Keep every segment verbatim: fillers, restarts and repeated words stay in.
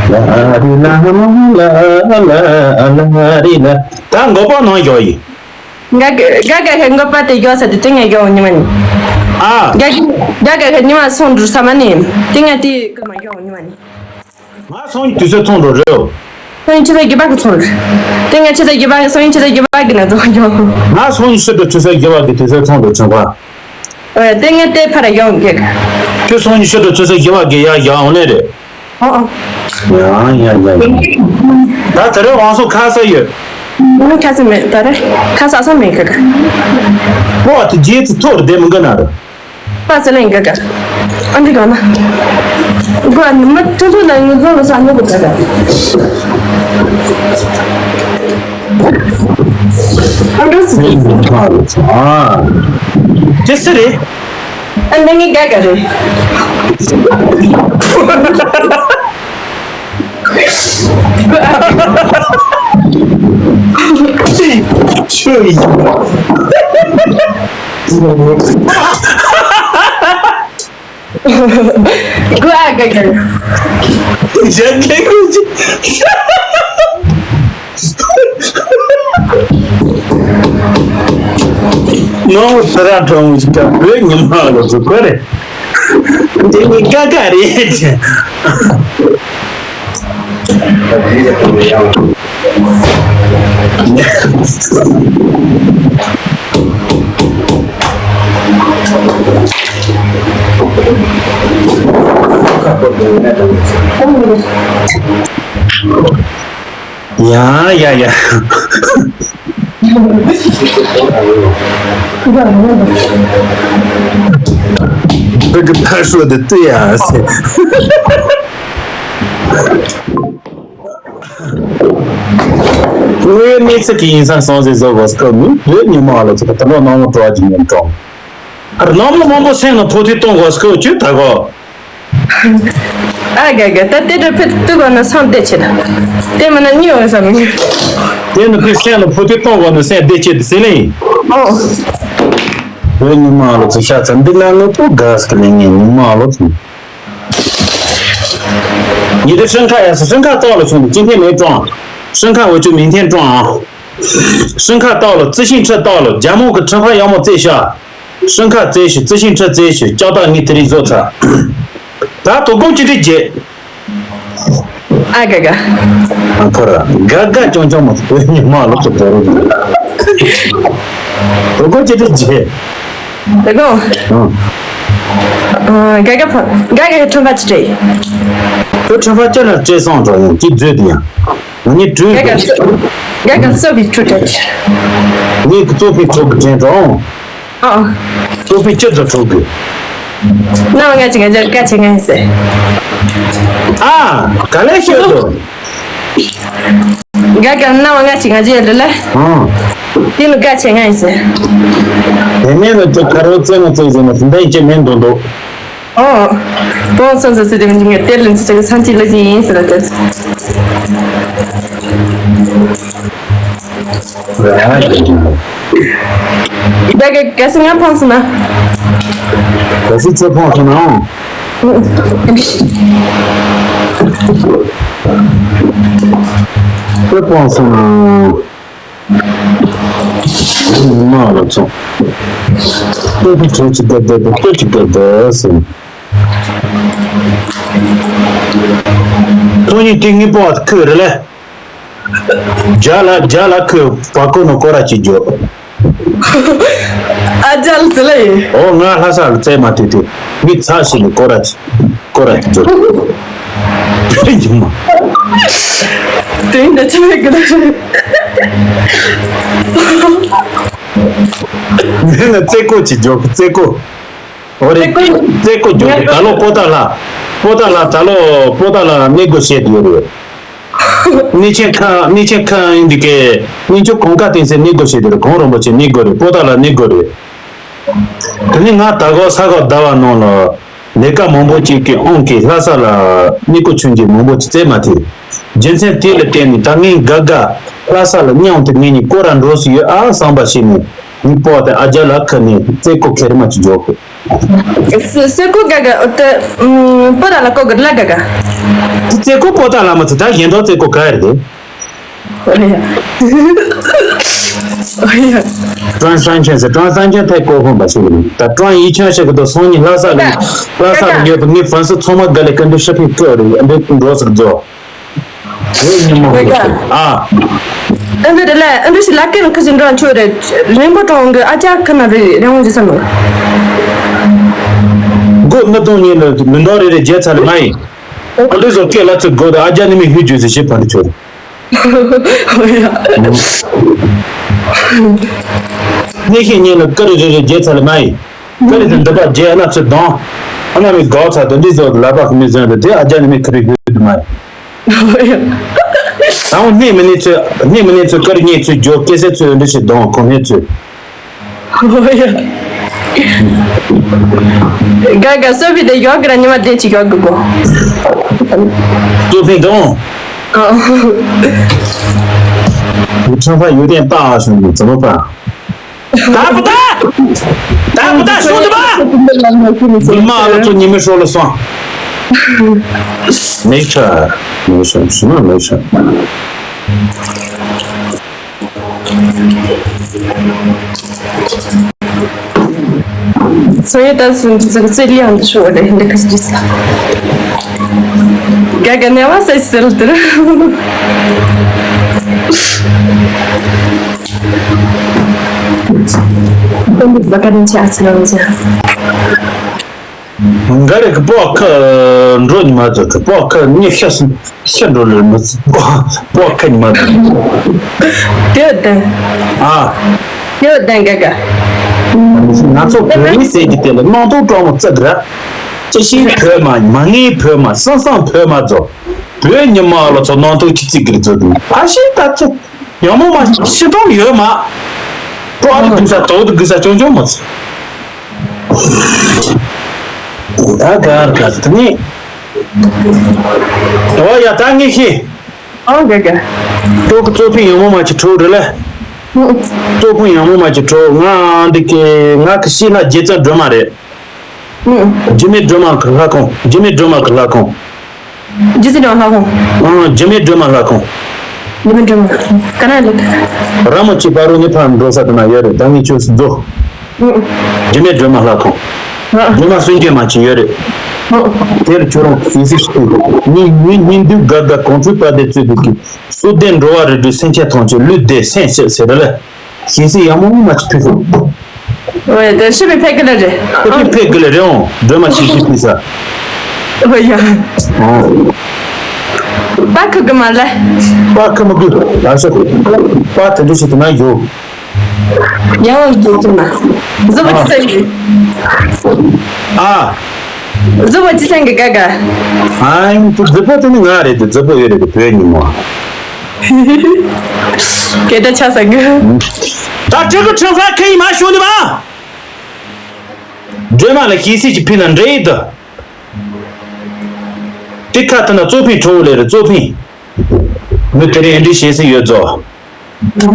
ལ་རི་ལ་ལ་ལ་རི་ལ། ད་འགོ་པ་ནང་ཞོག་ཡིན། ག་ག་ག་ག་འགོ་པ་དེ་ཞོག་ས་དེ་དེ་ངས་ཞོག་ཉི་མ་ནི། ཨ། ག་ག་ག་ག་ཉི་མ་སོང་འགྲོ་ས་མ་ནི། དེ་ངས་དེ་ག་མ་ཞོག་ཉི་མ་ནི། ང་སང་ཉིན་དུས་ཚོད་ཚང་འགྲོ་རེད། སང་ཉིན་ཆུ་ཚོད་བརྒྱད་པ་གི་ཚོང་རེད། དེ་ངས་ཆུ་ཚོད་བརྒྱད་པ་གི་སང་ཉིན་ཆུ་ཚོད་བརྒྱད་པ་གི་ནང་ཚང་ཡོང་། ང་སང་ཉིན་ཕྱི་དྲོ་ཆུ་ཚོད་བརྒྱད་པ་གི་དུས་ཚོད་ཚང་འགྲོ་བྱུང་བ། ཨོ་དེ་ངས་དེ་ཕར་ཡོང་གི། ཁྱོད་སང་ཉིན་ཕྱི་དྲོ་ཆུ་ཚོད་བརྒྱད་པ་གི་ཡར་ཡོང་ནས་རེད། ཨོ་ཨོ། ཡང་ཡང་ཡང་ཡང་། ད་དེ་རིང་བང་སོ་ཁ་ས་ཡོད། ང་ཁ་ས་མེད་ད་རེད། ཁ་ས་ས་མེད་གི་ག་པོ་དེ་རྗེས་ཚུ་ཐོར་བསྡད་མི་འགི་ན་རེད། པ་ཚེ་ལེན་ག་ག་ཨ་འདི་ག་ན། གོ་ཨ་ནི་མ་ཏུ་ཏུ་ན་ངུ་ཛོ་ལ་ས་ནུ་ག་ག་ཨ་འདི་སི་ཨ། དེ་སི་རེད། ཨ་འདི་ངི་ག་ག་རེད། ཆོས་ཡིན། གུ་ཨ་ག་ག་གཞན་ཁྱེད་ཀུན་གྱིས། ནོར་བུ་སི་ར་གྲོང་གི་བོད་ཉི་མ་ལོ་ཚོ་ཁོ་རེད། འདི་ནི་དགའ་དགའ་རེད་ཅེས། ཡ་ཡ་ཡ། བོད་ཀྱི་ཕ་ཤོད་དེ་ལྟོས་ཡ་ཟེར། དངོས་ཡོད་གནས་ཚུལ་གྱི་ཡིན་ས་སོང་ཟེར་བཟོ་དགོས་སྐབས་ནི་བོད་ཉི་མ་ལ་ཚོད་ད་ལོ་ནང་ལ་འགྲོ་བ་ཅིག་ཉན་གྲོང་། ཨར་ནང་མི་མང་པོ་སེམས་ལ་ཕོག་ཐུག་གཏོང་དགོས་སྐབས་ཅིག་ད་གོ། ཨ་ག་ག་ད་དེ་འདྲ་ཕེབས་ཐུག་གོ་ན་སང་བལྟས་ཆེ་ན། དེ་མིན་ན་གཉིད་འོང་ས་མི་ཉན། དེ་ནི་ཕེབས་སེམས་ལ་ཕོག་ཐུག་གཏོང་དགོས་ན་སེམས་བདེ་ཆེ་དུ་ཟེར་ལེ་ཡིན། ཨོ། བོད་ཉི་མ་ལ་ཚོད་ཤ་ཚ་འདི་ན་ངས་པོ་ག་སྐུ་ལེ་ངས་ཉི་མ་ལ་ཚོད། ཉི་ཟླ་ཧྲེང་ཁ་ཡ་སི་ཧྲེང་ཁ་ཏོག་ལ་ཆུང་དུ་ཅི་འཐེན་མེད་ཀྲོང་། ཧྲེང་ཁ་འོ་ཅུ་མིན་འཐེན་ཀྲོང་ཨང་། ཧྲེང་ཁ་ཏོག་ལ་རྩི་ཤིང་ཁྲི་ཏོག་ལ་རྒྱ་མོ་གི་ཁྲི་ཕ་ཡག་མོ་རྩེ་ཤ། ཧྲེང་ཁ་རྩེ་ཤི་རྩི་ཤིང་ཁྲི་རྩེ་ཤི་ལྕགས་ཐག་ངི་དེ་རིགས་བཟོ་ཚར། ད་དོ་དགོང་ཅི་འདྲི་རྗེས། ཨ་ག་ག་ཨ་ཁོ་ར་ག་ག་ཅོང་ཅོང་མ་བོད་ཉི་མ་ལོ་ཚོ་དོ་རུ། དོ་དགོང་ཅི་འདྲི་རྗེས། དོ་དགོང་། ཨ། ཨ་ག་ག་ཕ་ག་ག་ཁྲོན་པ་ཅི་སྤྲད། ཁོ་ཁྲོན་པ་ཅི་ལ་སྤྲད་སོང་འགྲོ་ཡང་ཅི་བརྫོད་དེ་ཡང་། ང་ནི་གྲོས་ག་ག་ག་ག་གསོ་བའི་ཁྲུ་ཏྲ་ཆི། ངས་གཙོ་ཕིག་ཚོགས་ཀྱི་དྲན་གྲོང་། ཨ། གཙོ་ཕིག་ཅི་ཚོ་ཚོགས་ཀྱི། ནང་ང་ཅི་ང་ཅི་ཀ་ཆེ་ང་ཟེར། ཨ། ག་ལས་ཤོད་དོ། ག་ག་ནང་ང་ཅི་ང་ཅི་ལ་ལ། ཨ། དེ་ནི་ཀ་ཆེ་ང་ཟེར། དེ་ནས་ནི་ཅི་ཁ་རོ་རྩེ་མོ་རྩེ་ཟེར་ན་འདི་ཅི་མིན་འདུག་འདུག་ཨོ། བོང་སོང་ཟེར་ཟེར་དེ་མི་འཇིགས་ངས་གཏེར་ལ་འཇིགས་ཟེར་གི་སང་ཅི་ལ་ཅི་ཡིན་ཟེར་ལ་དེ། ད་ག་ག་སི་ང་ཕོང་སོང་ན། ག་སི་ཚེ་ཕོང་སོང་ན་ཨོ། ཚེ་ཕོང་སོང་ན། མ་ལ་ཚོ། ཏོ་ཏོ་ཚོ་ཅི་ག་དེ་དེ་ཏོ་ཅི་ག་དེ་སེ། ཐོ་ཉི་ཏི་ངི་པོ་ཁུ་རེ་ལེ། ཇ་ལ་ཇ་ལ་ཁུ་པ་ཀོ་ནོ་ཀོ་ར་ཅི་ཇོ། ཨ་ཇ་ལ་ཙི་ལེ། ཨོ་ང་ལྷ་ས་ལ་ཙེ་མ་ཏི་ཏི་མི་ཚ་ཞི་ནི་ཀོ་ར་ཅི། ཀོ་ར་ཅི་ཇོ། ཡིན་མ། དེ་འདྲ་ཅི་མེད་གི་ད། ངས་ན་རྩེ་ཀོ་ཅི་ཇོ་རྩེ་ཀོ། ཨོ་རེད། རྩེ་ཀོ་ཇོ་ད་ལོ་པོ་ཏ་ལ། པོ་ཏ་ལ་ད་ལོ་པོ་ཏ་ལ་གནས་སྒོ་ཕྱེ་དུས་རེད། གནས་ཆེན་ཁ་གནས་ཆེན་ཁ་ཡིན་འདི་གའི་གནས་མཆོག་གོང་ཁ་བསྟན་སའི་གནས་སྒོ་ཕྱེ་དུས་རེད། གོང་རིན་པོ་ཆེ་གནས་སྒོ་རེད། པོ་ཏ་ལ་གནས་སྒོ་རེད། དེ་ནས་ང་ད་གོ་ས་གོ་ཟླ་བ་ནང་ལ། ལས་ཀ་མང་པོ་ཅིག་གི་དབང་གིས་ལྷ་ས་ལ་གནས་སྐོར་ཆུང་ཆུང་མང་པོ་ཅིག་བཙལ་མ་ཐུབ། རྒྱུ་མཚན་དེ་ལ་བརྟེན་ནས་ད་ངས་འགའ་འགའ་ལྷ་ས་ལ་མཉམ་དུ་ངེད་གཉིས་སྐོར་ར་འགྲོ་སྲིད་ཡོད་ཨ་བསམ་པ་ཞིག་ནས་ ངའི་སྤོ་དེ་ཨ་རྒྱ་ལ་ཁ་ནས་རྩེ་ཁོ་ཁེར་མ་ཅིག་འཇོག་གི། སེ་སེ་ཀོ་ག་ག་ཨོ་ཏེ་ཨམ་པོ་ར་ལ་ཀོ་ག་ལ་ག་ག་རྩེ་ཁོ་པོ་ཏ་ལ་མ་ཚོ་ད་གཞན་དག་རྩེ་ཁོ་ག་རེད། ཨོ་ཡ། ཨོ་ཡ། ཀྲང་སང་ཆན་ཟེར་ཀྲང་སང་ཆན་ཐད་ཀོ་ཧོན་པ་ཞིག་ཡིན། ད་ཀྲང་ཡི་ཆང་ཞིག་གི་དོ་སོང་ཉིན་ལྷ་ས་ལ་ལྷ་ས་ལ་ཡོད་པའི་ངའི་ཧྥན་སི་ཚང་མ་དགའ་ལས་ཀ་འདི་ཧྲི་ཕི་ཀོ་རེད། འདི་འགྲོ་ཟིག་རྫོགས། ཨ། ཨ་འདི་རེད་ལ་ཨ་འདི་ཞིག་ལ་ཀེ་རང་ཁ་ཅིག་འགྲོ་ཆོག་རེད། རིན་པོ་གྲོང་གི་ཨ་ཅག་ཁ་ན་རེད་རེད་འོང་ཅི་ས་མ། སྒོ་མི་གཏོང་ཉིན་ལ་མི་འདོག་རེ་རེ་རྒྱལ་ཚ་ལ་མ་ཡིན། ཨ་འདི་བཟོ་སྐད་ལ་ཚུར་དགོས་དང་ཨ་ཅག་ནི་མི་ཧུད་རྒྱུ་ཟེར་ཞེས་ཕར་འདི་ཆོག་རེད། ཨོ་ཡ། གནས་ཤིང་ཉིན་ལ་ཀ་རེ་རེ་རེ་རྒྱལ་ཚ་ལ་མ་ཡིན། ཀ་རེ་དེ་འདི་པ་རྒྱལ་ཨ་ན་ཚུར་གདོང་། ཨ་ན་མི་དགོག་ཚ་དང་འདི་བཟོ་ལ་པ་མི་བཟོ་འདི་དེ་ཨ་ཅག་ནི་མི་ཁ་རེ་ཧུད་དུ་མ་ཡིན། ད་འོ་སྣེ་མི་སྣེ་ཚོས་སྣེ་མི་སྣེ་ཚོས་ཀར་ཉེས་ཚོས་འཇོག་སྐད་ཟེར་ཚོས་འདི་ཞིག་གདོང་གོང་སྣེ་ཚོས། འོ་ཡ། ག་ག་སོ་བི་དེ་ཡོག་གི་ར་ཉི་མ་དེ་ཅིག་ཡོག་གི་གོ། ཏུ་ཕིང་དང་། ཨ། ཁྲང་ཧྥ་ཡུལ་ལྡན་པ་ཨ་ཞུ་ནི་ཙམ་པ། ད་པ་ད། ད་པ་ད་ཤོག་ཏུ་པ། མི་མ་ཨ་ལོ་ཚོ་ཉི་མའི་ཧྲོ་ལ་སོང་། མེད་ཤ། མེད་ཤ། ཞི་མ་མེད་ཤ། སོ་ཡི་ད་སུན་ཙི་ཙི་ལི་ཡང་དུ་ཤོག་རེ་འདི་ཁ་ཅི་ས། ག་ག་ནེ་བ་སེ་སེལ་ཏུ། ཀུན་ཏུ་བ་ཀ་ནི་ཆ་ཆ་རང་ཅ། འགའ་རེ་གི་པོ་ཁ་འགྲོ་ཉི་མ་ཚོ་གི་པོ་ཁ་ཉི་ཤ་སུ་ཤ་འགྲོ་ལེ་མི་ཚུ་པོ་ཁ་ཉི་མ་ཚོ། དེ་བདེན། ཨ། དེ་བདེན་ག་ག་ང་ཚོ་བོད་མི་ཟེར་གི་དེ་ལ་སྣང་དུག་སྤྲང་མོ་བརྩི་གི་ར། ཅི་ཤེས་བོད་མ་མ་ངེས་བོད་མ་སང་སང་བོད་མ་ཚོ། བོད་ཉི་མ་ལ་ཚོ་སྣང་དུག་ཅི་བརྩི་གི་རེད་ཚོ་དུ་ཕ་ཤེས་ད་ཚོ། ཡང་མོ་མ་ཤི་སྟོང་ཡོད་མ། པོ་ཨ་ལ་དུག་ས་དོ་དུ་གི་ས་ཅོང་ཅོང་མ་ཚོ། ད་གར་ག་ད་ནི། ཨོ་ཡ་ད་ངས་ཤེས། ཨོ་ག་ག་ཏོག་གི་གཙོ་ཕིང་ཡང་མོ་མ་ཅི་ཁྲོ་རེ་ལ། གཙོ་ཕིང་ཡང་མོ་མ་ཅི་ཁྲོ་ང་འདི་གི་ང་གི་ཤི་ན་རྗེ་བཙན་སྒྲོལ་མ་རེད། རྗེ་མི་སྒྲོལ་མ་གི་ལྷ་ཁང་། རྗེ་མི་སྒྲོལ་མ་གི་ལྷ་ཁང་། རྗེ་བཙན་སྒྲོལ་མ་ལྷ་ཁང་། ཨང་། རྗེ་མི་སྒྲོལ་མ་ལྷ་ཁང་། རྗེ་མི་སྒྲོལ་མ་ལྷ་ཁང་ག་ན་ལེགས། ར་མོ་ཆེ་པ་རུ་ནི་ཕར་འགྲོ་ས་དེ་ན་ཡོད་རེད། ད་ངས་ཁྱོད་སུ་རྫོ། རྗེ་མི་སྒྲོལ་མ་ལྷ་ཁང་། སྒྲོལ་མ་སུན་འབྱིན་མ་ཅིག་ཡོད་རེད། དེར་ཁྱོད་རང་ཡིན་སྲིད་ཤོག་ཉིན་ཉིན་ཉིན་དུས་དགའ་དགའ་གོང་ཚུལ་པ་དེ་བཙུད་དུ་གི་སུ་བདེ་འགྲོ་བ་རེ་འགྲོ་སེམས་ཅན་ཐམས་ཅད་ལུས་བདེ་སེམས་སྐྱིད་ཟེར་རེད་ལ། ཞིང་སྲིད་ཡག་མོ་མ་ཅིག་ཕུལ་ཤོག་ཨོ་ཡ་དེ་ཤི་བའི་ཕེ་གི་ལ་རེད། ཤི་བའི་ཕེ་གི་ལ་རེད་འོང་། སྒྲོལ་མ་ཤི་ཤི་ཕུལ་ས། ཨོ་ཡ། ཨོ། པ་ཁུ་གི་མ་ལ། པ་ཁུ་མི་དགོས་ལ་ཤོག་པ་དེ་འདྲ་ཞིག་ཏུ་ན་ཡོད། ཡང་འདུག་ཐུབ་ན། གཟི་བོ་ཅི་ཟེར་གི་ཨ། གཟི་བོ་ཅི་ཟེར་གི་ག་ག་ཨ་ཡིན་དུ་གཟི་བོ་དེ་ནི་ང་རེད་དུ་གཟི་བོ་ཡོད་རེད་དུ་བོད་ཉིན་མོ། སྐད་ཆ་ཆ་ས་གི་ད་ཁྲི་གི་ཁྲི་ཧྥ་ཁེ་ཡི་མ་ཤོང་ནི་མ། སྒྲོལ་མ་ལ་ཤེས་སྲིད་ཀྱི་ཕི་ན་འདྲེ་ཡི་དུ། དེ་ཁ་ཐུ་ན་གཙོ་ཕིང་ཁྲོ་བོ་ལས་རེད་གཙོ་ཕིང་། མི་དེ་རིང་འདྲི་བྱེད་སྲིད་ཡོད་ཚོ།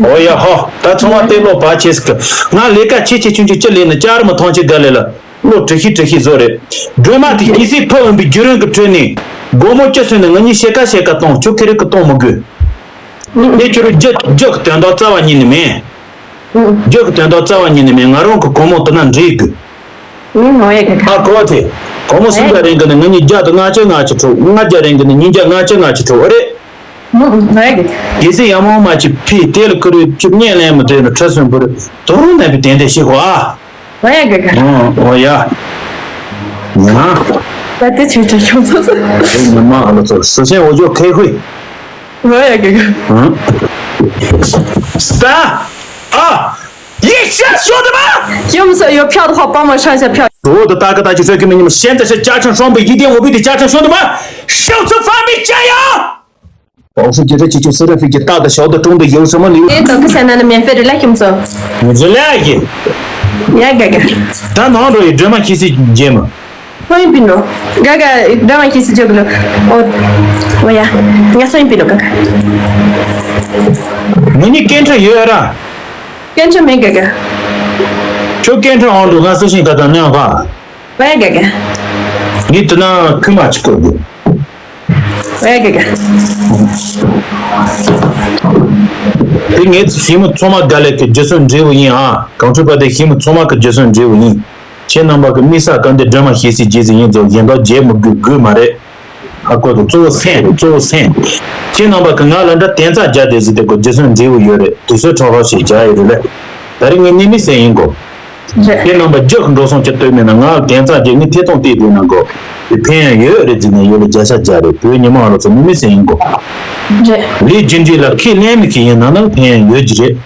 ཨོ་ཡ་ཧོ། ད་ཚོང་བ་དེ་ལོ་བ་ཆེ་སི་ཀི། ང་ལས་ཀ་ཆེ་ཆེ་ཆུང་ཆུང་ཅི་ལས་ནི་ཅར་མི་ཐང་ཆེ་དགའ་ལས་ལ། ལོ་དྲི་ཤི་དྲི་ཤི་བཟོ་རེད། སྒྲོལ་མ་དེ་གི་སི་ཕ་འོན་པའི་རྒྱུ་རིན་གི་ཁྲོད་ནས། སྒོར་མོ་ཅི་སོན་ནས་ང་གཉིས་ཤེ་ཀ་ཤེ་ཀ་གཏོང་ཆུ་ཁེ་རི་ཀི་གཏོང་མི་དགོས། དེ་ཁྱོད་རུ་རྒྱུ་རྒྱུ་གི་དོན་དག་རྩ་བ་ཉིད་ནས་མེད། རྒྱུ་གི་དོན་དག་རྩ་བ་ཉིད་ནས་མེད། ང་རང་གི་སྒོར་མོ་དེ་ན་འདྲེས་དགོས། ཨང་ཨོ་ཡ་ག་ག་ཨ་གོ་དེ། སྒོར་མོ་སུམ་བརྒྱ་རིང་གི་ནི་ང་གཉིས་བརྒྱ་དང་ལྔ་བཅུ་ང་གཅིག་འཕྲོག་ལྔ་བརྒྱ་རིང་གི་ནི་ཉིས་བརྒྱ་ལྔ་བཅུ་ང་གཅིག་འཕྲོག་ཨ་རེད། ཨང་ཨོ་ཡ་ག་ག་གལ་སྲིད་ཡང་མང་མ་ཅིག་ཕི་དེ་ལ་ཁུར་ཅིག་བརྙན་ལེན་མི་དེ་ལ་ཁྲ་སོན་པུར་དོ་རུང་ནན་པའི་དན་དེ་ཤེས་གོ་ཨ། ཨོ་ཡ་ག་ག་ཨང་ཨོ་ཡ། ང་། ད་དེ་ཆུང་ཆུང་ཆུང་ཚོ་ཚོ། ངའི་མ་ཨ་ལ་ཚོ་སུ་ཆེན་འོ་ཇོ་ཁེ་ཁུའི། ཨོ་ཡ་ག་ག་ཨང་། ས། ཨ། ཡེ་ཤ་ཤོ་དུ་མ། ཡུམ་སོ་ཡོ་ཕྱག་ཏུ་ཧོ་པ་མ་ཧྲང་ཤ་ཕྱག་ཏུ་ད་ཀ་ད་ཅི་སོ་ཀི་མི་ཉི་མ་ཤན་ཏ་ཤ་ཅ་ཆང་ཤོང་པའི་ཡི་དེ་འོ་བི་དེ་ཅ་ཆང་ཤོང་དུ་མ། ཤོག་ཚུ་ཧྥ་མི་ཅ་ཡ། ཨོ་སུ་ཇི་རེ་ཅི་ཅི་སི་ར་ཧྥི་ཀི་ཏ་ད་ཤོག་ཏུ་ཀྲུང་དུ་ཡོ་སི་མ་ནི། ཨེ་ཏོ་ཀི་སེ་ན་ན་མེན་ཧྥེ་རི་ལ་ཡུམ་སོ། མི་ཇི་ལ་ཡི། ཡ་ག་ག་ད་ནང་འགྲོ་ཡི་སྒྲོལ་མ་ཁྱི་སི་རྗེ་མ། སོ་ཡིན་པིན་ནོ། ག་ག་འདྲ་མ་ཁྱི་སི་ཇོག་ལོ། ཨོ། ཨོ་ཡ། ང་སོ་ཡིན་པིན་ནོ་ག་ག་ངེད་གཉིས་སྐད་འཕྲིན་ཡོད་ར། སྐད་འཕྲིན་མེད་ག་ག་ཁྱོད་སྐད་འཕྲིན་ཨང་འདུག་ང་སུ་ཞིག་ག་དང་གནས་ཁ། ཝེ་ག་ག། ངས་དེ་ན་ཁུ་མ་ཅིག་བཀོད་དགོས། ཝེ་ག་ག། དེ་ངས་ཞི་མི་ཚང་མ་དགའ་ལས་ཀྱི་རྒྱུ་སོན་འབྲས་བུ་ཡིན་ཨ། གངས་ཁྲོད་པ་དེ་ཞི་མི་ཚང་མ་གི་རྒྱུ་སོན་འབྲས་བུ་ཡིན། ཁྱེད་རྣམ་པ་གི་དམིགས་བསལ་གང་དེ་སྒྲོལ་མ་ཞེས་སྲིད་རྗེས་སུ་ཡིན་ཚོ་གཞན་དག་བརྗེད་མི་དགོས་དགོས་མ་རེད། ཧ་གོ་འདུག་གཙོ་བོ་སེམས་རེད། གཙོ་བོ་སེམས། ཁྱེད་རྣམ་པ་གི་ང་ལ་འདྲ་དན་རྩ་རྒྱ་དེ་ཟིག་དེ་གོ་རྒྱུ་སོན་འབྲས་བུ་ཡོད་རེད། དུས་ཚོད་ཁྲོག་ཁྲོག་ཞིག་རྒྱག་ཡོད་རེད་ལེ། ད་རིང་ངས་གནས་མི་སེ་ཡིན་གོ། རེད། ཁྱེད་རྣམ་པ་རྒྱུ་གི་འགྲོ་སོང་ཅི་སྟོད་མེད་ན་ང་ལ་དན་རྩ་རྒྱ་ངས་ཐེ་ཚོམ་བལྟས་བསྡད་ན་གོ། དེ་ཕན་ཡང་ཡོད་རེད་ཟིན་ནས་ཡོད་ལ་བརྒྱ་ཆ་བརྒྱ་རེད། བོད་ཉི་མ་ལ་ཚོ་གནས་མི་སེ་ཡིན་གོ། རེད། ལས་རྒྱུ་འབྲས་ལ་ཁས་ལེན་མི་ཁས་ཡིན་ན་ན་ཕན་ཡང་ཡོད་ཀྱི་རེད།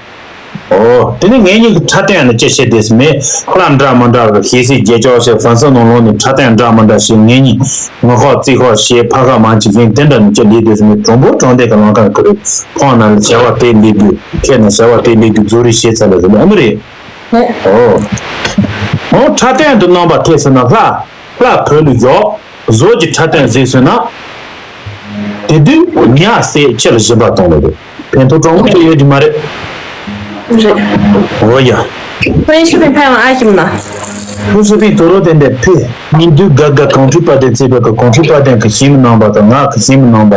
ཨོ། དེ་ནི་ངེད་གཉིས་ཀྱི་འཁྲབ་སྟོན་ནི་ཅི་བྱེད་དེས་མེད། ལྷ་འདྲ་མི་འདྲ་གི་ཤེས་སའི་རྒྱལ་ལྕོག་ཞེས་ཧྥན་སི་ནང་ལོགས་ནས་འཁྲབ་སྟོན་འདྲ་མི་འདྲ་ཞེས་ངེད་གཉིས་ངོ་ཤོག་རྩིས་ཤོག་ཞེས་ཕ་ག་མང་ཅིག་ཡིན་དེ་འདྲ་ནི་ཅི་ལས་དེས་མེད། གྲོང་པོ་གྲོང་སྡེ་གི་ལམ་ཁར་ཁུར་ཕོང་ན་ལ་བྱ་བ་དེ་ལས་དགོས། ཁྱེད་ན་བྱ་བ་དེ་ལས་དགོས་རྫོ་རི་ཞེས་ཚ་ལ་ཟེར་ཨ་མི་རེད། ཨོ། ཨོ་འཁྲབ་སྟོན་དུ་གནང་བ་ཐེ་ཟེར་ན་ལྷ། ལྷ་བོད་ལ་ཡོག་བཟོ་གྱི་འཁྲབ་སྟོན་ཟིག་སོང་ན། དེ་དུས་ཉག་སེ་ཁྱེད་ལ་སྦྱིན་པ་བཏང་ནི་རེད། ཕན་ཐོགས་གྲངས་མང་ཅིག་ཡོད་ཀྱི་མ་རེད། རེད། འོ་ཡ། ཕུན་སུམ་ཚོགས་པའི་ཕན་ཡོན་ཨ་ཞིམ་ན། ཕུན་སུམ་ཚོགས་པའི་དོ་རོ་དེ་འདྲ་ཕེ། ཉིན་དུས་དགའ་དགའ་གངས་ཁྲོད་དཔལ་ལྡན་བརྩེགས་པའི་གི་གངས་ཁྲོད་དཔལ་ལྡན་གི་ཞི་མི་རྣམ་པ་དང་ང་གི་ཞི་མི་རྣམ་པ།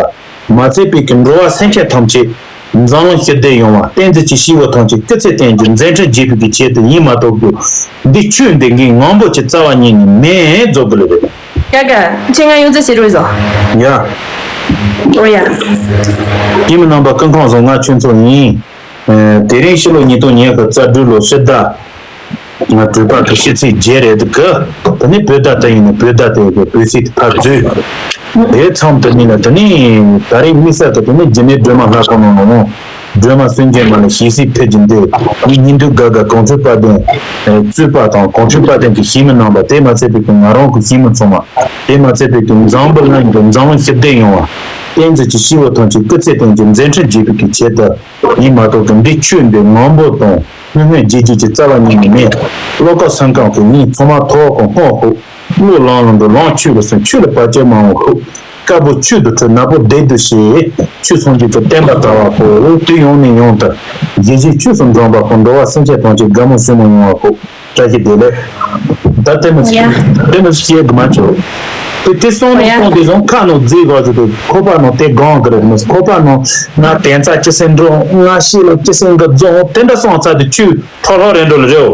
མ་ཚད་པའི་གི་འགྲོ་བ་སེམས་ཅན་ཐམས་ཅད་འཛམ་གླིང་ཞི་བདེ་ཡོང་བ་བསྟན་འཛིན་གྱི་སྐྱེས་བུ་ཐམས་ཅད་སྐུ་ཚེ་བརྟན་གྱི་མཛད་འཕྲིན་རྒྱས་པའི་གི་ཆེད་དུ་ཡིན་མ་གཏོགས་གི་འདི་ཆོས་འདི་གི་ངང་པོ་ཅི་རྩ་བ་ཉིད་ནས་མེད་རྫོགས་གི་ལ་རེད། ཡ་ག་ཁྱེད་ང་ཡོང་ཚེ་ཞེ་རུ་བཟོ། ཡ། ཨོ་ཡ། ཡིན་མི་རྣམ་པ་ཀུན་ཁང་བཟང་ང་ཁྱོད་ཚོ་ཡིན། དེ་རིང་ཕྱི་ལོ་ཉིས་སྟོང་ཉི་ཤུ་རྩ་དྲུག་ལོ་ཕྱི་ཟླ། ང་གྲོད་པ་གི་ཤི་ཚིག་རྗེས་རེད་གི། ད་ནི་བོད་ཟླ་དེ་ཡིན་ན་བོད་ཟླ་དེ་གི་བོད་ཟླ་དེ་ཕར་འཛུལ། དེ་མཚམས་དེ་ནི་ལ་དེ་ནི་ད་རེས་དམིགས་བསལ་དུ་དེ་ནི་རྒྱུད་སྨད་སྒྲོལ་མ་ལྷ་ཁང་ནང་ལ་འོང་། སྒྲོལ་མ་སེམས་ཅན་མ་ལ་ཞལ་གཟིགས་ཕུལ་གྱི་འདུག་ངའི་སྙིང་སྡུག་དགའ་དགའ་གངས་ཁྲོད་དཔལ་ལྡན་གཙོས་པ་དང་གངས་ཁྲོད་དཔལ་ལྡན་གྱི་ཞི་མི་རྣམ་པ། དེ་མ་ཚད་པའི་གི་ང་རང་གི་ཞི་མི་ཚང་མ། དེ་མ་ཚད་པའི་གི་འཛམ་བུ་གླིང་གི་འཛམ་གླིང་ཞི་བདེ་ཡོང་བ། བསྟན་འཛིན་གྱི་སྐྱེས་བུ་ཐམས་ཅད་སྐུ་ཚེ་བརྟན་གྱི་མཛད་འཕྲིན་རྒྱས་པའི་གི་ཆེད་དུ། ཡིན་མ་གཏོགས་ཀྱི་འདི་ཆོས་འདི་ངང་པོ་དང་སྔོན་སྔོན་རྗེས་རྗེས་ཀྱི་རྩ་བ་ཉིད་ནས་མེད། བློ་ཁོག་སེམས་ཁམས་ཀྱི་ཡིན་ཚང་མ་ཐོག་གི་སྔོག་ཤོག་བློ་ལང་ལང་འགྲོ་ལང་ཆོས་ལ་སོན་ཆོས་ལ་བར་ཆད་མང་བ་ཤོག་དཀར་པོ་ཆོས་སུ་འཁྲུལ་ནག་པོ་བདེ་སྡུག་ཤེས། ཆོས་སངས་རྒྱས་ཀྱི་བསྟན་པ་དར་བ་ཤོག་དུས་ཡུན་ནས་ཡུན་དུ་རྗེས་རྗེས་ཆོས་སུ་འཛོམས་པ་ཤོག་འགྲོ་བ་སེམས་ཅན་ཐམས་ཅད་དགའ་མོ་ཞི་མོ་ཡོང་བ་ཤོག་བཀྲ་ཤིས་བདེ་ལེགས། ད་ལྟད་མོ་ཞིག་ཡ། ལྟད་མོ་ཞིག་བྱེད་དགོས་མ་བྱུང་། དེ་དེ་སོང་ནས་ཡ། སོང་དེ་བཟུང་ཁ་ནང་རྫིག་གོ་ཞིག་དེ་ཁོ་པ་ནང་དེ་སྒང་གི་རེད་མོད། ཁོ་པ་ནང་ང་དན་རྩ་ཅི་སེ་འགྲོ་ང་ཤི་ལ་ཅི་སེ་འགའ་རྫོང་དེ་འདྲ་སོང་ཚར་དུས་ཆུ་ཐོག་ལྷོག་རེད་འགྲོ་ལ་རེའོ།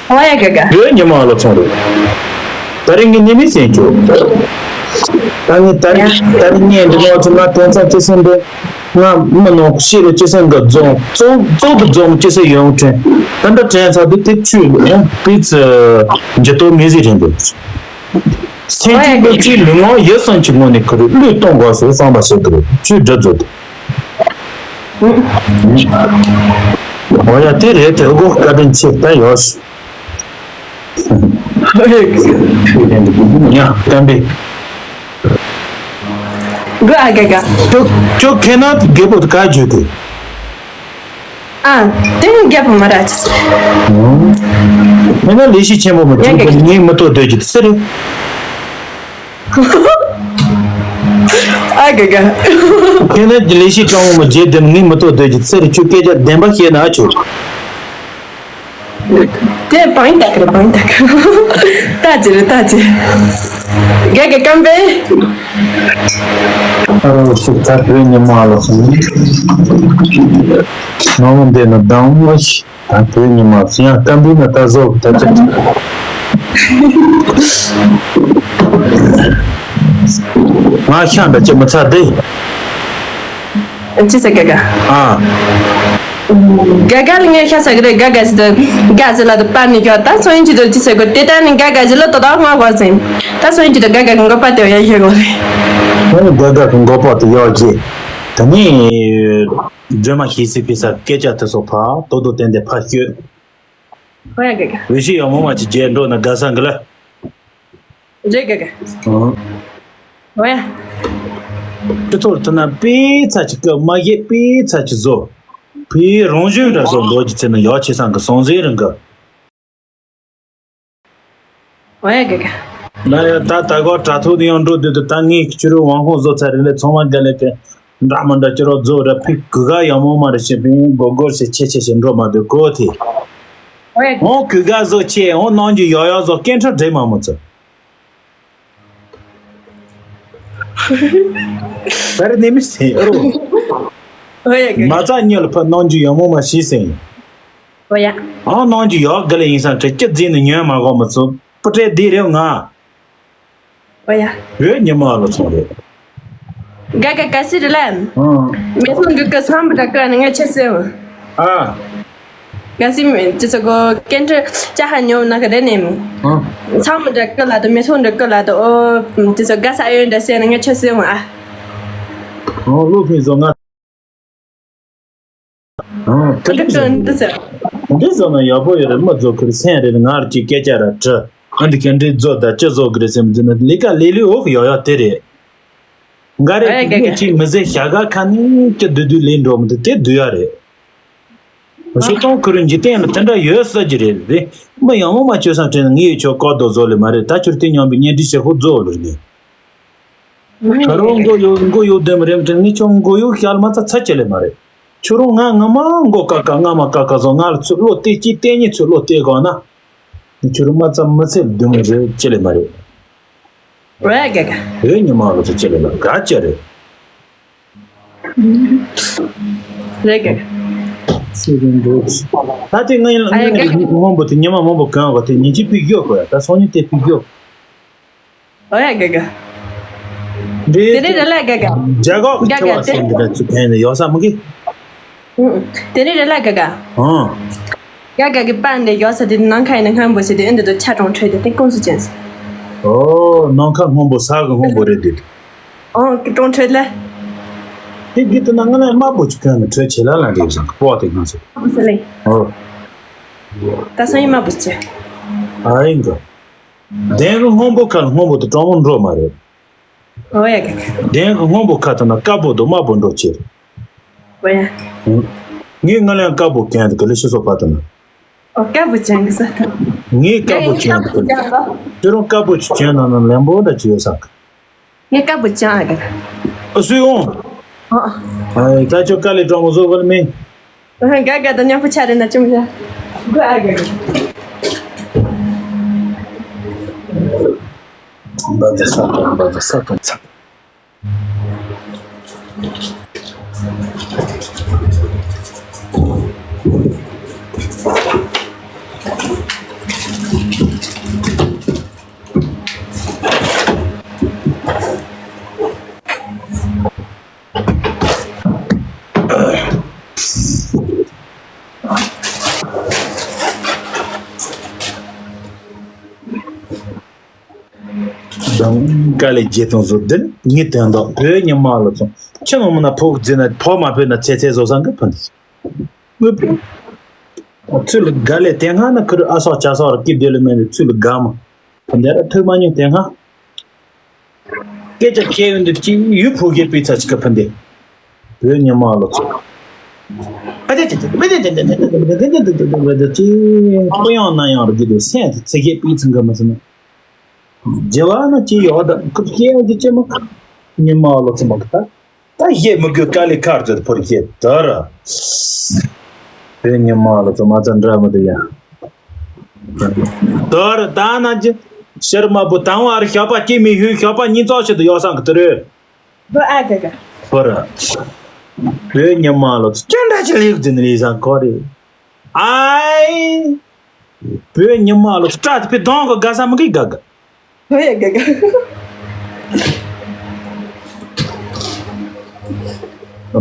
ཨོ་ཡ་ག་ག་བོད་ཉི་མ་ལ་ཚོང་རེད། ད་རིང་གི་ནི་མི་སེམས་ཆོག་ད་ནི་ད་རིང་ད་རིང་ངས་འདི་ནང་ཚོ་ང་དན་རྩ་ཅི་སེ་འགྲོ། ང་མི་ནང་ཤི་ལ་ཅི་སེ་འགའ་རྫོང་གཙོ་གཙོ་གི་རྫོང་ཅི་སེ་ཡོང་དྲན། ད་འདྲ་དྲན་ཚར་དུས་དེ་ཆུ་ཡང་པི་ཚི་འཇི་ཏོ་མི་ཟི་རེད་འདུག་སེམས་ཅན་པོ་ཅིག་ལུས་ངག་ཡིད་གསུམ་གྱི་ངོས་ནས་ཁུར་བློས་གཏོང་དགོས་ཟེར་བསམ་པ་བྱེད་ཀྱི་རེད། ཆོས་སྒྲུབ་མཛད་དེ། འོ་ཡ་དེ་རེད་དེ་གོ་བཀའ་དྲིན་ཆེ་ད་ཡོད། ཡ་བསྟན་པའི། གོ་ཨ་ག་ག་ཁྱོད་ཁྱོད་ཁེ་ན་རྒད་པོ་དེ་ག་བརྗོད་དེ། ཨ། དེ་ནི་རྒྱབ་མ་ར་ཅི། ཨ་ནི་ལས་གཞི་ཆེན་པོ་མ་བྱུང་གི་ངའི་མི་ཐོག་སྡོད་ཀྱི་ཟེར། ཨ་ག་ག་ཁྱེད་ནི་ལས་གཞི་སྤྲང་བོ་མ་བརྗེད་དེ་ངའི་མི་ཐོག་སྡོད་ཀྱི་ཟེར། ཁྱོད་སྐད་ཆ་བདེན་པ་བཤད་ན་ཨ་ཆོག་དེ་བང་ཡིན་ད་གི་རེད། བང་ཡིན་ད་གི་རེད། ད་ཅི་རེད་ད་ཅི། རྒྱ་གི་སྐམ་པས། ཨ་རོ་ཞིག་ད་བོད་ཉི་མ་ལ་སོང་། ནང་ལ་འདས་ན་སྡང་བ་ཞིག་ད་བོད་ཉི་མ་ཡང་སྐམ་པས་ན་ད་བཟོ་ད་ཅི། ང་ཤ་འདྲ་ཅི་མི་ཚ་དེ། ཅི་ཟེར་ག་ག་ཨ། ག་ག་ལ་ངས་ཤ་ཟ་གི་རེད། ག་ག་ཟེར་དུ་ག་ཟེར་ལ་དུ་པར་ནི་ཁྱོད་ད་སོ་ཡིན་གྱི་དུ་ཅི་ཟེར་གོ་དེ་ལྟར་ནི་ག་ག་ཟེར་ལ་དོ་དག་ང་གོ་ཟིན། ད་སོ་ཡིན་གྱི་དུ་ག་ག་གི་མགོ་པ་དེ་ཡ་ཡོད་གོ་རེད། ད་ནི་ག་ག་གི་མགོ་པ་དེ་ཡག་གི་ད་ནི་སྒྲོལ་མ་ཞེས་སྲིད་པའི་ས་སྐད་ཆ་དེ་ཚོ་ཕ་དོ་དོ་ཏན་ཏན་ཕ་ཤོད། ཧོ་ཡ་ག་ག་འོས་ཤིག་ཡག་མོ་མ་ཅིག་རྒྱལ་འགྲོ་ན་དགའ་ས་འགི་ལ། རེད་ག་ག་ཨང་། ཝེ། སྤྱི་ཚོགས་ཐ་ན་དཔེ་ཚ་ཅིག་སྐབས་མ་བཞེས་དཔེ་ཚ་ཅིག་བཟོ། ཕའི་རང་བཞིན་འདྲ་བཟོ་འདོད་ཀྱི་ཚེ་ན་ཡག་ཆེ་སང་གི་སོང་ཟེར་རང་གི་ཝེ་ག་ག་ན་ཡ་ད་ད་གོ་དྲ་ཐོག་ཏུ་ཡང་འགྲོ་དུས་དུ་ད་ངས་ཁྱི་རུ་དབང་ཁོང་བཟོ་ཚར་རེད་ལས་ཚང་མ་དགའ་ལས་ཀི་འདྲ་མི་འདྲ་ཁྱི་རུ་བཟོ་ར་ཕི་གུ་ག་ཡག་མོ་མ་རེད་ཞེས་པའི་མགོ་སྒོར་ཞེས་ཆེ་ཆེ་ཞེས་འགྲོ་མ་འདོད་གོ་ཐེ། ཨོ་ཡ། འོང་གུས་ག་བཟོ་ཆེ་འོང་གནང་རྒྱུ་ཡག་ཡག་བཟོ་སྐད་འཕྲིན་འདྲེས་མ་མོ་ཚོ། བར་ནས་མི་སེ་རོ། ཨོ་ཡ་ག་མ་རྩ་གཉིས་ལ་ཕ་གནང་རྒྱུ་ཡག་མོ་མ་ཤེས་སེ། ཨོ་ཡ། ཨང་གནང་རྒྱུ་ཡག་ག་ལ་ཡིན་སང་ཁྲེ་སྐྱི་རྫིས་ནས་ཉོན་མ་གོ་མི་ཚོ་པུ་ཏྲེ་དེ་རེད་ང་། ཨོ་ཡ། བོད་ཉི་མ་ལོ་ཚོང་རེད། ག་ག་ག་སི་རེད་ལ། ཨང་། མེ་ཐོང་གི་ག་སང་མི་འདྲ་ག་ནི་ང་ཆེ་སེ་བ། ཨ། ག་སི་མེ་ཅི་ཚོ་གོ་ཀེན་ཏྲ་ཅ་ཧ་ཉོ་ན་ག་རེ་ནེམ། ཨང་། སང་མི་འདྲ་ག་ལ་དོ་མེ་ཐོང་འདྲ་ག་ལ་དོ་ཨོ་ཅི་ཚོ་ག་ས་ཨེ་འདྲ་སེ་ནི་ང་ཆེ་སེ་བ་ཨ། ཨང་། ལོ་ཕིན་ཚོ་ང་། ཨང་། དེ་འདྲ་འདི་ཚོ་ན་ཡག་པོ་ཡོད་རེད། མི་ཚོ་ཁུར་སེམས་རེད། ང་ར་ཅིག་སྐད་ཆ་ར་དྲི། ཨ་འདི་ག་འདྲའི་བཟོ་ད་ཅི་བཟོ་གི་རེད་སེམས་འཛིན་ན་ལས་ཀ་ལས་ལས་འོག་ཡོག་ཡོག་དེ་རེད། འགའ་རེ་ཨ་ཡ་ག་ག་ཅིག་མི་ཟེར་ཤ་ག་ཁ་ནས་ཅི་བསྡུ་བསྡུ་ལས་འགྲོ་མི་འདུག་དེ་བསྡུ་ཡ་རེད། ཞོ་སྟོང་ཁུར་འཇིག་རྟེན་ལ་དེ་འདྲ་ཡོད་ས་ཀྱི་རེད་རེད། མི་ཡང་མོ་མ་བཅོས་སང་དྲན་ངས་ཡོད་ཆོག་བཀག་རྡོ་བཟོ་ལས་མ་རེད། ད་ཁྱོད་དེ་སྙམ་པའི་གཉེན་སྒྲིག་བྱེད་ཁོ་རྫོགས་ལ་རེད། ད་རུང་མགོ་གཡོག་མགོ་གཡོག་དེ་མི་རེད་དྲན་ངས་ཁྱོད་མགོ་གཡོག་བཤལ་མ་ཚ་ཚ་ཅི་ལས་མ་རེད། ཁྱོད་རང་ང་ངོ་མ་མགོ་ཀ་ཀ་ང་མ་ཀ་ཀ་བཟོ་ང་ལ་ཚུར་བློ་གཏད་ཀྱིས་གཏད་ཉིད་ཚུར་བློ་གཏད་གོ་ན། ཁྱོད་རང་མ་ཚ་མི་ཚེ་བདུན་རེད་ཅི་ལས་མ་རེད། རེད་ག་ག་བོད་ཉི་མ་ལོ་ཚོ་ཅི་ལས་མ་ག་ཅི་རེད། རེད་ག་ག་ཚེ་རིང་འགྲོ། ད་དེ་ངའི་ཨ་ཡ་ག་ག་སྔོན་པོ་དེ་ཉི་མ་མང་པོ་གང་བ་དེ་ཉིན་གཅིག་ཕི་གཡོ་དགོས་ཡ། ད་སང་ཉིན་དེ་ཕི་གཡོ། ཨོ་ཡ་ག་ག་དེ་རེད་རེད་ལ་ག་ག་རྒྱ་གོག་གི་ཁྱོ་བ་སེམས་འདི་འདྲ་ཚུ་ཕན་ནས་ཡོག་ས་མི་གི། དེ་རེད་རེད་ལ་ག་ག་ཨང་། ག་ག་གི་པན་དེ་ཡོག་ས་དེ་ནང་ཁ་ཡིན་ན་སྔོན་པོ་ཞིག་དེ་ཨིན་དེ་དུ་ཆ་གྲོང་ཁྲོད་དེ་དེ་ཀུང་སུ་ཅན་སི། ཨོ་ནང་ཁ་སྔོན་པོ་ས་གི་སྔོན་པོ་རེད་དེ། ཨོ་གི་གྲོང་ཁྲོད་ལ། དེ་གི་དུ་ན་ང་ལ་དམར་པོ་ཅིག་གོན་ནས་ཁྲོད་ཆེ་ལ་ལ་འདྲེས་བཟང་གི་པོ་དེ་ང་ཚོ། ཨོ་སི་ལེ། ཨོ། ད་སང་ཡིན་དམར་པོ་ཅི། ཨ་ཡིན་གི། གདན་གྱི་སྔོན་པོ་ཁ་ལ་སྔོན་པོ་དེ་གྲང་མོ་འགྲོ་མ་རེད། ཨོ་ཡ་ག་ག་གདན་གྱི་སྔོན་པོ་ཁ་དེ་ན་དཀར་པོ་དང་དམར་པོ་འགྲོ་ཕྱིར། ཨོ་ཡ། ངས་ང་ལ་ཡང་དཀར་པོ་གྱོན་དེ་ག་ལེ་ཤི་སོ་ཕ་དེ་ན། ཨོ་དཀར་པོ་གྱོན་གི་ས་ད། ངས་དཀར་པོ་གྱོན་དེ་ག་ལེ། ཁྱོད་རང་དཀར་པོ་ཅིག་གྱོན་ན་ན་ལན་པོ་འདྲ་ཅི་ཡོད་ས་གི། ངས་དཀར་པོ་ཅང་ཨ་ག་ཨ་སུའི་འོང་། ཨ་ད་ཁྱོད་དཀའ་ལས་སྒྲོག་མོ་བཟོ་བར་མིན། ག་ག་ད་མཉམ་པོ་ཆ་རེ་ན་ཅི་མི་ཤ་ག་ཨ་ག་ག་འབའ་ཟ་ས་དང་འབའ་ཟ་ས་དང་ཚ། དང་དཀའ་ལས་བརྒྱད་སྟོང་བཟོ་འདིར་ངའི་དོན་དག་བོད་ཉི་མ་ལོ་ཚོ་ཁྱི་ནང་མི་ན་ཕོག་རྫི་ན་ཕོག་མ་ཕོད་ན་ཚེ་ཚེ་བཟོ་སང་གི་ཕུན་དངོས་པོ་ཚུལ་དགའ་ལས་དེ་སྔ་ན་ཁུར་ཨ་སོག་ཅ་སོག་ར་སྐྱིད་སྡོད་ལ་མེད་ནས་ཚུལ་དགའ་མ་ཕུན་དེ་ར་ཐུག་མ་མྱོང་དེ་སྔ། སྐད་ཆ་ཁྱེད་ཡོན་ཏུ་ཅི་ཡུལ་ཕུག་གེ་པི་ཚ་ཅི་ཀ་ཕན་དེ། བོད་ཉི་མ་ལོ་ཚོ། ཨ་ཅེ་ཅེ་ཅེ་མེ་ཅེ་ཅེ་ཅེ་ཅེ་ཅེ་ཅེ་ཅེ་ཅེ་པོ་ཡང་ན་ཡང་རུ་གི་དུ་སེན་དུ་ཚེ་གེ་པི་ཚང་གི་མ་ཚང་ན། རྒྱལ་བ་ན་ཅི་ཡོད་ད་ཁུ་སྐྱེ་བ་ཅི་ཅེ་མ་ཁ་ཉི་མ་ལོ་ཚོ་མ་ཁ་ད་ད་ཡེ་མི་དགོས་དཀའ་ལས་ཁར་ཚོད་ཕོར་ཤེས་ད་ར། བོད་ཉི་མ་ལོ་ཚོ་མ་ཚ་འདྲ་མི་དུ་ཡ། དོར་ད་ན་ཅི། ཕྱིར་མ་བུ་དང་བ་རུ་ཞགས་པ་སྐྱེ་མི་ཧུའི་ཞགས་པ་གཉིས་ཙོག་ཞིག་ཏུ་ཡོག་སང་གི་དུ་རུ། བུ་ཨ་ག་ག་བུ་རུ། བོད་ཉི་མ་ལོ་ཚོ་ཅི་འདྲ་ཅི་ལེགས་ཟིན་ལེགས་སང་ཁོ་རེ། ཨའི། བོད་ཉི་མ་ལོ་ཚོ་སྐྲ་དེ་པའི་གདོང་གི་དགའ་ས་མི་གི་དགའ་གི། བུ་ཡ་ག་ག་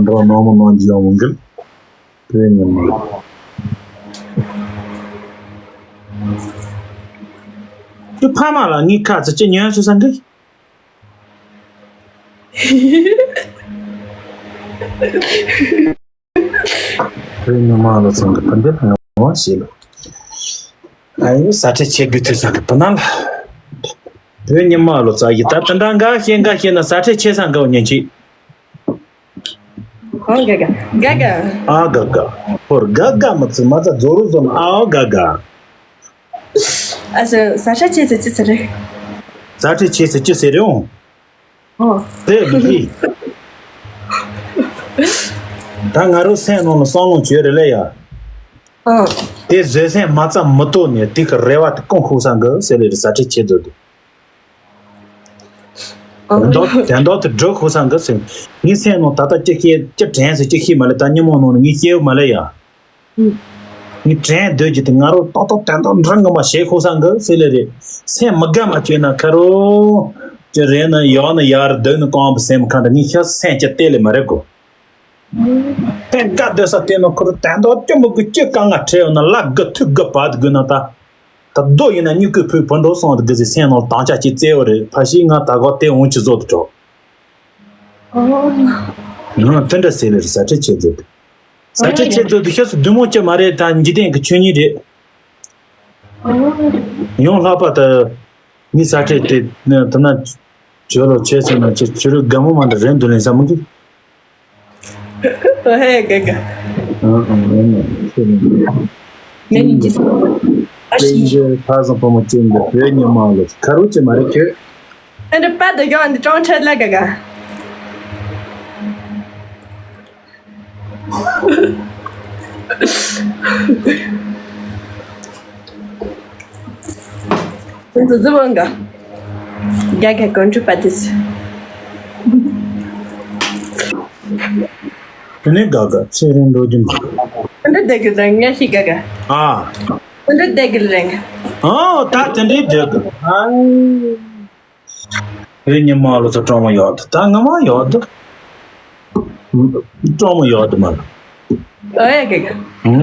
འགྲོ་ནོ་མོ་ནོ་འཇིའོ་མོ་འགིལ། བོད་ཉི་མ། ཁྱོད་ཕ་མ་ལ་ངའི་ཁ་ཚ་ཅི་ཉོན་སུ་ས་འདི། བོད་ཉི་མ་ལོ་ཚང་གི་ཕན་བདེ་ངོ་བོ་ཞེས་ལ། ཨ་ཡོ་ས་ཁྲལ་ཆེ་དགོས་ཐུག་ས་གི་བུ་ན་ལ། བོད་ཉི་མ་ལོ་ཚ་ཡི་ད་དེ་འདྲ་འགའ་ཤེས་འགའ་ཤེས་ན་ས་ཁྲལ་ཆེ་ས་འགའ་ཉན་ཅིག་ཨོ་ག་ག་ག་ག་ཨ་ག་ག་ཧོར་ག་ག་མ་ཚི་མ་ཚ་རྫོ་རུ་ཟོ་ན་ཨ་ག་ག་ཨ་ཟ་ས་ཁྲ་ཆེ་ཟེར་ཅི་ཟེར་རེད། ས་ཁྲ་ཆེ་ཟེར་ཅི་ཟེར་རེད་འོང་། ཨོ། དེ་མི་ཤེས། ད་ང་རོ་སེམས་ནང་ལ་བསམ་བློ་བྱོས་རེད་ལེ་ཡ། ཨོ། དེ་བཟོད་སེམས་མ་ཙམ་མི་གཏོང་ནས་དེ་གི་རེ་བ་དེ་སྐོང་ཁུག་ས་འགི་ཟེར་ལེ་རེ་ཟ་ཁྲེ་ཆེ་ཚོད་དུ། དོན་དག་དོན་དག་དེ་སྒྲུབ་ཁུག་ས་འགི་ཟེར། ངའི་སེམས་ནང་ད་ལྟ་ཅི་ཤེས་ཅི་དྲན་ཟེར་ཅི་ཤེས་མ་ལེ། ད་ཉིན་མོ་ནང་ནས་ངའི་སྐྱེ་བོ་མ་ལེ་ཡ། ངའི་དྲན་སྡོད་ཀྱི་དེ་ང་རོ་ཏོག་ཏོག་དོན་དག་འདྲ་ངོ་མ་བྱེད་ཁུག་ས་འགི་ཟེར་ལེ་རེ། སེམས་མི་དགའ་མ་བྱོས་ན་ཁ་རོ། ཅི་རེད་ན་ཡག་ན་ཡག་རེད། སྡོད་ན་གང་བ་སེམས་ཁ་འདྲ་ངའི་ཤ་སེམས་ཅི་བལྟས་ལེ་མ་རེད་གོ། ཕན་ཀ་སྡོད་ས་དེ་ནོ་ཁུར་དན་དོ་ཅི་མི་དགོས་ཅི་དཀའ་ངལ་འཕྲད་ཡོད་ན་ལ་དགུ་ཐུག་དགུ་བར་དུ་དགོས་ན་ད། ད་རྡོ་ཡིན་ན་སྨྱུ་གུའི་ཕུའི་བུ་འགྲོ་སོང་དུ་དགུ་ཟེར་སེམས་ནང་དང་ཆ་ཅི་བཙལ་བ་རེད། ཕ་ཤི་ང་ད་གོ་དེ་འོང་ཅི་བཟོ་དུ་འགྲོ། ང་དེ་འདྲ་ཟེར་ལེ་རེད། ཟ་ཁྲེ་ཆེ་ཚོད་དུ། ཟ་ཁྲེ་ཆེ་ཚོད་དུ་ཤ་སུ་བདུད་མོ་ཅི་མ་རེད། ད་འཇིག་རྟེན་གྱི་ཆོས་ཉིད་རེད། ཡང་ལྷག་པ་དུ། ངའི་ས་ཁྲའི་དེ་ནས་དེ་ན་ཇོ་ལོ་ཆེ་ཚེ་ན་ཆེ་ཆུ་རུ་དགའ་མོ་མ་འདྲ་རེད་འདུག་ལེན་ས་མི་འདུག་ཨ་ཧེ་ག་ག་ཨ་ཨ་ཨ་ཨ་ཁྱོད་ནི་ངས་ནི་ཅི་སོང་ཨ་ཤི། ཕ་བཟང་ཕོ་མོ་ཅན་འདི་བོད་ཉི་མ་ལོ་ཁ་རུ་ཅི་མ་རེད་ཁྱོད། ཨ་འདྲ་པ་དུ་ཡོང་འདི་གྲོང་ཁྱེར་ལ་ག་ག་འཛི་འཛི་བང་ག་རྒྱ་ག་གོན་ཁྲུ་པ་དིས། དེ་ནས་དགའ་དགའ་ཚེ་རིང་འགྲོ་རྒྱུ་མ། འདི་བསྡད་རྒྱུ་དང་ངས་ཤི་དགའ་དགའ། ཨ། འདི་བསྡད་རྒྱུ་རེད། ཨོ་ད་དེ་འདྲའི་བསྡད་དགོས། ཨ། བོད་ཉི་མ་ལོ་ཚོ་གྲོང་མ་ཡོད་དོ། ད་ང་མ་ཡོད་དོ། གྲོང་མ་ཡོད་དོ་མ་ལ། ཨོ་ཡ་གེ་གེ། ཧུམ།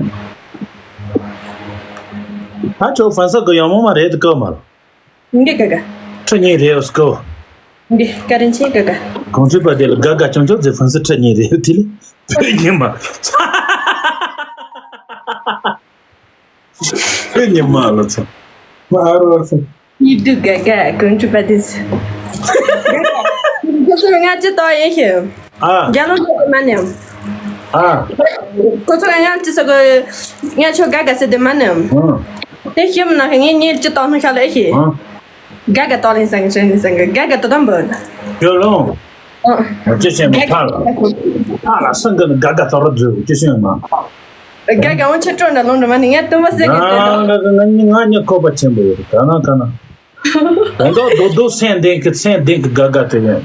ད་ཁྱོད་ཧྥན་སི་གི་ཡང་མོ་མ་རེད་དུ་ཀ་མ་ལ། འདི་གེ་གེ། ཁྲི་གཉིས་རེད་ཨོ་སྐོ། འདི་ཀ་རིན་ཆེ་གེ་གེ། གོང་ཚུལ་པ་དེ་ལ་དགའ་དགའ་ཆུང་ཆུང་ཟེར། ཧྥན་སི་ཁྲི་གཉིས་རེད་དེ་ལ་བོད་ཉི་མ། བོད་ཉི་མ་ལོ་ཚོ། མ་ཨ་རོ་ཚོ། ཡིད་སྡུག་ག་ག་གོན་ཁྲུ་པ་དིས། ཁོ་ཚོ་ང་ཅི་ཏོ་ཡིན་ཤི། ཨ། རྒྱ་ལོ་མ་ནེམ། ཨ། ཁོ་ཚོ་ང་ཅི་ས་གོ་ང་ཆོ་ག་ག་སེ་དེ་མ་ནེམ། ཨ། དེ་ཤི་མ་ན་ངའི་ཉིལ་ཅི་ཏོ་ནོ་ཤ་ལ་ཤི། ཨ། ག་ག་ཏོ་ལིན་སང་ཆེན་ནི་སང་ག་ག་ཏོ་དམ་བོ། ཡོ་ལོང་། ཨ། ཅི་ཤེས་མ་ཕ་ལ། ཕ་ལ་སང་ག་ནི་ག་ག་ཏོ་ར་ཛུ་ཅི་ཤེས་མ། ག་ག་འོན་ཆེ་སྤྲོ་འདྲ་ལོང་འདྲ་མ་ནི་ང་ཏུ་མ་སེ་གི་ཏེ། ང་ང་ང་ང་ང་ཁོ་པ་ཆེན་པོ་ཡོད་ག་ན་ག་ན། ད་ལྟ་རྡོ་རྡོ་སེང་ལྡེང་གི་སེང་ལྡེང་གི་དགའ་དགའ་དེ་ཡིན།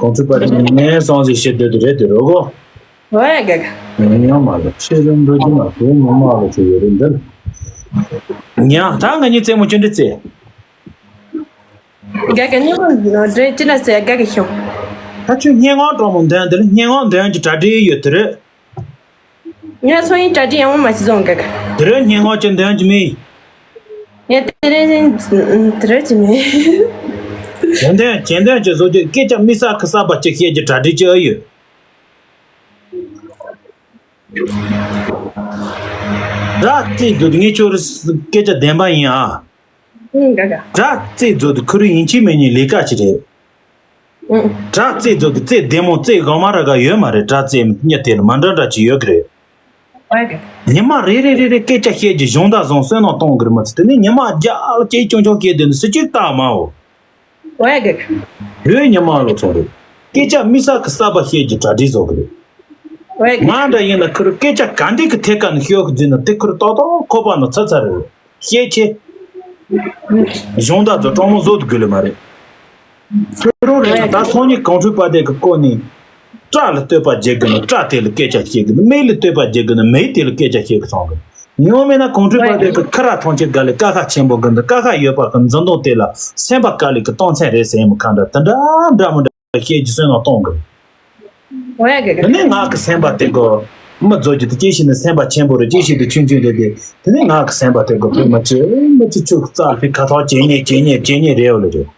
གོང་ཚུལ་པ་དེ་ངའི་སང་ཟིག་བཤད་སྡོད་དེ་རེད་དེ་རོ་གོ། ཨོ་ཡ་ག་ག་ཉམས་མ་ལ་ཆེ་རིང་འགྲོ་རྒྱུ་མ་དེ་ངོ་མ་ལ་ཚོ་ཡོད་རེད་འདི། ཉ་ད་ང་གཉིས་རྩེད་མོ་ཅི་འདྲི་རྩེད། ག་ག་ཉི་མ་ནོ་འདྲེ་ཅི་ན་ཟེ་ག་ག་ཤོང་། ད་ཁྱོད་སྙན་ངག་སྤྲང་མོ་འདོན་འདི་ལ་སྙན་ངག་འདོན་གྱི་གྲ་སྒྲིག་ཡོད་དེ་རེད། ངས་སོང་ཡིན་གྲ་སྒྲིག་ཡང་མ་བྱེད་བཟོ་འགའ་ག་དེ་རིང་སྙན་ངག་ཅི་འདོན་གྱི་མེད། ངས་དེ་རིང་དེ་རིང་གྱི་མེད། གྱེན་འདོན་གྱེན་འདོན་གྱི་བཟོ་རྒྱུ་སྐད་ཆ་མི་ས་ཁི་ས་པ་ཅིག་བཤད་རྒྱུ་གྲ་སྒྲིག་ཅི་ཨེ་ཡོད། ར་རྩེ་རྫོད་ངས་ཁྱོད་རི་སྐད་ཆ་བདེན་པ་ཡིན་ཨ། ཨུང་ག་ག་ར་རྩེ་རྫོད་ཁུ་རུ་ཡིན་གཅིག་མིན་གཉིས་ལས་ཀ་ཅིག་རེད། ཨུང་། དྲ་རྩེ་རྫོགས་ཀྱི་རྩེ་བདེ་མོ་རྩེ་གང་མ་ར་ག་ཡོད་མ་རེད། དྲ་རྩེ་གཉིས་དེ་ལ་མ་འདྲ་འདྲ་ཅིག་ཡོད་ཀྱི་རེད། ཨོ་ཡ་གི། ཉི་མ་རེ་རེ་རེ་རེ་སྐད་ཆ་བཤད་ཀྱི་གཞུང་དང་བཟང་བསོད་ནམས་གཏོང་གི་རེད་མ་ཚད་དེ་ནས་ཉི་མ་རྒྱ་ལ་སྐད་ཆུང་ཆུང་བཤད་དེ་ནི་སུ་གཅིག་བལྟ་མ་འོ། ཨོ་ཡ་གི། ལོས་ཉི་མ་ལོ་ཚོང་རེད། སྐད་ཆ་མི་ས་གི་ས་པ་བཤད་ཀྱི་གྲ་སྒྲིག་བཟོ་གི་རེད། ཨོ་ཡ་གི། ང་འདྲ་ཡིན་ན་ཁུར་སྐད་ཆ་ག་འདི་གི་ཐད་ཀ་ནས་ཤོད་གི་འཛིན་ན་དེ་ཁུར་ཏོག་ཏོག་ཁོ་པ་ན་ཚ་ཚ་རེད། ཤེས་ཆེ། གཞུང་དག་ཚོ་སྤྲང་མོ་བཟོ་དགོས་ལེ་མ་རེད། ཁྱོད་རང་རེད་ན་ད་སང་ཉིན་གངས་ཁྲོད་པ་དེ་གི་བསྐོར་ནས། སྐྲ་ལ་བསྟོད་པ་རྒྱག་དགོས་ན་སྐྲ་དེ་ལ་སྐད་ཆ་བཤད་དགོས་ན་མིག་ལ་བསྟོད་པ་རྒྱག་དགོས་ན་མིག་དེ་ལ་སྐད་ཆ་བཤད་དགོས་སོང་གི། ཡང་མིན་ན་གངས་ཁྲོད་པ་དེ་གི་ཁ་ར་ཐང་ཆེ་དགའ་ལས་ཀ་ཁ་ཆེན་པོ་གི་འདི་ཀ་ཁ་ཡོད་པ་གི་འཛིན་སྟངས་དེ་ལ་སེམས་པ་དཀའ་ལས་གི་གཏོང་ཚན་རེད་ཟེར་མི་ཁ་འདྲ་དེ་འདྲ་འདྲ་མི་འདྲ་བཤད་རྒྱུ་བསོད་ནམས་གཏོང་གི། ཨོ་ཡ་གི་གི། དེ་ནས་ང་གི་སེམས་པ་དེ་གོ། མི་རྫོགས་ཀྱི་དེ་སྐྱེ་ཤི་ནི་སེམས་པ་ཆེན་པོ་རེད་སྐྱེ་ཤི་དེ་ཆུང་ཆུང་རེད་དེ། དེ་ནས་ང་གི་སེམས་པ་དེ་གོ་བོད་མི་ཆེ་མི་ཆེ་ཆུ་རྩ་ལ་ཕི་ཁ་ཐོག་ཇེ་ཉེ་ཇེ་ཉེ་ཇེ་ཉེ་རེད་འོ་ལེ་རེད།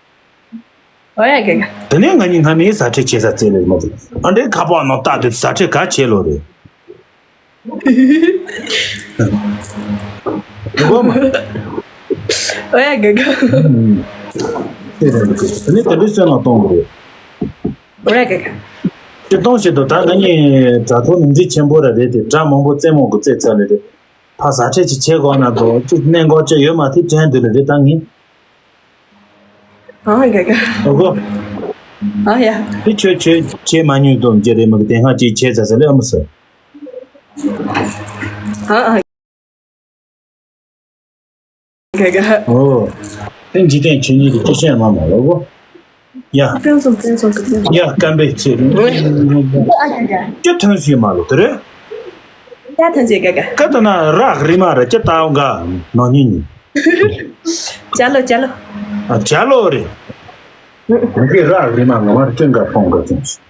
ཨོ་ཡ་གི་གི། དེ་ནས་ང་གཉིས་སྔ་མའི་ཟ་ཁྲེ་བྱེད་ས་རྩེ་ལེ་མ་རེད་ཨ་འདྲའི་ཁ་པར་ནང་ལྟ་དུས་ཟ་ཁྲེ་ག་བྱེད་ལོ་རེད། གོ་མ། ཨོ་ཡ་གི་གི། དེ་རེད་འདུག་དེ་ནས་དེ་འདྲའི་བསོད་ནམས་གཏོང་གི་རེད། ཨོ་ཡ་གི་གི། ཅི་གཏོང་བྱེད་དུ་ད་ང་གཉིས་དྲ་ཐོག་ནས་འདྲི་ཆེན་པོ་ར་རེད་དེ་དྲ་མང་པོ་རྩེད་མོ་གི་རྩེད་ཚར་ལེ་རེད། ཕ་ཟ་ཁྲེ་ཅིག་བྱེད་དགོས་ན་དོ་ཅིག་གནས་འགོག་ཅིག་ཡོད་མ་ཐིག་དྲན་འདུག་ལེ་རེད་ད་ངས། ཨ་ག་ག་ཨོ་གོ། ཨ་ཡ། དེ་ཆོས་ཆོས་བྱེད་མ་མྱོང་དོ་མཇལ་རེད་མ་གི་དེ་སྔ་ཅིག་བྱེད་ཟ་ཟ་ལེ་ཨ་མ་ཟ། ཨ་ཨ། ག་ག་ཨོ། ཏན་འཇིག་རྟེན་ཆོས་ཉིད་ཀྱི་སྐྱེ་ཤེས་མ་མ་ལོ་གོ། ཡ། ཕན་སོང་ཕན་སོང་གི་ཕན་སོང་། ཡ་སྐམ་པའི་ཚེ་རིང་། ཨ་ཡ་ཡ། སྐྱོ་ཐོན་སྲིད་མ་ལོ་དེ་རེད། ཡ་ཐོན་སྲིད་ག་ག་ཀ་ཏ་ན་རག་རི་མ་ར་ཅི་ཏའོ་ག་ནོ་ཉི་ཉི། ཅ་ལོ་ཅ་ལོ། ཨ་ཅ་ལོ་རེད། མི་གི་རག་རི་མ་ང་མར་ཅི་འགའ་ཕོང་ག་ཅུང་སོང་།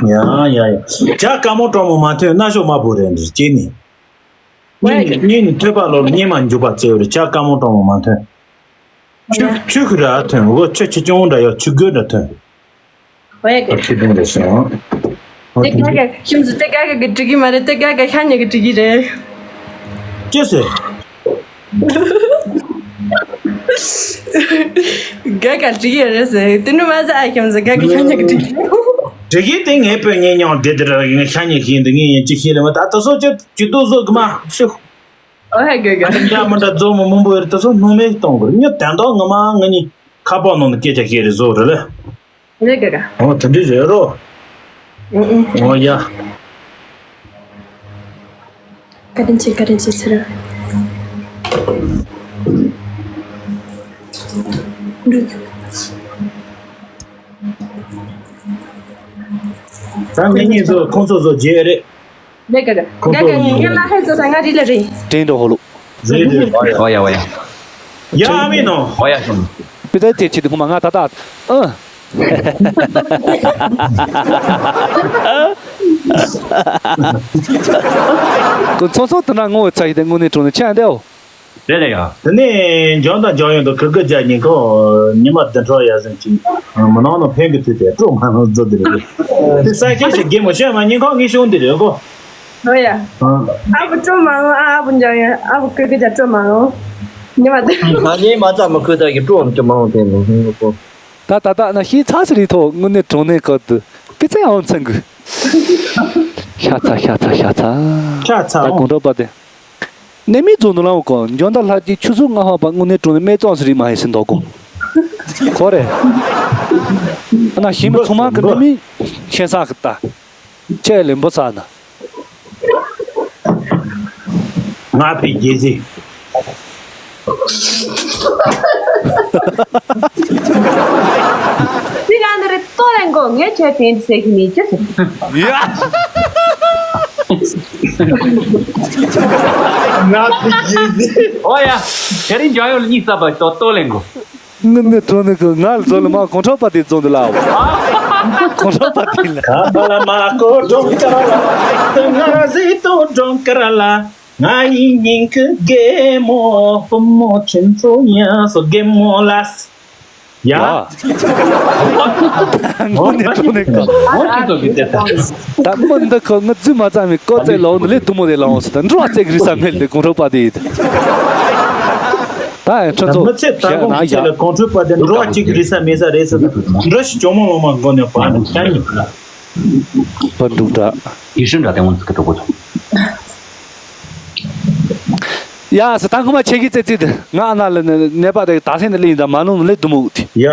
ཡ་ཡ་ཡ། ཇ་དཀར་མོ་གྲོག་མོ་མ་ཐོན་སྣ་ཤོག་དམར་པོ་རེད་འདི་སྐྱེས་ནི། གཉིས་ནི་གཉིས་ནི་ཐོད་པ་ལོ་ལ་གཉིས་མ་འཇུག་པ་བཙལ་བ་རེད། ཇ་དཀར་མོ་གྲོག་མོ་མ་ཐོན། ཆུ་ཆུ་ཁུ་ར་ཐོན་འོ་ཆུ་ཆུ་ཆུང་འདྲ་ཡོད་ཆུ་རྒོད་འདྲ་ཐོན། ཨ་ཁྱི་དུང་རེད་སོང་། ཨ་དེ་དེ་ག་ག་ཁྱིམ་སུ་དེ་ག་ག་གི་འགྲིག་གི་མ་རེད། དེ་ག་ག་ཤ་ཉེ་གི་འགྲིག་གི་རེད། ཅི་ཟེར། ག་ག་འགྲིག་ཡོད་རེད་ཟེར་དེ་ནུ་མ་ཟ་ཨ་ཁྱིམ་སུ་ག་ག་ཤ་ཉེ་གི་འགྲིག་གི་རེད། འགྲིག་གི་དེ་ངའི་བུ་ངའི་ཉང་དེ་དེ་ར་ངའི་ཤ་ཉེ་ཤིན་དེ་ངའི་ཉེ་ཅི་ཤེས་ལེ་མ་ད་ད་སོ་ཅི་ཅི་ཏུ་སོ་གི་མ་ཤུ། ཨོ་ཧེ་ག་ག་ཨ་ཡ་མ་འདྲ་ཛོ་མོ་མང་པོ་ཡོད་རེད། ད་སོ་སྣང་མེད་གཏོང་དགོས་རེད། ཉོ་དན་ཏོག་ང་མ་ང་གཉིས་ཁ་པོ་ནང་ནས་སྐད་ཆ་བཤད་རེད་བཟོ་རེད་ལེ། རེད་ག་ག་ཨོ་དེ་འདྲ་རེད་རོ། ཨུ་ཨུ། ཨོ་ཡ། བཀའ་དྲིན་ཆེ་བཀའ་དྲིན་ཆེ་ཟེར། ད་ངེད་གཉིས་ཚོ་ཁོང་ཚོ་ཚོ་རྗེས་རེད། ལས་ཀ་ག་ག་ག་ངས་ང་ལ་ཧེ་ཚོ་ས་ང་རི་ལ་རི། དྲན་འགྲོ་ཧོ་ལུ། རེད་རེད། ཨོ་ཡ་ཨོ་ཡ། ཡ་ཨ་མི་ནོ། ཨོ་ཡ་ཤོང་། པི་ཏའི་དེ་ཆེ་དུ་ཁོ་མ་ང་ད་ད། ཨ། ཁོ་ཚོ་ཚོ་དུ་ན་ངོ་བོ་ཚ་ཡི་དེ་དངོས་གནས་དྲང་ནས་ཆ་འདེའོ། རེད་ལ་ཡ། དེ་ནས་འཇང་དང་འཇང་ཡོན་དུ་ཁུ་ཁུ་རྒྱག་ཉིན་ཁོ་ཉི་མ་བདུན་ཕྲག་ཡར་སེང་ཅིག་མི་ནང་ན་ཕན་གི་དུས་དེ་སྤྲོ་མ་ནང་རྫོ་དེ་རེད། དེ་ས་ཁྱེར་ཞིག་རྒན་མོ་ཤོད་མ་ཉིན་ཁོ་ངའི་གཞུང་འདི་རེད་གོ། ཧོ་ཡ། ཨ་བུ་སྤྲོ་མ་ནང་ཨ་བུ་འཇང་ཡོན་ཨ་བུ་ཁུ་ཁུ་རྒྱག་སྤྲོ་མ་ནང་། ཉི་མ་བདུན། ང་ཉིན་མ་ཙམ་མི་ཁུ་ད་གི་སྤྲོ་མ་ནང་དེ་མ་ཧུང་གོ། ད་ད་ད་ན་ཤི་ཚ་སི་རི་ཐོ་དངོས་གནས་དྲང་གནས་ཁོ་དུ་པི་ཚེ་ཡང་ཚང་གི། ཤ་ཚ་ཤ་ཚ་ཤ་ཚ། ཤ་ཚ་ད་གོང་གྲོགས་པ་དེ། ནད་མེད་རྫོང་དུ་ལངས་གོ་འཇོན་ད་ལྷ་གཅིག་ཆུ་ཚོད་ལྔ་ཧོ་པ་དངོས་གནས་དྲང་ནས་སྨད་བཙོང་ཟེར་རིགས་མ་ཡིན་ཟེར་འདོག་གོ། ཁོ་རེ། ཨ་ན་ཞིམ་མི་ཚང་མ་གི་ནད་མེད་ཁྱེད་ས་གི་ལྟ། ཁྱེད་ལས་འབུ་ས་ན། ང་པའི་རྒྱལ་སྲིད། དེ་རང་འདིར་ལྟོ་ལེན་གོ་ངས་ཁྱོད་དེ་འདྲ་ཟེར་གི་མེད་ཅི་ཟེར། ཡ། ང་ཕི་ཡི་ཟེར། ཨོ་ཡ། དེ་རིང་འཇང་ཡོད་གཉིས་ས་པ་ལྟོ་ལྟོ་ལེན་གོ། ངུ་ནི་གྲོ་ནི་གི་ང་ལ་ཛོ་ལ་མ་གོང་ཁྲོ་པ་དེ་ཛོ་འདི་ལའོ། གོང་ཁྲོ་པ་དེ་ལ། ཁ་པ་ལ་མ་ཀོ་ཀྲོང་ཀ་ར་ལ། ང་ར་ཟི་ཏོ་ཀྲོང་ཀ་ར་ལ། ང་ཡི་ཉིང་ཁུ་རྒན་མོ་བུ་མོ་ཁྱིམ་ཚོ་ཡང་སོ་རྒན་མོ་ལ། ཡ། ཨ། ངུ་ནི་གྲོ་ནི་གི། ཨོ་ཅི་ཏོ་གི་ཏེ་ཏ། ད་མི་འདི་ཁོ་ངུ་རྫུན་མ་རྩ་མི་ཀོ་ཙེ་ལོ་ནི་ལེ་དུ་མོ་དེ་ལོ་སི་ད་འགྲོ་བ་ཙེ་གི་རི་ས་མེལ་དེ་གོང་ཁྲོ་པ་དེ་ཡིད། ད་ཡང་ཁྲོ་ཚོ་མི་ཚེ་ད་ཤ་ན་ཡ། ཁོང་ཁྲོ་པ་དེ་འགྲོ་བ་ཅིག་གི་རི་ས་མེ་ས་རེ་ས་ད་འགྲོ་ཞིག་ཇོ་མོ་ལོ་མ་མགོ་ནས་བ་ནི་ཤ་ཉི། པ་འབྲུག་སྒྲ། ཡི་ཤུན་འདྲ་དེ་འོང་ཚིག་གི་གྲོགས་པོ་ཚོ། ཡ་ས་ད་ཁོ་མ་ཆེ་གི་ཙེ་ཙེ་དེ་ང་ཨ་ན་ལ་ནད་པ་དེ་ད་སེང་དེ་ལེ་ཡིན་ད་མ་ནུ་ལེ་དུ་མོ་དེ། ཡ།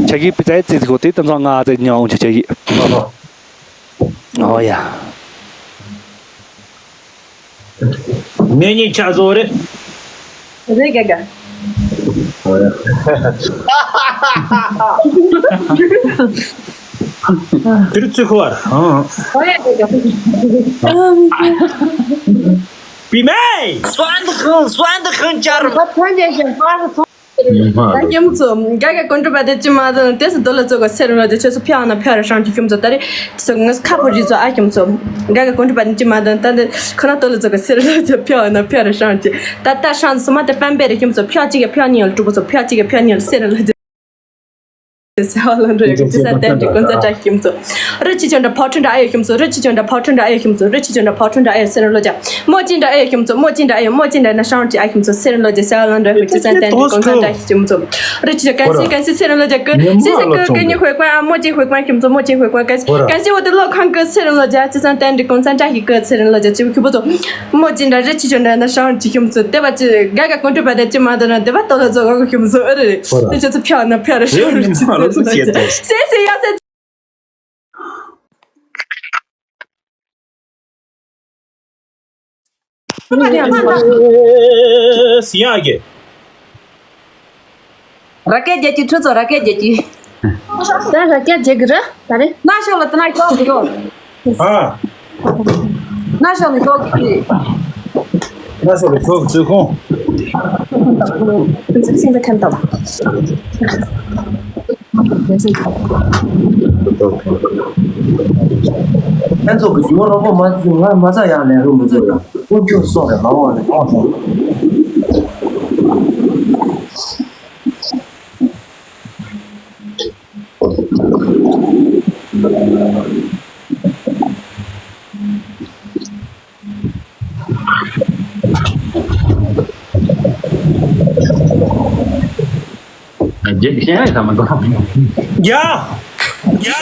ཆེ་གི་པི་ཙེ་ཙེ་ཁོ་དེ་ད་ཚང་ང་ཙེ་ཉ་འོང་ཆེ་ཆེ་གི། ཨོ་ཡ། ངེད་གཉིས་ཆ་བཟོ་རེད། རེད་ག་ག་དེར་ཚུད་ཁོ་བར། ཨོ་ཡ་ག་ག་བི་མེ། སོན་དུ་ཁང་སོན་དུ་ཁང་ཅར། ད་ཐོན་རྒྱ་ཞིང་པར་ཐོན། ད་ཁྱིམ་ཚོ་ག་ག་ཀོན་ཀྲུ་པ་དེ་ཅི་མ་དང་དེ་སུ་དོ་ལ་ཚོ་ག་སེར་ལ་དེ་ཆོས་སུ་ཕྱག་ན་ཕྱག་ར་ཧྲང་གི་ཁྱིམ་ཚོ་ད་རེ་ཚོ་ངས་ཁ་ཕོ་རི་ཚོ་ཨ་ཁྱིམ་ཚོ་ག་ག་ཀོན་ཀྲུ་པ་དེ་ཅི་མ་དང་ད་དེ་ཁོ་ན་དོ་ལ་ཚོ་ག་སེར་ལ་དེ་ཕྱག་ན་ཕྱག་ར་ཧྲང་གི་ད་ད་ཧྲང་སུ་མ་དེ་པན་པེ་རེ་ཁྱིམ་ཚོ་ཕྱག་གཅིག་ག་ཕྱག་གཉིས་ལ་གྲུ་པོ་ཚོ་ཕྱག་གཅིག་ག་ཕྱག་གཉིས་ལ་སེར་ལ་དེ། ཟེར་བ་ལ་འགྲོ་ཡོད་གི་ཅི་ས་བསྟན་འགྲིག་ཀུན་ས་བཀྲ་ཤིས་ཁྱིམ་ཚོ། རི་ཆི་ཆོན་འདྲ་ཕོ་ཁྲོན་འདྲ་ཨ་ཡོད་ཁྱིམ་ཚོ། རི་ཆི་ཆོན་འདྲ་ཕོ་ཁྲོན་འདྲ་ཨ་ཡོད་ཁྱིམ་ཚོ། རི་ཆི་ཆོན་འདྲ་ཕོ་ཁྲོན་འདྲ་ཨ་ཡོད་སེར་ལོ་ཅ། མོ་ཅི་འདྲ་ཨ་ཡོད་ཁྱིམ་ཚོ། མོ་ཅི་འདྲ་ཨ་ཡོད་མོ་ཅི་འདྲ་ན་ཧྲང་ཅི་ཨ་ཁྱིམ་ཚོ་སེར་ལོ་ཅ། ཟེར་བ་ལ་འགྲོ་ཡོད་གི་ཅི་ས་བསྟན་འགྲིག་ཀུན་ས་བཀྲ་ཤིས་ཁྱིམ་ཚོ། རི་ཆི་ཆོན་ཀན་སི་ཀན་སི་སེར་ལོ་ཅ་ཀུ་སི་སི་ཀུ་ཀུ་ཉི་ཧོས་ཀུན་ཨ་མོ་ཅི་ཧོས་ཀུན་ཁྱིམ་ཚོ། མོ་ཅི་ཧོས་ཀུན་ཀན་སི་ཀན་སི་འོ་དེ་ལོ་ཁང་ཀུ་སེར་ལོ་ཅ། ཅི་ས་བསྟན་འགྲིག་ཀུན་ས་བཀྲ་ཤིས་ཀུ་སེར་ལོ་ཅ། ཅི་ཁྱུ་པོ་ཚོ། མོ་ཅི་འདྲ་རི་ཆི་ཆོན་འདྲ་ན་ཧྲང་ཅི་ཁྱིམ་ཚོ་དེ་བ་ཅི་ག་ག་ཀུན་ཏུ་པ་དེ་ཅི་མ་དོ་ན་དེ་བ་ཏོ་ལ་ཚོ་ག་ག་ཁྱིམ་ཚོ་ཨ་རེ་རེ་དེ་ཆོ་ཚོ་ཕྱག་ན་ཕྱག་རེ་ཧྲང་རེ་ཅི་ཚོ་སེ་སེ་ཡ་སེ། ཨེ་སི་ཡ་གི། ར་སྐད་རྒྱག་གི། ཁྱོད་ཚོ་ར་སྐད་རྒྱག་གི། ད་ར་སྐད་རྒྱག་གི་ར་ད་རེ། ན་ཤོག་ལ་ད་ན་ཤོག་ཡོད། ཨ། ན་ཤོག་ལ་ཤོག་གི། ན་ཤོག་ལ་ཤོག་གི་ཚོད་ཁོང་། ཚོད་ཤིང་ད་ཁན་ཏོ། ཁྱེད་ཚོ་གི་ཇུས་རོགས་པ་མ་ང་མ་ཚ་ཡང་ལས་རོགས་མི་ཚོ་ཡང་ཀུན་སྤྱོད་སོགས་ལས་མ་འོངས་ནས་གང་སོང་། རྒྱལ་གྱི་ཤེས་ཡ་ཡི་ས་མ་འགྲོ། རྒྱ། རྒྱ།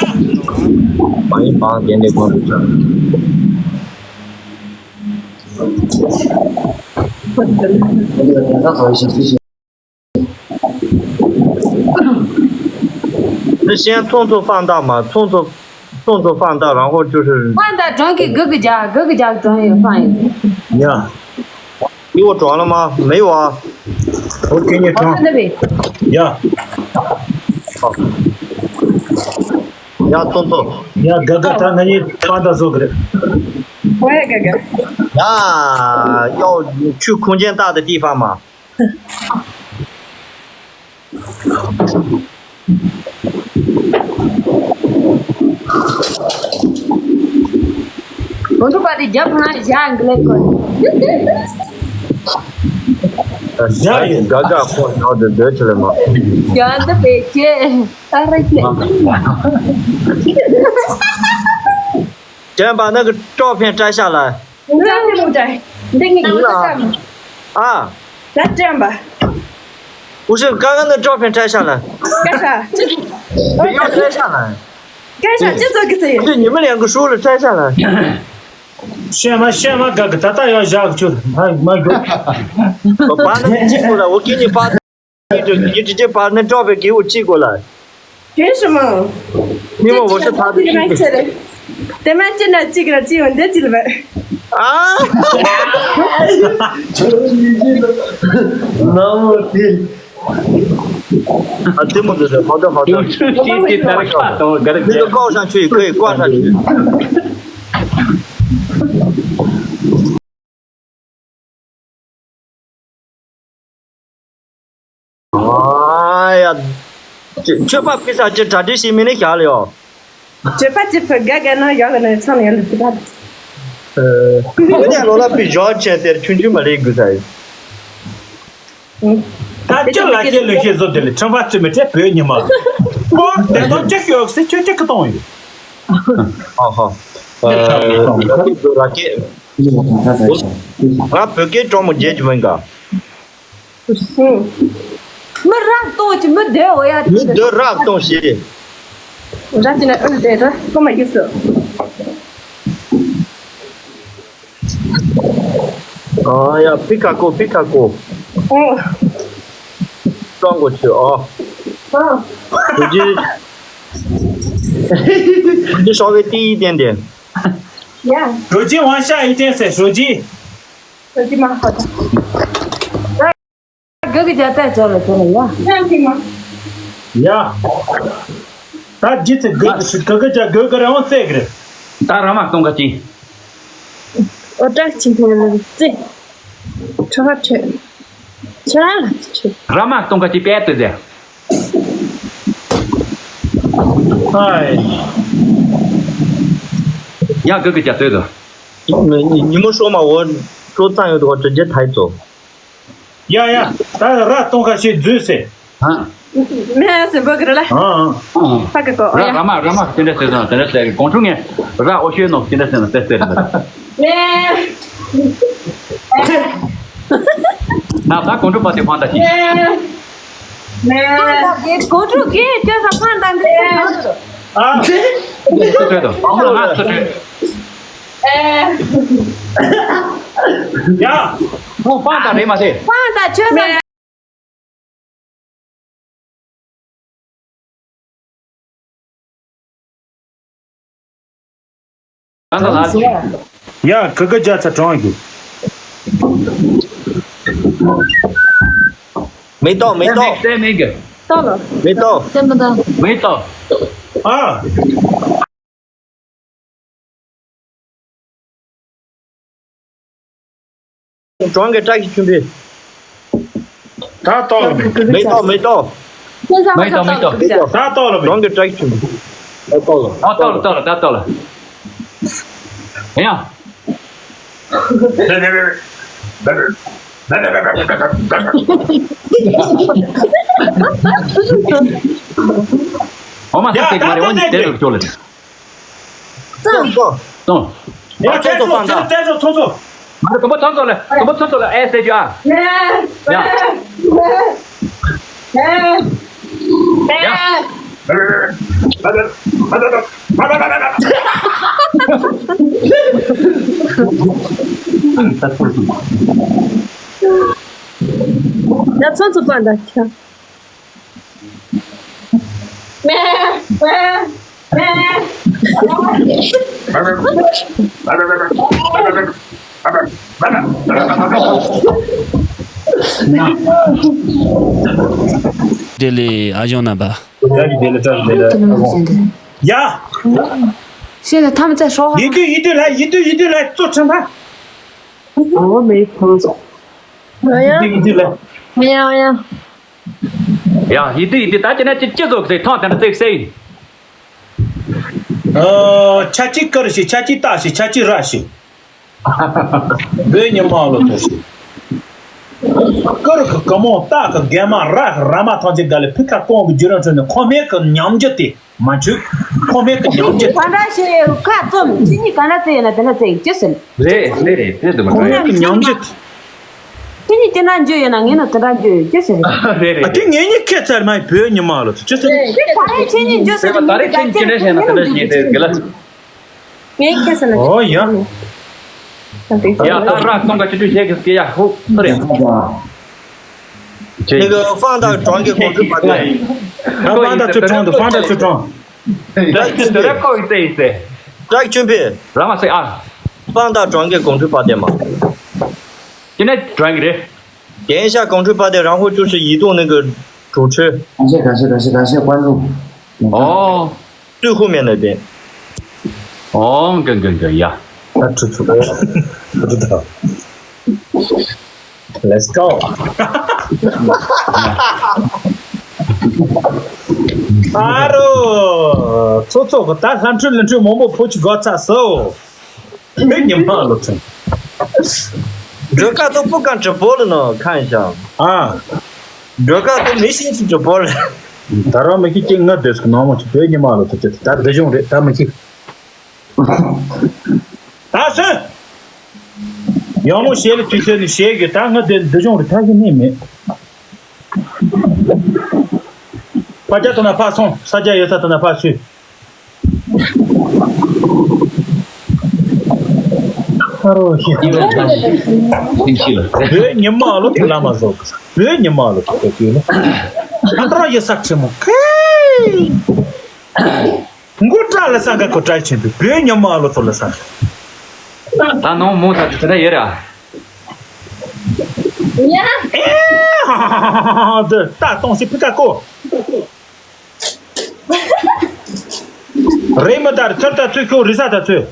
མ་ཡིན་པ་རྒྱན་ལས་གོང་དུ་ཆགས།那先冲冲放大嘛，冲冲冲冲放大，然后就是放大转给哥哥家，哥哥家转也放一点。呀，给我转了吗？没有啊。我给你转。好，在那边。呀。好。呀，冲冲。呀，哥哥，他那里放大做个的。我也哥哥。呀，要去空间大的地方嘛。 ཁོང་ཚོ་པ་དེ་རྒྱབ་ཕ་ན་བཞག་འགི་ལེ་ཁོ། བཞག་ཡིན། དགའ་དགའ་ཁོ་ཡང་དེ་སྡོད་ཆི་ལེ་མ། ཡང་འདི་བེད་ཀྱེ་ཨ་ར་ཀྱེ། 先把那个照片摘下来。 你照片不摘？你给你儿子看嘛。啊，咱这样吧，不是，刚刚那照片摘下来。干啥？这，不要摘下来。干啥？这做给谁？对，你们两个输了，摘下来。 ཤེས་མ་ཤེས་མ་དགའ་གི་ད་ལྟ་ཡང་བཞག་ཆོག་མ་མ་དགོས། 我把那个寄过来，我给你发。 你直你直接把那照片给我寄过来。凭什么？因为我是他的弟弟。 དེ་མ་ཅི་ན་གཅིག་ར་གཅིག་ཡོང་འདི་གཅིག་ལ། ཨ། ན་མོ་དེ། 啊，这么子的，好的好的。 这个告上去也可以挂上去。 ཨ་ཡ། ཁྱོད་པ་ཕི་ས་ཅི་གྲ་སྒྲིག་བྱེད་མི་ནི་བཞག་ལ་ཡོད། ཁྱོད་པ་ཅི་ཕི་དགའ་དགའ་ན་ཡག་ལ་ནི་ཚང་ཡང་ལ་ཅི་ལ། ཨ། ཁྱོད་ལོ་ལ་པི་ཞོ་ཆེན་དེར་ཆུང་ཆུང་མ་ལས་དགོས་ས་ཡིན། ད་ཅི་ལ་ཁྱེད་ལོས་ཤེས་བཟོ་དེ་ལ་ཁྲིམས་པ་བཙུན་མི་ཁྲེལ་བོད་ཉི་མ། ཨོ་དེ་དང་ཅི་ཤོག་སི་ཁྱོད་ཅི་ཁི་གཏོང་ཡོད། ཨ་ཧ། ཨ། ར་སྐད། ང་བོད་སྐད་སྤྲོ་མོ་བརྗེད་ཀྱི་མིན་ག། མི་རབ་གཏོང་གི་མི་སྡོད་འོ་ཡ། མི་སྡོད་རབ་གཏོང་ཞེས། ར་ཅི་ན་ཨུ་སྡོད་ར་ཀོ་མ་ཡིས་སུ། ཨ་ཡ། པི་ཁ་ཀོ། པི་ཁ་ཀོ། ཨོ། ཀྲང་གོ་ཆུ། ཨོ། ཨོ། 手机，手机稍微低一点点。 ཡ། 手机往下一点噻，手机。 手机蛮好的。哥哥家带走了，走了呀。 ཡ། ད་རྗེས་ཚེ་གི་གི་གི་གི་ཇ་གི་གི་རང་བཙན་གི་རེད། ད་ར་མ་གཏོང་ག་ཅི། ཨོ་ཏྲ་ཆིན་ཕེ་ལ་ཙེ། ཁྲ་ཁྲ་ཁྲ། ཁྱེད་རང་ལ་ཁྲ། ར་མ་གཏོང་ག་ཅི་པད་ཏི་ཟེར། ཨའི། ཡ་གི་གི་ཇ་ཙེ་དོ། 你你们说嘛，我说赞有多，直接抬走。 ཡ་ཡ། ད་ར་གཏོང་ཁ་ཤས་རྫུས་སེ། ཧ། མེ་སེ་འབོ་གི་ར་ལ། ཨ་ཨ། ཧ་གི་གོ། ར་ཡ། ར་མ་ར་མ་དེ་འདྲ་ཟེར་སོང་དེ་འདྲ་ཟེར་གི་གོང་ཁྲུ་ངས་ར་ཨོ་ཤོད་ནོ་དེ་འདྲ་ཟེར་ན་དེ་ཟེར་འདྲ། མེ། ན་ད་གོང་ཁྲུ་པ་དེ་ཕང་ད་ཅི། མེ། མེ། ཕང་ད་གི་གོང་ཁྲུ་གི་ཅོ་ས་ཕང་ད་འདི་ཟེར་ན། ཨ། སུ་ཁྲོད་དོ། ཨ་མ་ང་སུ་ཁྲོད། ཨེ། ཡ། ཁོང་ཕང་ད་རེད་མ་ཟེར། ཕང་ད་ཆོས་ས། ཡ་གི་གི་རྒྱ་ཚ་གྲོང་གི། མེ་ཏོག་མེ་ཏོག་ཏེ་མིང་གི་ཏོག་ལ། མེ་ཏོག་ཏེ་མི་ཏོག་ཨ། གྲོང་གི་བཀྲ་ཤིས་ཆོས་འཕེལ། ད་ཏོག་ལ་མེ། མེ་ཏོག་མེ་ཏོག་མེ་ཏོག་མེ་ཏོག་ད་ཏོག་ལ་མེ། གྲོང་གི་བཀྲ་ཤིས་ཆོས་འཕེལ། ད་ཏོག་ལ་མེ། ད་ཏོག་ལ་ཏོག་ལ་ད་ཏོག་ལ་ཡ། ཨོ་མ་ཡ་ད་ཏོག་ལ་ཏོག་ལ། ཏོག་ཏོག་ཏོག་ཡ་ཚོང་ཚོགས་ཕང་ད། ཚོང་ཚོགས། མ་རེད། གོམ་པ་ཚོང་ཚོགས་ལ། གོམ་པ་ཚོང་ཚོགས་ལ་ཨེ་ཟེར་རྒྱུ་ཨ། ཡ། ཡ། ཡ་ཚོང་ཚོགས་ཕང་ད་ཁྱ། བདེ་ལེགས་ཨ་ཞང་རྣམ་པ། བཀྲ་ཤིས་བདེ་ལེགས། བཀྲ་ཤིས་བདེ་ལེགས། ཡ། ཤེས་ལ་ཐམས་ཅད་ཧྲོག་ཡིད་དུ་ཡིད་དུ་ལ་ཡིད་དུ་ཡིད་དུ་ལ་གཙོ་ཆེན་པ། ཨོ་མེ་ཐང་ཚོ། ཡ་ཡ། ཡིད་དུ་ཡིད་དུ་ལ། ཡ་ཡ། ཡ་ཡིད་དུ་ཡིད་དུ་ད་ཅི་ན་ཅི་ཅི་ཟོག་ཟེར་ཐང་དེ་འདྲ་ཙིག་སེ། ཨོ་ཆ་ཅི་ཀར་ཞིག་ཆ་ཅི་ཏ་ཞིག་ཆ་ཅི་ར་ཞིག་བོད་ཉི་མ་ལོ་ཐོ་ཞིག་ཀར་གི་ཀ་མོ་ཏ་གི་གན་མ་ར་གི་ར་མ་ཐང་ཅི་ག་ལེ་ཕི་ཁ་ཀོང་གི་རྒྱུ་ར་ཁྲོད་ནས་ཁོ་མེད་གི་ཉམས་རྒྱུ་དེ། མ་བྱུང་། ཁོ་མེད་ཀྱི་ཉམས་རྒྱུ། ག་འདྲ་ཞིག་ཁ་བཙུམ་ཁྱེད་གཉིས་ག་འདྲ་བཙལ་ཡོད་ན་དེ་འདྲ་བཙལ་ཡོད་ཅི་ཟེར། རེད་རེད་རེད། དེ་དུ་མ་ཁོ་མེད་ཀྱི་ཉམས་རྒྱུ། ཁྱེད་གཉིས་དེ་འདྲ་འཇུ་ཡོད་ན་ངས་ན་དེ་འདྲ་འཇུ་ཡོད་ཅི་ཟེར། རེད་རེད། ཨ་དེ་ངེད་གཉིས་ཁྱེད་ཚར་མ་བོད་ཉི་མ་ལོ་ཅི་ཟེར། དེ་ད་རེས་ཁྱེད་གཉིས་འཇུ་ཟེར་ད་རེས་ཁྱེད་གཉིས་ཅི་འདྲ་བྱས་ན་དེ་འདྲ་བྱེད་དེ་གི་ལ། ངས་ཁྱེད་ཟེར་ན། ཨོ་ཡ། ཡ་ད་ར་སོང་ག་ཅི་ཅུ་བྱེད་གི་སྐྱེ་ཡ་ཧུ་སུ་རེད། 那个放到转给公司发电。 ད་放到出厂的，放到出厂。 ད་ཅི་དེ་ར་ཁོ་ཡི་ཙེ་ཡི་ཙེ། 张俊平， ར་མ་སེ་ཨ། 放到转给公司发电吗？ ཅི་ནས་转给་རེད། 点一下公司发电，然后就是移动那个主车。 感谢感谢感谢感谢关注。 ཨོ། 最后面那边。 ཨོ་ག་ག་ག་ཡ། ད་ཁྲུ་ཚུགས། ཁྲུ་ཚུགས། Let's go. ཨ་རོ། ཚོ་ཚོ་གི་ད་ལྷ་འཕྲུལ་ལི་འཕྲུལ་མང་པོ་ཕོ་ཆུ་གོ་ཚ་སོ། མི་ཉི་མ་ལོ་ཚོ། སྒྲོལ་དཀར་ཚོ་不敢直播了呢，看一下。 ཨ། སྒྲོལ་དཀར་ཚོ་མི་ཤེས་ཤིག་直播了། ད་རང་མི་ཤེས་ཀྱི་ང་བསྡད་སོང་ནང་མ་ཆུ་བོད་ཉི་མ་ལོ་ཚོ་ཅི་ད་བདེ་སྦྱོང་རེད་ད་མི་ཤེས། ད་སོན། ཡང་མོ་ཞེས་ལ་དུས་ཚོད་ནི་ཞེས་གི་ད་ང་དེ་འདི་སྦྱོང་རི་ཐག་གི་ནི་མེད། ཕ་རྒྱ་དུ་ན་ཕ་སོང་ས་རྒྱ་ཡོད་ས་དུ་ན་ཕ་ཚུད། ཨ་རོ་ཤི། བོད་ཉི་མ་ལོ་དུ་ལ་མ་བཟོ་བོད་ཉི་མ་ལོ་དུ་གོ་ལ། ཨ་རོ་ཡི་ས་ཁྲི་མོ་ཁེ། མགོ་བཀྲ་ལ་ས་འགའ་གོ་བཀྲ་ཆེན་པོའི་བོད་ཉི་མ་ལོ་ཚོ་ལ་ས། ད་ནང་མོ་ད་དེ་ན་ཡེ་ར། ཡ། ཨེ་ཧ་ཧ་ཧ་ཧ་ཧ། ད་གཏོང་སྲིད་ཕི་ཀ་ཀོ། རེ་མ་དར་ཚར་ད་ཚུད་ཁྱོད་རི་ས་ད་ཚུད།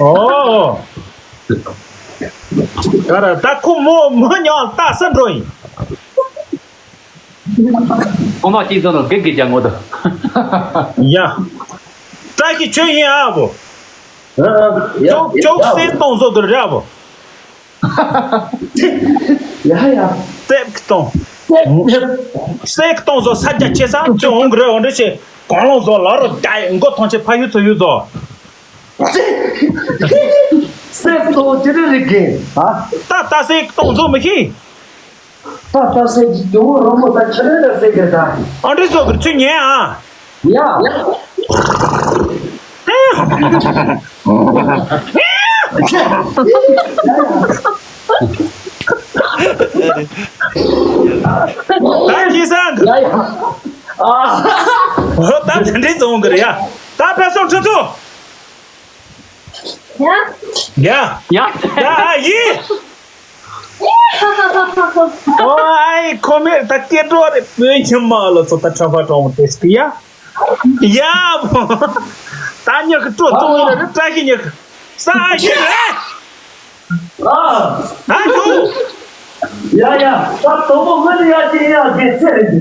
ཨོ། ད་ར་ད་ཁོ་མོ་མོ་ཉང་ད་ས་འགྲོ་ཡིན། ཁོང་མ་གཅིག་ཚོ་ནང་གེ་གེ་ཅང་ངོ་ད། ཡ། བཀྲ་ཤིས་ཆོས་ཡིན་ཨ་བོ། ཡ། ཅོག་ཅོག་སེ་གཏོང་བཟོ་དུ་རེད་ཨ་བོ། ཡ་ཡ། སེབ་གཏོང་། སེབ་སེབ། སེབ་གཏོང་བཟོ་ས་རྒྱ་ཆེ་ས་ཚོ་འོང་གི་རེད་འོང་འདྲ་ཆེ་གང་ལོང་བཟོ་ལ་རོ་རྒྱ་མགོ་ཐང་ཆེ་ཕ་ཡུལ་ཚོ་ཡུལ་བཟོ། སེབ་གཏོང་ཅི་རེད་རེད་གེ་ཨ། ད་ད་སེབ་གཏོང་བཟོ་མི་ཤེས། ད་ལྟ་སེ་ཇི་ཇོ་བོ་རོང་པོ་ད་ཁྱེད་རང་ལ་སེ་གེ་ད། ཨ་འདྲི་ཚོ་གི་ཚུལ་ཉན་ཨ། ཡ། ད་ཁྱི་སང་གི། ཡ་ཡ། ཨ། ད་དེ་འདྲི་ཚོ་གི་རེད་ཡ། ད་ཕེ་སོང་ཁྲི་ཚོ། ཡ། ཡ། ཡ། ཡ། ཨ་ཡི། ཨོ་ཨའི་ཁོ་མེར་ད་སྐད་འགྲོ་རེ་བོད་ཉི་མ་ལོ་ཚོ་ད་ཁྲ་ཕ་གྲོང་དེ་སྐི་ཡ། ཡ། ད་ཉག་གི་སྤྲོ་ཚོང་ཡིན་རེ་བཀྲ་ཤིས་ཉག་གི་ས་ཨ་ཡི་རེ། ཨ། ད་ཞུ། ཡ་ཡ། ད་དོ་མོ་ངོས་ནས་ཡ་གི་ཡ་གི་ཚེ་རེད།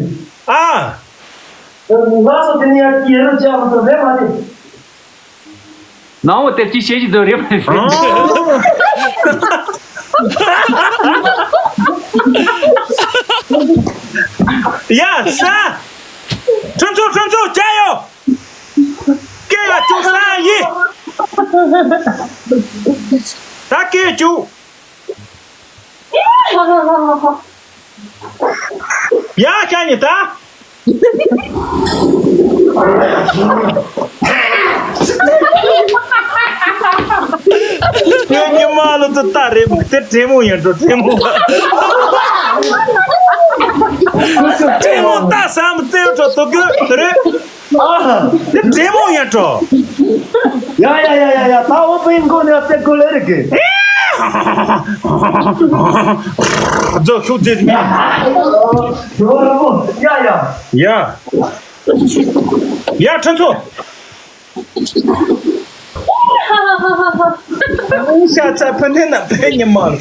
ཨ། ང་ཚོ་དེ་ནས་ཡ་གི་ཡ་རུ་ཅག་ཚོ་རེད་མ་རེད། ནང་བོ་དེ་ཅི་བྱེད་ཀྱི་འདུག་རེད་མ་རེད། ཡ་ས། ཁྲོན་ཚོ་ཁྲོན་ཚོ་ཅ་ཡོ། སྐད་ལ་བཅུག་ས་ཡི། ད་སྐད་བཅུག་ཡ་ཤ་ཉི་ད། ཁྱོད་ཉི་མ་ལོ་ཚོ་ལྟ་རེད་མོ་དེ་དྲེད་མོ་ཡིན་འགྲོ་དྲེད་མོ། དྲེད་མོ་ལྟ་བསམ་བརྩེ་འགྲོ་དོ་གོ་དེ་རེད། ཨ། དེ་དྲེད་མོ་ཡིན་འགྲོ། ཡ་ཡ་ཡ་ཡ་ཡ། ད་འོ་པའི་མགོ་ནས་བརྩེ་དགོས་ལེ་རེད་གི། རྫོགས་ཤུགས་རྫོགས། ཡ་ཡ། ཡ། ཡ་ཁྲ་ཚོ། ཤ་ཚ་ཕ་ནེ་ན་ཕེ་ཉི་མ་ལ་ལ།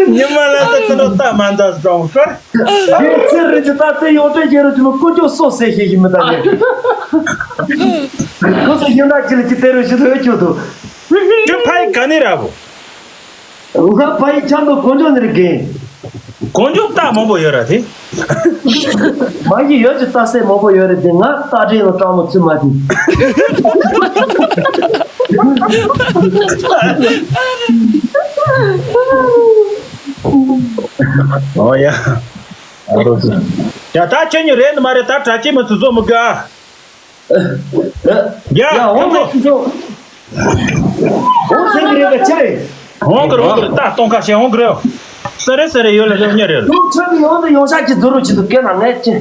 ཉི་མ་ལ་ད་ད་ད་མ་འཛའ་སོང་ཁར། ཡིན་ཚེ་རིང་གི་ད་ལྟའི་ཡོང་གྲོས་བྱེད་རོགས་གྱིས་མི་ཀུན་སྤྱོད་སོགས་ཟེར་ཤེས་ཀྱི་མི་ད་ལས། ཁོ་ཚོ་ཡིན་ན་ཅི་ལ་ཅི་དེ་རུ་ཞིག་ཐོས་ཆོག་ཏུ། ཁྱོད་ཕ་ཡི་ག་ནས་ར་བོ། ང་ཕ་ཡི་ཆ་འདུག་དཀོན་མཆོག་ནི་རིག་གིན། དཀོན་མཆོག་རྟགས་མང་པོ་ཡོད་ར་དེ། མ་གི་ཡོད་ཀྱི་རྟགས་གསལ་མང་པོ་ཡོད་རེད་དེ་ང་རྟ་དྲེལ་ལ་སྤྲང་མོ་ཚུད་མ་དེ། ཨོ་ཡ། ཡ་ད་ཁྱོད་ཉིད་རེད་ནི་མ་རེད་ད་གྲྭ་ཆེན་མི་ཚོ་བཟོ་མི་དགོས་ཨ། ཡ་ཡ་འོང་ཁྱོད་ཚོ། འོང་ཟེར་གི་རེད་པ་ཆེ་རེད། འོང་གི་རེད་འོང་གི་རེད་ད་སྟོང་ཁ་ཤས་འོང་གི་རེད། ས་རེ་ས་རེ་ཡོད་ལ་ཡོད་ཉེ་རེད། ཡོང་ཆ་གི་ཡོང་དུ་ཡོང་ཤག་གི་རྫུ་རུ་ཆེ་དུ་སྐད་ན་ངས་ཅི།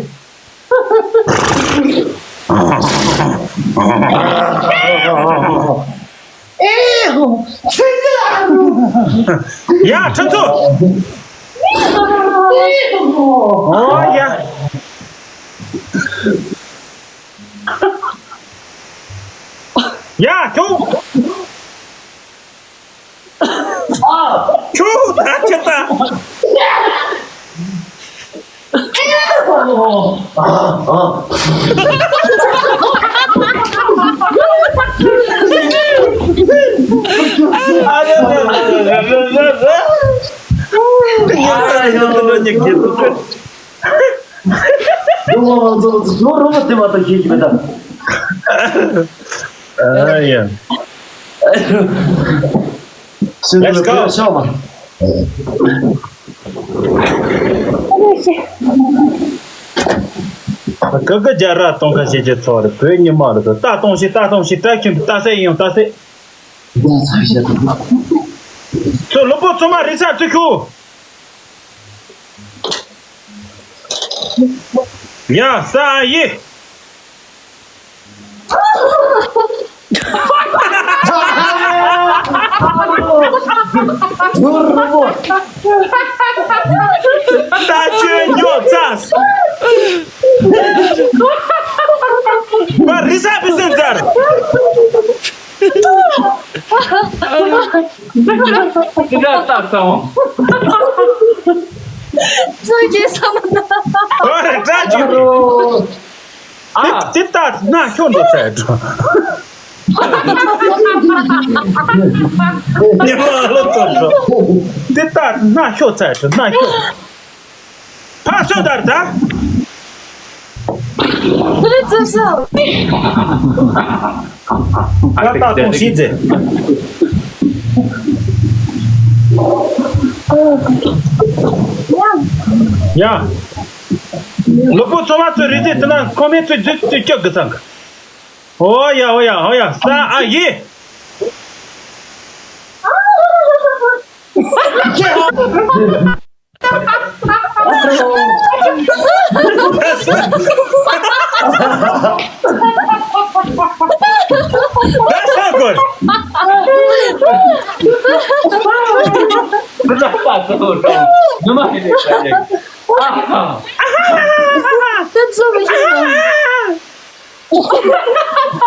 ཨེ་ཧོ། ཡ་ཁྲ་ཚོ། ཨོ་ཡ། ཡ་ཁྱོད། ཁྱོད་ད་ཁྱོད་ད། ཡང་ད་ཡང་ད་ཉེ་གི་འདུག་ཡོང་བ་མང་ཚོགས་ཚོ་ཇོ་རོ་མ་དེ་མ་གཏོགས་ཤེས་ཀྱི་མེད་ད། ཨ་ཡ། ཤིན་ཏུ་ཕེབས་ཤོག་མ། ཀ་ཀ་རྒྱ་ར་གཏོང་ཁ་ཤས་ཀྱི་ཚོགས་རེ་བོད་ཉི་མ་རེ་ད་གཏོང་ཤི་ད་གཏོང་ཤི་ད་ཁྱིམ་ད་སེ་ཡིན་ད་སེ། ཚོ་ལོ་པོ་ཚོ་མ་རི་ས་ཚུ་ཤུ། ཡ་ས་ཡི། ད་ཁྱོད་མགྱོགས་ཚ། མ་རི་ས་བི་སེ་ཛར། ཅི་འདྲ་བཏགས་སོང་། སུ་ཇེ་སམ་ན། ཨོ་རེ་ཏྲ་ཅི་རོ། ཨ། དེ་དེ་ལྟར་ན་ཤོ་འགྲོ་ཚད་འགྲོ། ཉི་མ་ལོ་ཚོ་འགྲོ། དེ་ལྟར་ན་ཤོ་ཚད་འགྲོ་ན་ཤོ། ཕ་སོད་དར་ད། ཁྱེད་རང་ཚོ་སོ། ད་ད་གཏོང་ཤིས་ཚེ། ཡ། ལོ་པོ་ཚོ་མ་ཚོ་རི་རྩེ་དེ་ན་ཁོ་མེ་ཚོ་རྫུས་ཚོ་སྐྱོ་གི་ཚང་གི། ཨོ་ཡ་ཨོ་ཡ་ཨོ་ཡ་ས་ཨ་ཡེ། That's not good.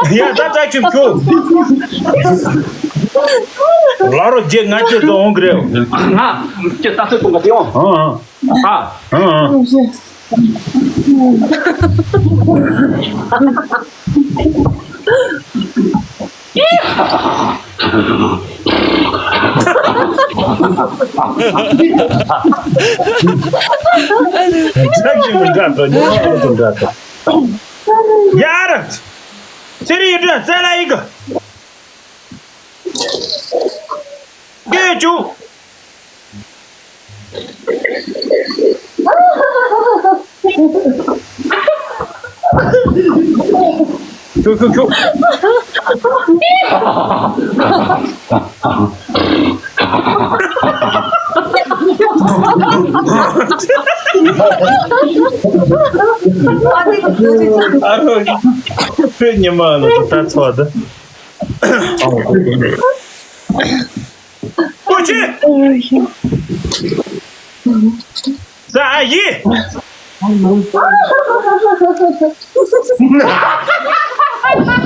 ཡ་ད་ལྟ་ཁྱོད་ཁྱོད། ལ་རོ་རྗེ་ང་ཁྱོད་ཚོ་འོང་གི་རེད། ང་ཁྱོད་ལྟ་ཚོད་གཏོང་ག་དེ་འོང་། ཨང་ཨང་། ཨ། ཨང་ཨང་། འདྲ་གི་མི་འདྲ་དོ། ཉི་མ་ལོ་དོ་འདྲ་དོ། ཡར། ཚེ་རིང་ཡུལ་དྲུག་རྩེ་ལ་ཡི་ག་སྐད་ཅུ། ཁྱུ་ཁྱུ་ཁྱུ། ཨ་རོ། ཁྱོད་ཉི་མ་ལ་ད་ཚོ་ད། ཨོ་ཅི། ས་ཡི།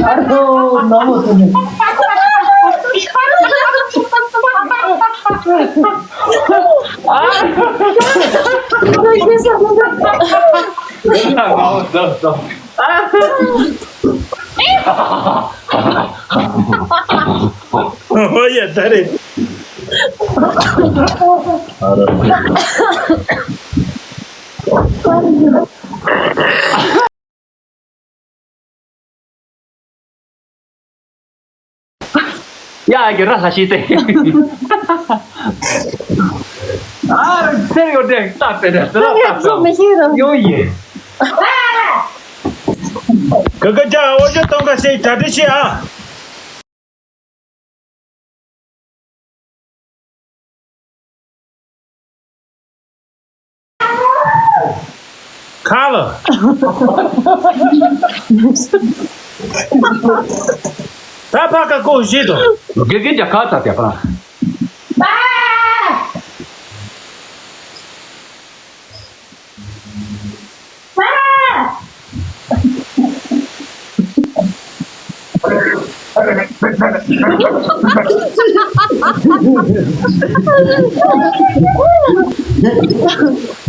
ཨ་རོ་ནང་ལོ་དེ་ནི། ཨོ་ཡ་ད་རེད། ཡ་གི་ར་ལ་ཤི་ཚེ། ཨ་ཚེ་ཡོད་དེ་ཏག་ཏག་ཏག་ཏག་ཏག་ཡོད་ཡེ། ག་ག་ཅག་འོ་ཞེ་གཏོང་ག་ཤེས་གྲ་སྒྲིག་ཤེས་ཨ། ཁ་ལ། ད་ཕ་ཁ་ཀོ་བཞི་དང་། དགེ་རྒན་གྱི་ཁ་ཚ་དེ་ཕ།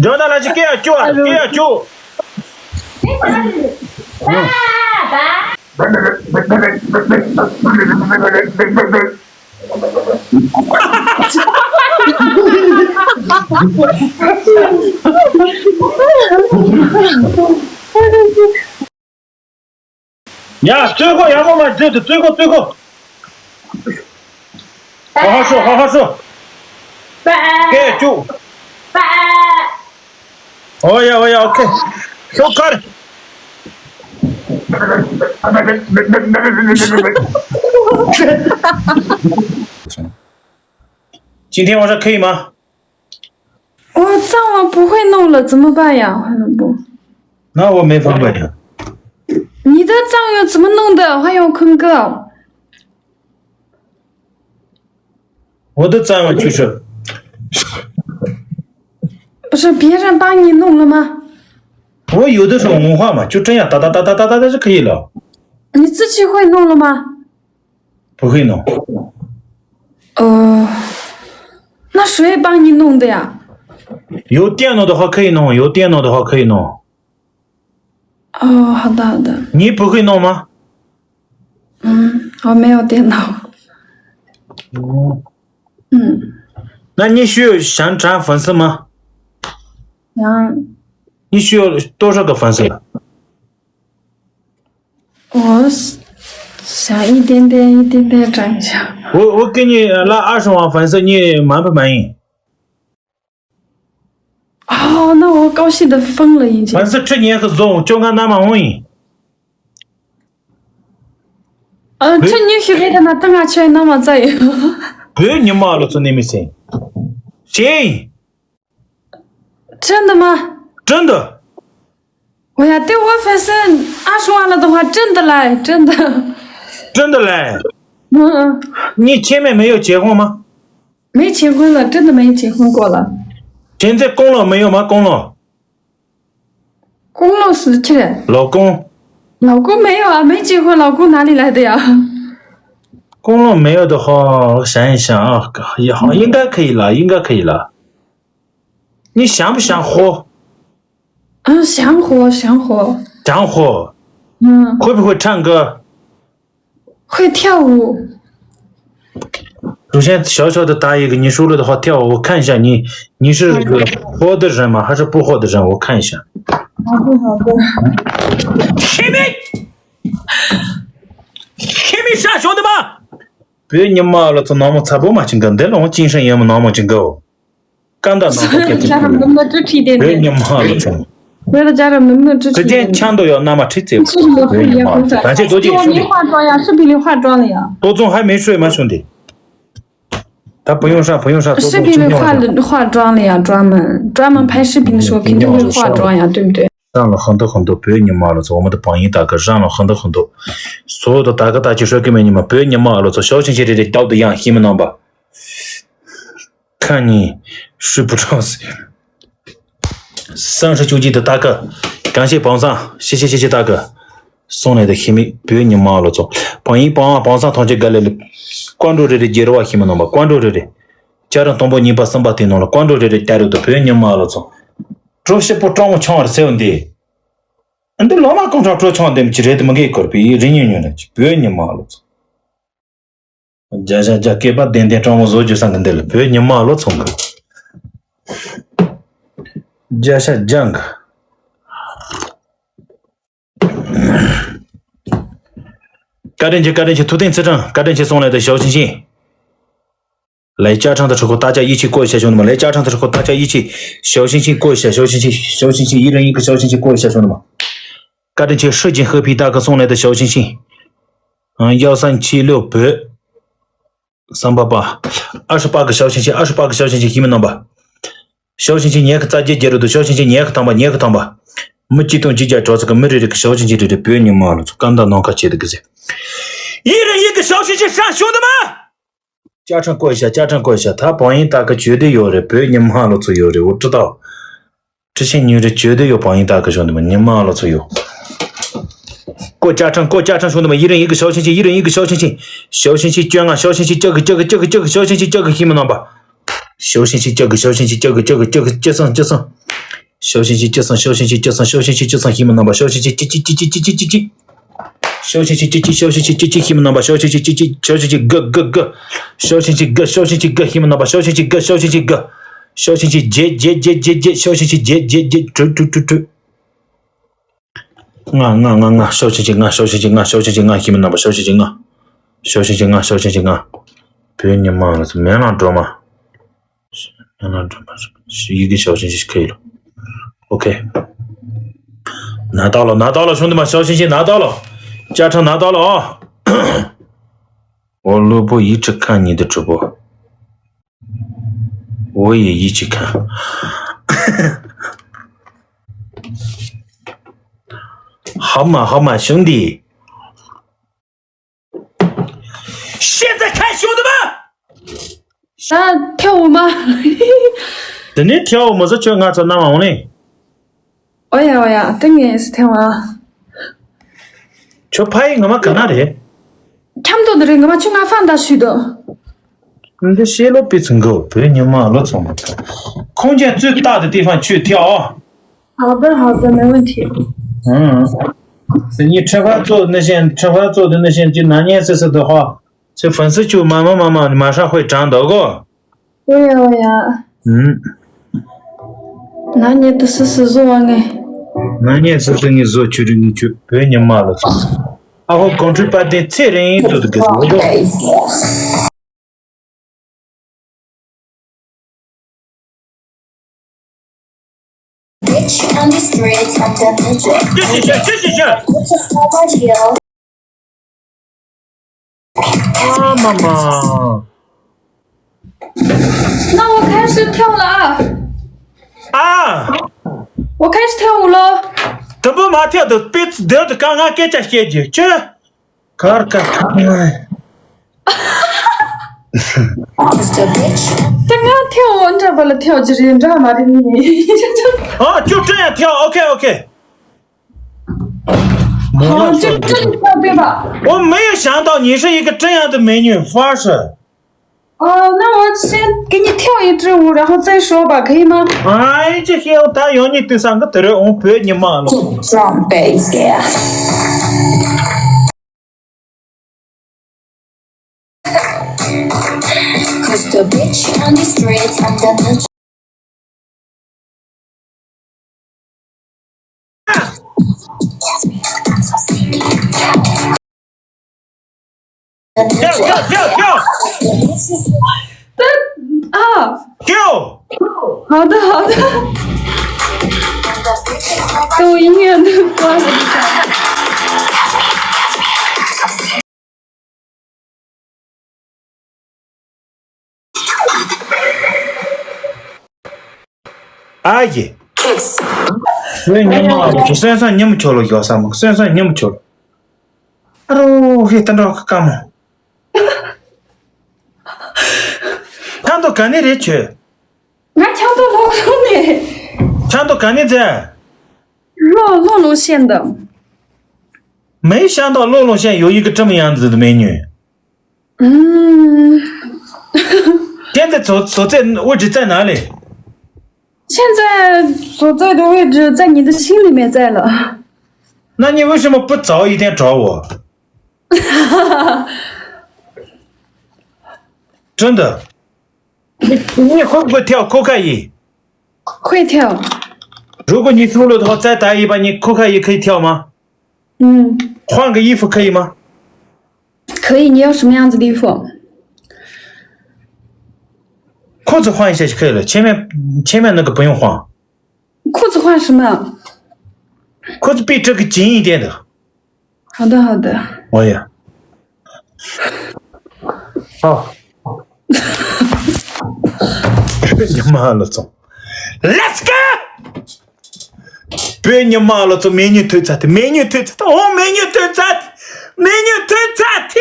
ཇོ་ད་ལ་ཅི་སྐད་ཡ་ཅུ་ཨ་སྐད་ཡ་ཅུ། ཡ། བཙོན་ཁོག་ཡག་པོ་མ་བཙོན་དུ་བཙོན་ཁོག་བཙོན་ཁོག་ཧ་ཧ་ཧྲོ་ཧ་ཧ་ཧྲོ། སྐད་ཅུ། ཨོ་ཡ་ཨོ་ཡ་ཨོ་ཁེ། ཤོག་ཁར། 今天晚上可以吗？ 我藏了不会弄了，怎么办呀，坏萝卜？那我没法办呀。你的藏药怎么弄的，坏药坤哥？我的藏药就是，不是别人帮你弄了吗？我有的时候文化嘛，就这样哒哒哒哒哒哒哒就可以了。你自己会弄了吗？ 不会弄。呃，那谁帮你弄的呀？有电脑的话可以弄，有电脑的话可以弄。哦，好的，好的。你不会弄吗？嗯，我没有电脑。哦。嗯。那你需要想涨粉丝吗？想。你需要多少个粉丝？ 我想一点点，一点点涨一下。我我给你拉二十万粉丝，你满不满意？哦，那我高兴的疯了，已经。粉丝吃年可送，就看那么容易。呃，这你许给他那等下去那么再有。不用你妈了，做你没钱。真的吗？真的。我呀，对我发生二十万了的话，真的来，真的。真的来。嗯。你前面没有结婚吗？没结婚了，真的没结婚过了。现在公了没有吗？公了。公了是去了。老公。老公没有啊，没结婚，老公哪里来的呀？公了没有的话，我想一想啊，也好，应该可以了，应该可以了。你想不想活？嗯，想活，想活。想活。嗯。会不会唱歌？会跳舞。首先，小小的答一个，你说了的话跳舞，我看一下你，你是个活的人吗？还是不活的人？我看一下。好的，好的。 ཁྱེད་མི་ཁྱེད་མི་ཧྲ་ཞོ་འདི་མ། བོད་ཉི་མ་ལོ་ཚོ་ནང་མོ་ཚ་པོ་མ་ཅིང་ག་འདི་ལོང་ཅིང་ཧྲ་ཡེ་མོ་ནང་མོ་ཅིང་གའོ། ཀ་འདའ་ནང་ཁ་སྐད་ཅིག་བོད་ཉི་མ་ལོ་ཚོ། 为了家人能不能支持一点点？ བོད་ལ་ཇ་རམ་ནུབ་ནུབ་ཅི་ཆི་ཆི་ཡོད་ནམ་ཁྲི་ཙེ་བོད་ཉི་མ་ལོ་ཚོ། ད་ཆེ་རྡོ་རྗེ་ཤུ་ལི་ཧྭ་ཀྲང་ཡ་ཧྲི་ཕི་ལི་ཧྭ་ཀྲང་ལ་ཡ། ཏོ་ཙོང་ཧ་མེ་ཧྲོས་མ་ཤོང་དེ། ད་བུ་ཡོང་ཧྲ་བུ་ཡོང་ཧྲ་ཏོ་ཙོང་ཧྲི་ཕི་ལི་ཧྭ་ཀྲང་ལ་ཡ་ཀྲང་མན་ཀྲང་མན་ཕའི་ཧྲི་ཕི་ལི་ཧྭ་ཀྲང་ཡ་对不对？ རང་ལ་ཧང་ཏོ་ཧང་ཏོ་བོད་ཉི་མ་ལོ་ཚོ་འོ་མ་དུ་བང་ཡིན་ད་ག་རང་ལ་ཧང་ཏོ་ཧང་ཏོ། སོ་དོ་ད་ག་ད་ཅི་ཧྲོ་ཀི་མེ་ཉི་མ་བོད་ཉི་མ་ལོ་ཚོ་ཤོག་ཆེན་ཆེ་རེ་རེ་རྒྱབ་དུ་ཡང་ཤི་མི་ནང་པ། ཁ་ཉིན་ཧྲི་པུ་ཁྲོ་སི། སང་ཧྲི་ཆུ་ཅི་དུ་ད་ག་གང་ཤེས་བང་སང་ཤེ་ཤེ་ཤེ་ཤེ་ད་ག་སོང་ནས་དུ་ཤི་མི་བོད་ཉི་མ་ལོ་ཚོ་བང་ཡིན་བང་བང་སང་ཐོང་ཆེ་ག་ལེ་ལེ། ཀོན་ཀྲོ་རེ་རེ་རྒྱལ་བ་ཤི་མི་ནང་པ་ཀོན་ཀྲོ་རེ་རེ། ཅ་རང་དང་པོ་གཉིས་པ་གསུམ་པ་དེ་ནང་ལ་ཀོན་ཀྲོ་རེ་རེ་ཏེ་རུ་དུ་བོད་ཉི་མ་ལོ་ཚོ། གྲོ་ཞིབ་པོ་སྤྲང་མོ་ཆང་བར་སེའུ་འདི། འདི་ལོ་མ་ཀོང་ཁྲང་གྲོ་ཆང་འདེམས་ཀྱི་རེད་མི་འགའི་སྐོར་པའི་རི་ཉུང་ཉུང་ལ་ཅི་བོད་ཉི་མ་ལོ་ཚོ། རྒྱ་ཞག་རྒྱ་སྐེད་པ་ལྡན་ལྡན་སྤྲང་མོ་བཟོ་རྒྱུ་སང་གི་འདི་ལ་བོད་ཉི་མ་ལོ་ཚོ་འགི། རྒྱ་ཞག་རྒྱང་གི། བཀའ་དྲིན་ཆེ་བཀའ་དྲིན་ཆེ་ཐུགས་ཐེངས་ཚེ་དྲང་བཀའ་དྲིན་ཆེ་སོང་ལས་དང་ཞའོ་ཆིན་ཆིན། ལའི་ཅ་ཁྲང་དང་ཁྲི་ཁོ་ད་ཅ་ཡི་ཆི་ཀོ་ཤ་ཤོ་ནི་མ་ལའི་ཅ་ཁྲང་དང་ཁྲི་ཁོ་ད་ཅ་ཡི་ཆི། ཞའོ་ཆིན་ཆིན་ཀོ་ཤ་ཞའོ་ཆིན་ཆིན་ཞའོ་ཆིན་ཆིན་ཡི་རང་ཡི་གི་ཞའོ་ཆིན་ཆིན་ཀོ་ཤ་ཤོ་ནི་མ། བཀའ་དྲིན་ཆེ་ཧྲི་ཅིན་ཧི་ཕི་ད་ག་སོང་ལས་དང་ཞའོ་ཆིན་ཆིན། ཡའོ་སན་ཆི་ལིའུ་བོད། སམ་པ་པ། ཨ་ཧྲི་པ་གི་ཞའོ་ཆིན་ཆིན་ཨ་ཧྲི་པ་གི་ཞའོ་ཆིན་ཆིན་ཞི་མི་ནང་པ། ཞའོ་ཆིན་ཆིན་ཉེ་གི་རྩ་རྒྱལ་རྒྱལ་རུ་དུ་ཞའོ་ཆིན་ཆིན་ཉེ་གི་ཐང་པ་ཉེ་གི་ཐང་པ། མི་གཅིག་སྟོང་གཅིག་བརྒྱ་གྲོགས་ཚོ་གི་མི་རེ་རེ་གི་ཞའོ་ཆིན་ཆིན་རེ་རེ་བོད་ཉི་མ་ལོ་ཚོ་ཀ་འདའ་ནང་ཁ་ཆེ་དུ་གི་ཟེ། ཡི་རེ་ཡི་གི་ཞའོ་ཆིན་ཆིན་ཧྲ་ཤོ་འདི་མ། ཅ་ཁྲང་ཀོ་ཤ་ཅ་ཁྲང་ཀོ་ཤ་ད་བང་ཡིན་ད་གི་བྱོས་དེ་ཡོད་རེད་བོད་ཉི་མ་ལོ་ཚོ་ཡོད་རེད་འོ་ཀྲི་ཏའོ། ཁྲི་ཆེན་ཉུ་རེ་བྱོས་དེ་ཡོད་བང་ཡིན་ད་གི་ཞོ་འདི་མ་ཉི་མ་ལོ་ཚོ་ཡོད། ཀོ་ཅ་ཁྲང་ཀོ་ཅ་ཁྲང་ཞུ་འདི་མ་ཡི་རང་ཡི་གི་ཞའོ་ཆིན་ཆིན་ཡི་རང་ཡི་གི་ཞའོ་ཆིན་ཆིན། ཞའོ་ཆིན་ཆིན་བཅོ་ལྔ་ཞའོ་ཆིན་ཆིན་ཅག་གི་ཅག་གི་ཅག་གི་ཅག་གི་ཞའོ་ཆིན་ཆིན་ཅག་གི་ཤི་མི་ནང་པ། ཞའོ་ཆིན་ཆིན་ཅག་གི་ཅག་གི་ཅག་གི་ཅག་གི་ཅག་གི་ཅི་སང་ཅི་སང་། ཞའོ་ཆིན་ཆིན་ཅི་སང་ཞའོ་ཆིན་ཆིན་ཅི་སང་ཞའོ་ཆིན་ཆིན་ཅི་སང་ཤི་མི་ནང་པ་ཞའོ་ཆིན་ཆིན་ཅི་ཅི་ཅི་ཅི་ཅི་ཅི་ཅི། ཞའོ་ཆིན་ཆིན་ཅི་ཅི་ཞའོ་ཆིན་ཆིན་ཅི་ཅི་ཤི་མི་ནང་པ་ཞའོ་ཆིན་ཆིན་ཅི་ཅི་ཞའོ་ཆིན་ཆིན་གི་གི་གི། ཞའོ་ཆིན་ཆིན་གི་ཞའོ་ཆིན་ཆིན་གི་ཤི་མི་ནང་པ་ཞའོ་ཆིན་ཆིན་གི་ཞའོ་ཆིན་ཆིན་གི། ཞའོ་ཆིན་ཆིན་བརྒྱད་བརྒྱད་བརྒྱད་བརྒྱད་ཞའོ་ཆིན་ཆིན་བརྒྱད་བརྒྱད་བརྒྱད་དྲུག་དྲུག་དྲུག་དྲུག། ལྔ་ལྔ་ལྔ་ལྔ་ཤོག་ཆེན་གཅིག་ལྔ་ཤོག་ཆེན་གཅིག་ལྔ་ཤོག་ཆེན་གཅིག་ལྔ་ཤི་མི་རྣམ་པ་ཤོག་ཆེན་གཅིག་ལྔ། ཤོག་ཆེན་གཅིག་ལྔ་ཤོག་ཆེན་གཅིག་ལྔ། བོད་ཉི་མ་ལ་སོ་མེ་ལང་སྒྲོལ་མ། མེ་ལང་སྒྲོལ་མ་ཡི་གེ་ཤོག་ཆེན་གཅིག་ཁ་ཡི་ལོ། ཨོ་ཁེ། ན་ད་ལོ་ན་ད་ལོ་ཤོང་དུ་མ་ཤོག་ཆེན་གཅིག་ན་ད་ལོ། ཅ་ཁྲ་ན་ད་ལོ། འོ་ལུ་པོ་ཡི་ཁྲི་ཁ་ཉིད་དུ་གྲུབ་པོ། 我也一起看。好嘛好嘛，兄弟。现在看兄弟们。 ད་ཐེའུ་མ། དེ་ནས་ཐེའུ་མ་ཟ་ཁྱོད་ང་ཚོ་ནང་འོང་ནི། ཨོ་ཡ་ཨོ་ཡ་ཏིང་ངེ་སི་ཐེ་བ། ཁྱོད་ཕ་ཡི་ངོ་མ་ག་ན་རེད། འཁྱམ་དོ་འདི་རེད་ངོ་མ་ཁྱོད་ང་ཧྥང་ད་ཞུས་དོ། འདི་ཤེས་ལོ་པི་ཚུ་འགོ་བོད་ཉི་མ་ལོ་ཚོང་མ། ཁོང་ཅན་བཙུད་ལྟ་དེ་ཏི་ཧྥང་ཆུ་ཐེ་ཨོ། 好的，好的，没问题。 ཨང་། སི་ཉི་ཁྲི་ཧྥ་ཙོ་ནི་ཤན་ཁྲི་ཧྥ་ཙོ་དེ་ནི་ཤན་གྱི་ན་ཉན་སི་སི་དུ་ཧོ། ཚེ་ཧྥན་སི་ཆུ་མ་མ་མ་མ་མ་ཧྲ་ཧོས་དྲང་དོ་གོ། ཨོ་ཡ་ཨོ་ཡ། ཨུམ། ན་ཉེ་དུ་སི་སི་བཟོ་བ་ངེ། ན་ཉེ་སི་སི་ངེ་བཟོ་ཆུ་རི་ངེ་ཆུ་བོད་ཉི་མ་ལོ་ཚོ། ཨ་ཧོ་ཀོང་ཁྲི་པ་དེ་ཚེ་རིང་དུ་དུ་གེ་བཟོ་གོ། Bitch on the streets of the project. This is it, this is it. Put yourself on heel. ཨ་མ་མ། 那我开始跳了啊！啊！我开始跳舞喽！དུམ་བུ་མ་ཐེག་དུ་པེ་ཙི་དེར་དུ་གང་ང་སྐད་ཆ་བཤད་རྒྱུ་ཅི། གར་ཀ་ཁ་ང་། དེ་ང་ཐེག་འོ་འདྲ་བ་ལ་ཐེག་རྒྱུ་རེད་འདྲ་མ་རེད་ནི། ཨ་ཅོ་ཀྲེན་ཡ་ཐེག་ཨོ་ཁེ་ཨོ་ཁེ། 好，这个这里跳对吧？我没有想到你是一个这样的美女，发誓。 哦，那我先给你跳一支舞，然后再说吧，可以吗？哎，这些他有你对上个的人，我不要你骂了。 跳跳跳跳！啊，跳！好的好的，给我音乐关了一下。ཨ་ཡེ། བོད་ཉི་མ་ལ་སོང་སོན་སང་ཉི་མ་ཆོ་ལོ་ཡོད་ས་མ་སོན་སང་ཉི་མ་ཆོ་ལོ། ཨ་རོ་ཧེ་ཏན་རོ་ཀ་མོ། ཐང་དོ་ག་ནི་རེད་ཆོས། ང་ཆང་དོ་ལོ་ལོ་ནས། ཆང་དོ་ག་ནི་རེད། 洛洛龙县的。没想到洛龙县有一个这么样子的美女。嗯。现在所所在位置在哪里？现在所在的位置在你的心里面在了。那你为什么不早一点找我？真的。 你会不会跳可卡伊？会跳。如果你输了的话，再打一把，你可卡伊可以跳吗？嗯。换个衣服可以吗？可以，你要什么样子的衣服？裤子换一下就可以了，前面前面那个不用换。裤子换什么？裤子比这个紧一点的。 好的，好的。我也。好。你妈了总。Let's go！别你妈了总，美女推出的，美女推出的，哦，美女推出的，美女推出的。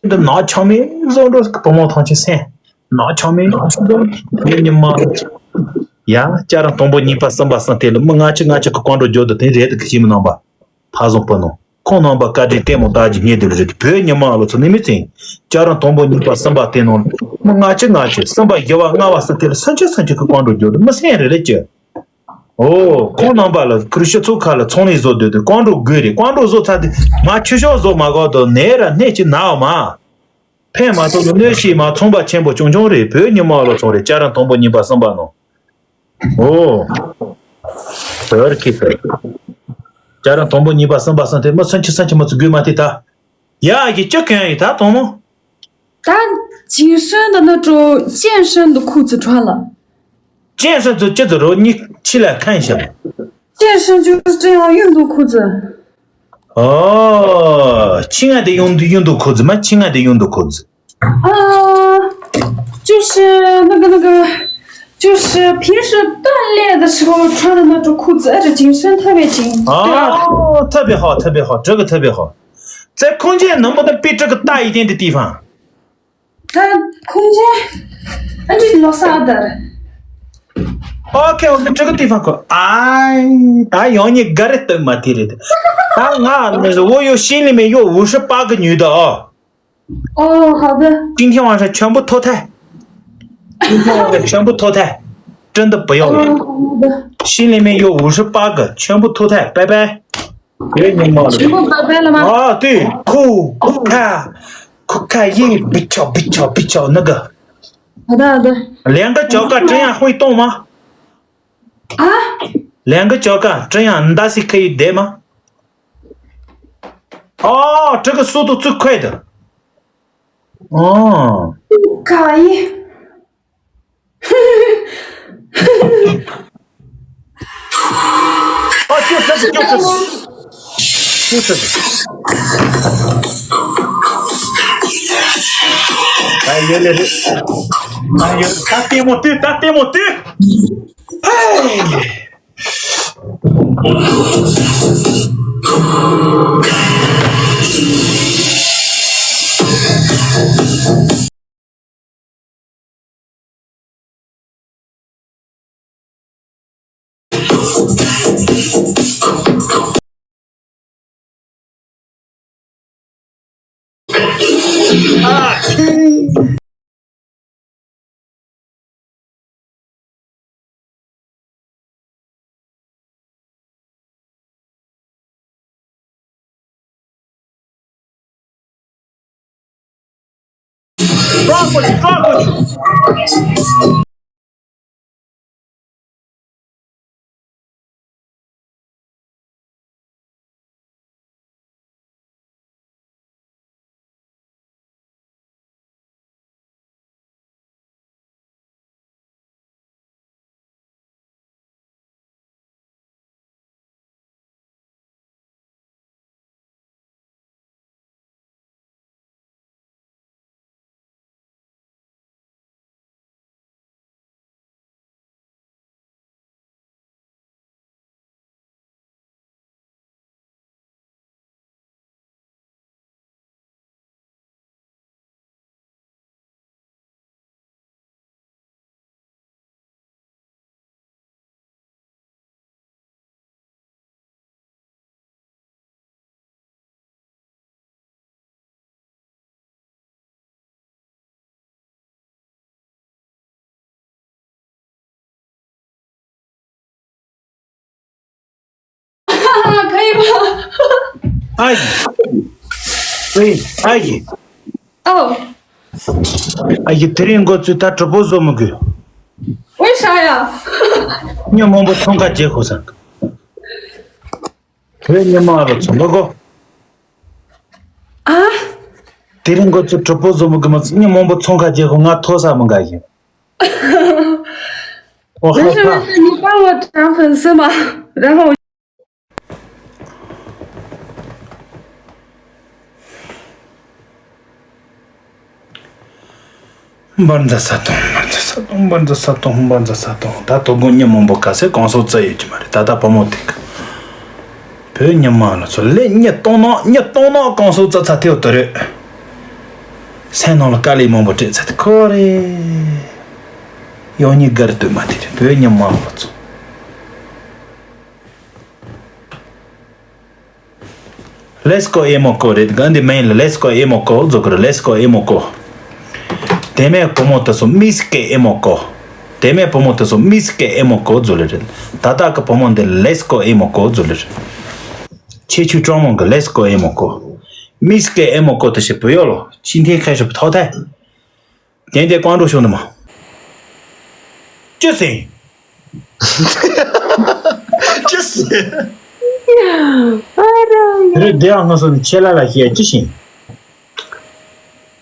འདི་ནག་ཆང་མེད་བཟོ་འགྲོ་བུ་མོ་ཐང་ཆེ་སེ། ནག་ཆང་མེད་ནག་ཆང་འགྲོ་ངའི་ཉི་མ། ཡ་ཅ་རང་དང་པོ་གཉིས་པ་གསུམ་པ་གསུམ་དེ་ལ་མི་ལྔ་བཅུ་ལྔ་བཅུ་གི་ཀོང་འགྲོ་འཇོག་དུ་དེ་རེད་དུ་གི་ཤི་མི་ནང་པ། ཕ་བཟང་པོ་ནོ། ཁོང་རྣམ་པ་བཀའ་དྲིན་ལྟད་མོ་ལྟ་རྒྱུ་ཉེ་དུ་རེད་བོད་ཉི་མ་ལོ་ཚོ་ནི་མི་ཚེ། ཅ་རང་དང་པོ་གཉིས་པ་གསུམ་པ་དེ་ནང་མི་ལྔ་བཅུ་ལྔ་བཅུ་གསུམ་པ་བཞི་བ་ལྔ་བ་གསུམ་དེ་ལ་སུམ་ཅུ་སུམ་ཅུ་གི་ཀོང་འགྲོ་འཇོག་དུ་མི་སེང་རེ་རེ་ཅི། ཨོ། ཁོང་རྣམ་པ་ལ་ཁུར་ཤི་ཚུགས་ཁ་ལ་ཚོང་ལས་བཟོ་འདོད་དུས་ཀོང་འགྲོ་དགོས་རེད། ཀོང་འགྲོ་བཟོ་ཚར་དུས་ང་ཆུ་ཤོག་བཟོ་མ་དགོས་དོ་ནས་ར་སྣེ་གཅིག་ནའོ་མ། ཕན་མ་ཐོགས་ལ་གནོད་ཤེས་མ་ཚོང་པ་ཆེན་པོ་ཆུང་ཆུང་རེད་བོད་ཉི་མ་ལོ་ཚོང་རེད་ཅ་རང་དང་པོ་གཉིས་པ་གསུམ་པ་ནོ། ཨོ། ཟེར་ཁི་ཟེར། ཅ་རང་དང་པོ་གཉིས་པ་གསུམ་པ་གསུམ་དེ་མི་སུམ་ཅུ་སུམ་ཅུ་མི་ཚོ་དགོས་མ་དེ་ད། ཡ་གི་ཅི་གན་ཡི་ད་དང་མོ། 他紧身的那种健身的裤子穿了。健身 ཚོ་ཅི་ཚོ་རོ་གཉིས་ཕྱི་ལ་ཁན་ཤག 健身就是这样运动裤子。 ཨོ། ཆི་ང་དེ་ཡོང་དུ་ཡོང་དུ་ཁོ་ཚོ་མ་ཆི་ང་དེ་ཡོང་དུ་ཁོ་ཚོ།啊，就是那个那个，就是平时锻炼的时候穿的那种裤子，而且紧身特别紧。对啊。 ཨོ། 特别好特别好这个特别好。 在空间能不能比这个大一点的地方？ 它空间，啊，这老啥的。 OK OK 这个地方可哎，他有你个人的嘛，对对对。他俺那是我有心里面有五十八个女的啊。 哦，好的。 今天晚上全部脱胎。 今天晚上全部脱胎。 真的不要了。 哦，好的。 心里面有五十八个全部脱胎，拜拜。别你妈了。全部拜拜了吗？ 啊，对，哭哭看，哭看耶，比较比较比较那个。 好的好的。 两个脚跟这样会动吗？ 啊？ 两个脚跟这样，你大概可以得吗？ 哦，这个速度最快的。哦。 可以。 哦，就这个，就这个，就这个。ད་ཡོད་ལེ་རེད། ད་ཡོད། ད་ལྟད་མོ་ལྟོས། ད་ལྟད་མོ་ལྟོས། ཧེ།可以吗？ ཨ་ཡེ། ཨེ། ཨ་ཡེ། ཨོ། 哎呀，དེ་རིང་འགོ་ཚུགས་ད་གྲོགས་པོ་བཟོ་མི་དགོས། 为啥呀？ ཉི་མ་མང་པོ་ཚོང་ཁ་རྒྱག་ཁོ་སང་། བོད་ཉི་མ་ལ་ཚོང་པ་གོ། 啊？ དེ་རིང་འགོ་ཚུགས་གྲོགས་པོ་བཟོ་མི་དགོས་མ་ཚོ་ཉི་མ་མང་པོ་ཚོང་ཁ་རྒྱག་ཁོ། ང་མཐོ་ས་མི་འགའ་ཡིན། 我害怕。 没事没事，你帮我涨粉丝嘛，然后 འབར་འཛག་ས་དང་། འབར་འཛག་ས་དང་། འབར་འཛག་ས་དང་། འབར་འཛག་ས་དང་། ད་དོ་དགོང་ཉི་མ་མང་པོ་ག་ཚད་གང་སོ་བཙལ་ཡོད་ཀྱི་མ་རེད། ད་ལྟ་བུ་མོ་དེ་ག་བོད་ཉི་མ་ལ་ཚོ་ལས་ཉི་སྟོང་ནང་ཉི་སྟོང་ནང་གང་སོ་བཙལ་ཚར་ཐེའོ་དོ་རེད། སེམས་ནང་ལ་དཀའ་ལས་མང་པོ་སྤྲད་ཚར་དེ་ཁོ་རེད། ཡང་ཉི་དགར་སྟོད་མ་དེ་རེད། བོད་ཉི་མ་ལ་ཚོ། Let's go ཨེ་མོ་ཀོ་རེད། ག་འདི་མིང་ལ་Let's go ཨེ་མོ་ཀོ་བཟོ་གི་རེད། Let's go ཨེ་མོ་ཀོ། དེ་མེད་བུ་མོ་དེ་ཚོ་མིས་ཀེ་ཨེ་མོ་ཀོ། དེ་མེད་བུ་མོ་དེ་ཚོ་མིས་ཀེ་ཨེ་མོ་ཀོ་བཟོ་ལེ་རེད། ད་ལྟ་གི་བུ་མོ་འདི་Let's go ཨེ་མོ་ཀོ་བཟོ་ལེ་རེད། ཁྱེད་ཆོས་ཀྲོང་མོང་གི་Let's go ཨེ་མོ་ཀོ། མིས་ཀེ་ཨེ་མོ་ཀོ་དེ་ཞེ་བོད་ཡོ་ལོ་ཕྱི་འཐེན་ཁ་ཞེ་བོ་ཐོག་ཐལ། དེ་འདྲའི་ཀོང་ཀྲུག་ཤོག་འདི་མ། ཅི་ཟེར། ཅི་ཟེར། ཨ་ར། རེད་དེ་ཨ་ང་ཚོ་ནི་ཆེ་ལ་ལ་ཞེས་ཅི་ཞིང་།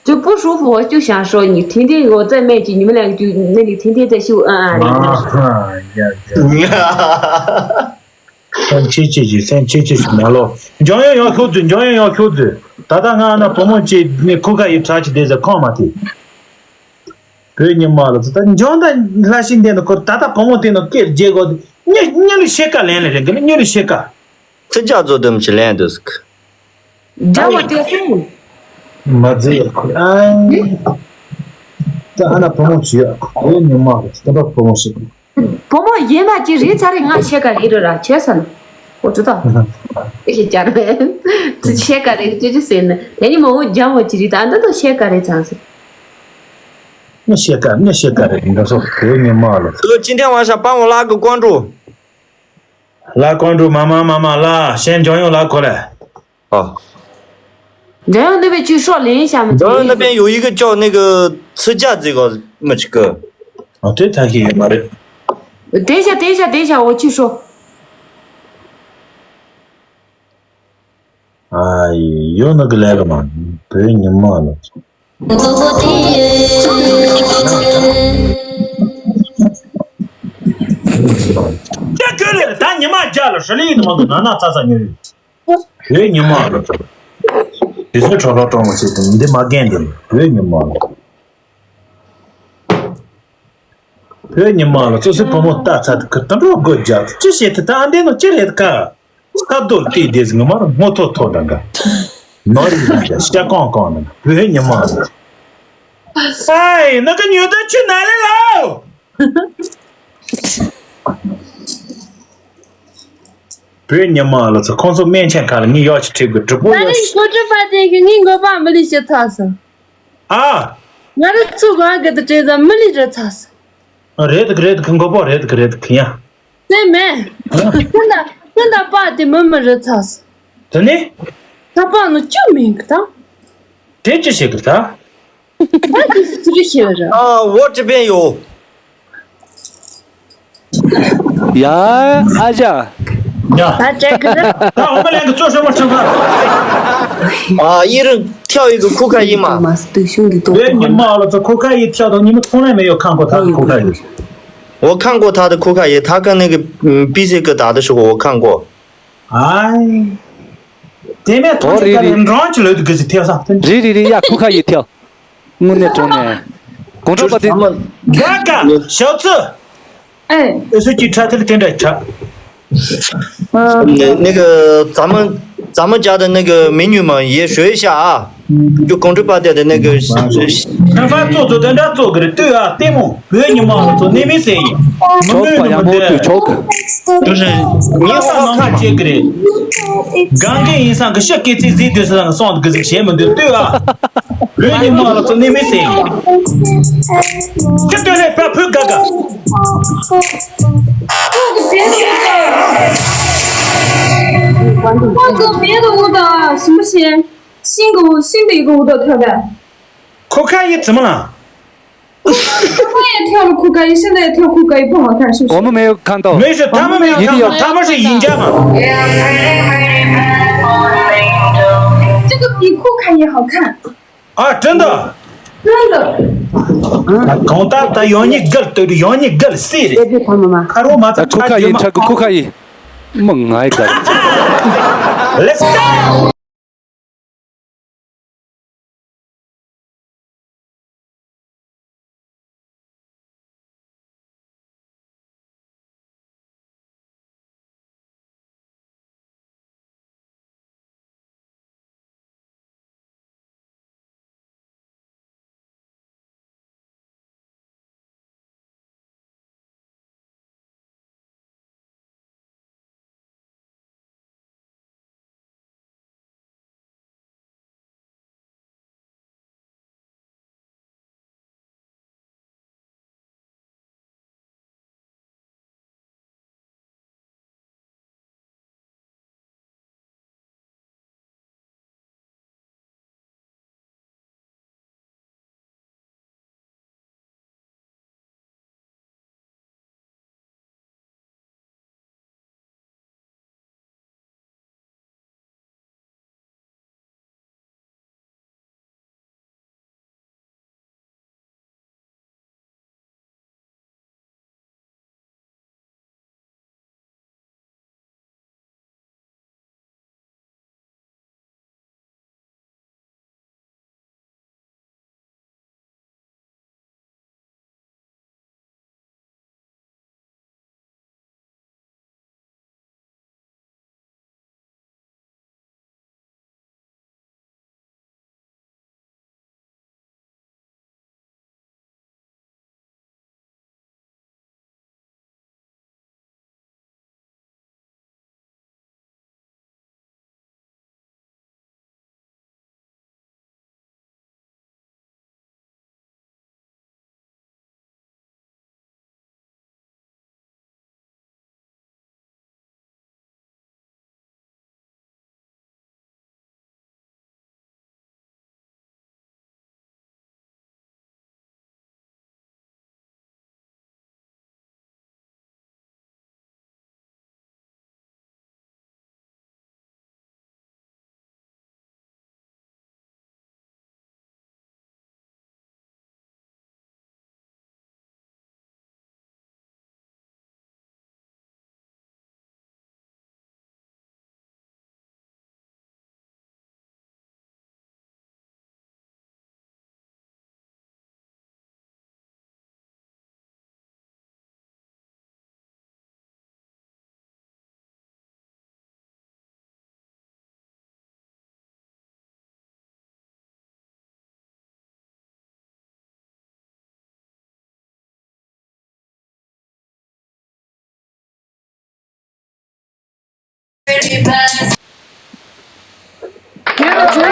就不舒服，我就想说，你天天我在麦去，你们两个就那里天天在秀恩爱。 ཨ་ཧ་ཡ་ཡ། སེམས་ཆེ་ཆེ་ཞིག་སེམས་ཆེ་ཆེ་ཞིག་མ་ལོ། འཇང་ཡང་ཡང་ཤོག་ཚུལ། འཇང་ཡང་ཡང་ཤོག་ཚུལ། ད་ལྟ་ང་ན་བུ་མོ་ཅིག་ནི་ཁུ་ཁ་ཡི་གྲགས་ཅིག་བསྡད་ཟེར་ཁོང་མ་ཐེ། བོད་ཉི་མ་ལ་ཚོ་ད་འཇང་ད་ལྷ་ཤིང་དེ་ནི་ཁོར་ད་ལྟ་བུ་མོ་དེ་ནི་སྐད་རྒྱལ་གོ་དེ་ཉི་ཉི་ལུ་ཤེ་ཀ་ལན་ལ་རེད་གི་ཉི་ལུ་ཤེ་ཀ། ཚིག་ཇག་ཚོ་དུམ་ཅི་ལན་འདུག་ཟིག་རྒྱ་བོ་དེ་སེང་། མ་ཟེར་ཁོ་ཨ། ད་ཨ་ན་བུ་མོ་ཅིག་ཡོད། བོད་ཉི་མ་ལ་ཚོ་ད་བུ་མོ་ཞིག་བུ་མོ་ཡིན་ན་ཅི་རེད་ཚ་རེད། ང་ཤེས་ཀ་རེད་ར་ཆེ་ས་ན། འོ་ཙི་ད། ཨེ་ཤེས་ཀྱ་རེད། ཙི་ཤེས་ཀ་རེད་ཅི་ཅི་ཟེར་ན་དེ་ནི་མ་འོ་རྒྱ་མོ་ཅི་རེད་ད་འདི་ད་ཤེས་ཀ་རེད་ཚང་ཟེར། ངས་ཤེས་ཀ་ངས་ཤེས་ཀ་རེད་འདི་ཚོ་བོད་ཉི་མ་ལ། ཨོ་ཅི་འདྲ་བ་ཤ་པ་འོ་ལག་གི་ཀོང་ཀྲུག་ལ་ཀོང་ཀྲུག་མ་མ་མ་མ་ལ་ཤན་ཇོང་ཡོང་ལ་ཁོ་ལ། ཨ། 然后那边去说联一下嘛。 然后那边有一个叫那个吃架子个么几个。 ཨ་དེ་ཐང་གི་ཡོད་མ་རེད། 等一下，等一下，等一下，我去说。 ཨ་ཡོད་ནི་གི་ལས་ལ་མ་བོད་ཉི་མ་ལ། ཅི་གི་ལས་ད་ཉི་མ་རྒྱ་ལ་ཧྲི་ལི་ནི་མ་གི་ན་ན་ཚ་ཚ་ཉོས་ཡོད། བོད་ཉི་མ་ལ། དེ་ཚོ་གྲོགས་ལ་གྲོགས་མ་བྱེད་དུ་འདི་མ་རྒན་འདི་བོད་ཉི་མ་ལ། བོད་ཉི་མ་ལ་སོ་སོའི་བུ་མོ་ལྟ་ཚར་དུས་ཁུར་དང་འགྲོ་སྒོ་རྒྱག་ཅི་བྱེད་དེ་ད་ཨ་འདི་ནོ་ཅི་རེད་ཀ། ས་རྡོ་བལྟས་བསྡད་ཟིན་ང་མར་ངོ་ཐོག་ཐོག་འདྲ་འདྲ། ནོར་རིགས་འདྲ་ཤ་ཀང་ཀང་འདྲ་བོད་ཉི་མ་ལ། ཧའི་ནག་གི་ཉོ་ད་ཆུ་ན་ལེ་ལའོ། བོད་ཉི་མ་ལ་ཚོ་ཁོང་ཚོ་སྨན་ཆེན་ཁ་ལ་ངས་ཡག་ཅིག་ཁྲིད་དགོས་གྲུབ་པོ་ད་ཡག་རིང་ཤིག་གོ་གྲུབ་པ་དེ་གི་ངའི་མགོ་པ་མི་ལི་ཞི་ཚ་སོང་། ཨ། ང་རི་ཚུགས་གང་གི་དུ་བྲེལ་ཙམ་མི་ལི་རི་ཚ་སོང་། རེད་གི་རེད་གི་མགོ་པོ་རེད་གི་རེད་གི་ཡ། ཟེར་མེད། ཨ། ཁྱིམ་ད་ཁྱིམ་ད་པ་དེ་མི་མི་རི་ཚ་སོང་། དེ་ནི། ད་པ་ནི་ཅུ་མིན་གི་ད། དེ་ཅི་བྱེད་གི་ད། ད་དེ་ཅི་རི་ཤེས་ར། ཨ་འོ་ཅི་བན་ཡོ། ཡ། ཨ་ཅག་ཡ། ད་ཅག་གི་ར། ད་འོ་མ་ལན་གི་གཙོ་ཧྲ་མ་ཁྲ་མ། ཨ་ཡི་རུ་ཐལ་ཡི་གི་ཁུ་ཁ་ཡི་མ། དེ་ཉི་མ་ལ་ཚོ་ཁུ་ཁ་ཡི་ཐལ་དང་ཉི་མ་ཐོང་ལན་མེ་ཡོ་ཁང་གོ་ཐག་ཁུ་ཁ་ཡི། འོ་ཁང་གོ་ཐག་དེ་ཁུ་ཁ་ཡི་ཐག་ཀ་ནི་གི་པི་སི་གི་ད་དེ་ཤོ་གོ་འོ་ཁང་གོ། ཨའི། དེ་མེད་ཐོག་ཨོ་རེད་ཅིག་རེད། འགྲོང་ཅི་ལོས་དུ་གི་ཟི་ཐེབས་ས་དེ། རེད་རེད་རེད་ཡ་ཁུ་ཁ་ཡི་ཐེབས། དངོས་གནས་དྲང་གནས། གོང་ཁྲོ་པ་དེ། ག་ག་ཞའོ་ཙི། ཨེ། ཨེ་སུ་ཅི་ཁྲ་ཐིལ་དེ་འདྲ་ཁྲ།那个咱们咱们家的那个美女们也学一下啊，就公主八点的那个。 ཁ་ཧྥ་ཙོ་ཙོ་དེ་འདྲ་ཙོ་གི་རེད་ལྟོས་ཨ་ལྟད་མོ་བོད་ཉི་མ་ལ་ཚོ་གནས་མི་ཟེར་ཡིན། མི་ཆོག་པ་ཡང་མོ་ལྟོས་ཆོག་གི། 就是你好好看嘛。 ཅེས་ཀྱི་རེད། གང་གི་ཡིན་སང་གི་ཤི་སྐད་ཚིག་ཟིག་དུས་སང་སོང་གི་ཟིག་བྱེད་མི་འདུག་ལྟོས་ཨ། བོད་ཉི་མ་ལ་ཚོ་གནས་མི་ཟེར་ཡིན། ཁྱི་ལྟོས་ལས་ཕ་བུ་དགའ་དགའ། 换个别的舞蹈行不行？新个舞，新的一个舞蹈跳呗。 ཁོ་ཁ་ཡི་ཙི་མ་ལ། 我也跳了酷盖伊，现在也跳酷盖伊不好看，是不是？我们没有看到。没事，他们没有看到，他们是赢家嘛。这个比酷盖伊好看。啊，真的。真的。གང་ལྟར་ད་ཡང་ཉིད་དགལ་ལྟོས་ཡང་ཉིད་དགལ་སྲིད་རེད། ཁ་རོ་མ་ཚ་ཁུ་ཁ་ཡི་ཁྲ་གི་ཁུ་ཁ་ཡི། མི་ང་ཡི་དགལ། Let's go.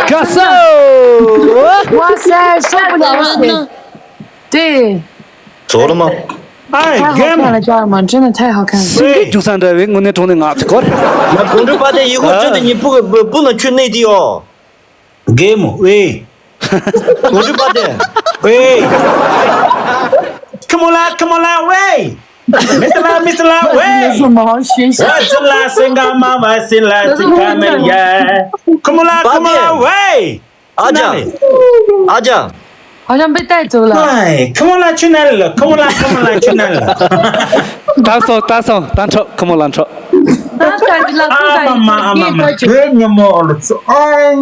ཁ་སོ། 哇塞，受不了了。对。走了吗？哎，太好看了，知道吗？真的太好看了。སེང་གེ་རྒྱུག་ས་འདྲ་བའི་དངོས་གནས་དྲང་གནས་ང་ཚོ་སྐོར། ང་དགོང་དྲོ་པ་དེ་ཡི་གོ་ཅི་འདི་ཉི་པུ་གི་པུ་ལ་ཁྱོད་གནས་དེ་ཡོ། རྒན་མོ་ཝེ། དགོང་དྲོ་པ་དེ་ཝེ། ཁི་མོ་ལ་ཁི་མོ་ལ་ཝེ། མི་སི་ལ་མི་སི་ལ་ཝེ། 什么学校？ ཝེ་སི་ལ་སེང་ག་མ་ཝེ་སི་ལ་སི་ཁ་མེ་ཡ། ཁི་མོ་ལ་ཁི་མོ་ལ་ཝེ། 阿酱，阿酱。 好像被带走了。 ཨའི། ཁི་མོ་ལ་ཆུ་ནལ་ལ། ཁི་མོ་ལ་ཁི་མོ་ལ་ཆུ་ནལ་ལ། ད་སོང་ད་སོང་ད་འཕྲོ་ཁི་མོ་ལ་འཕྲོ། ཨ་མ་མ་ཨ་མ་བོད་ཉི་མ་ལོ་ཚོ་ཨའི།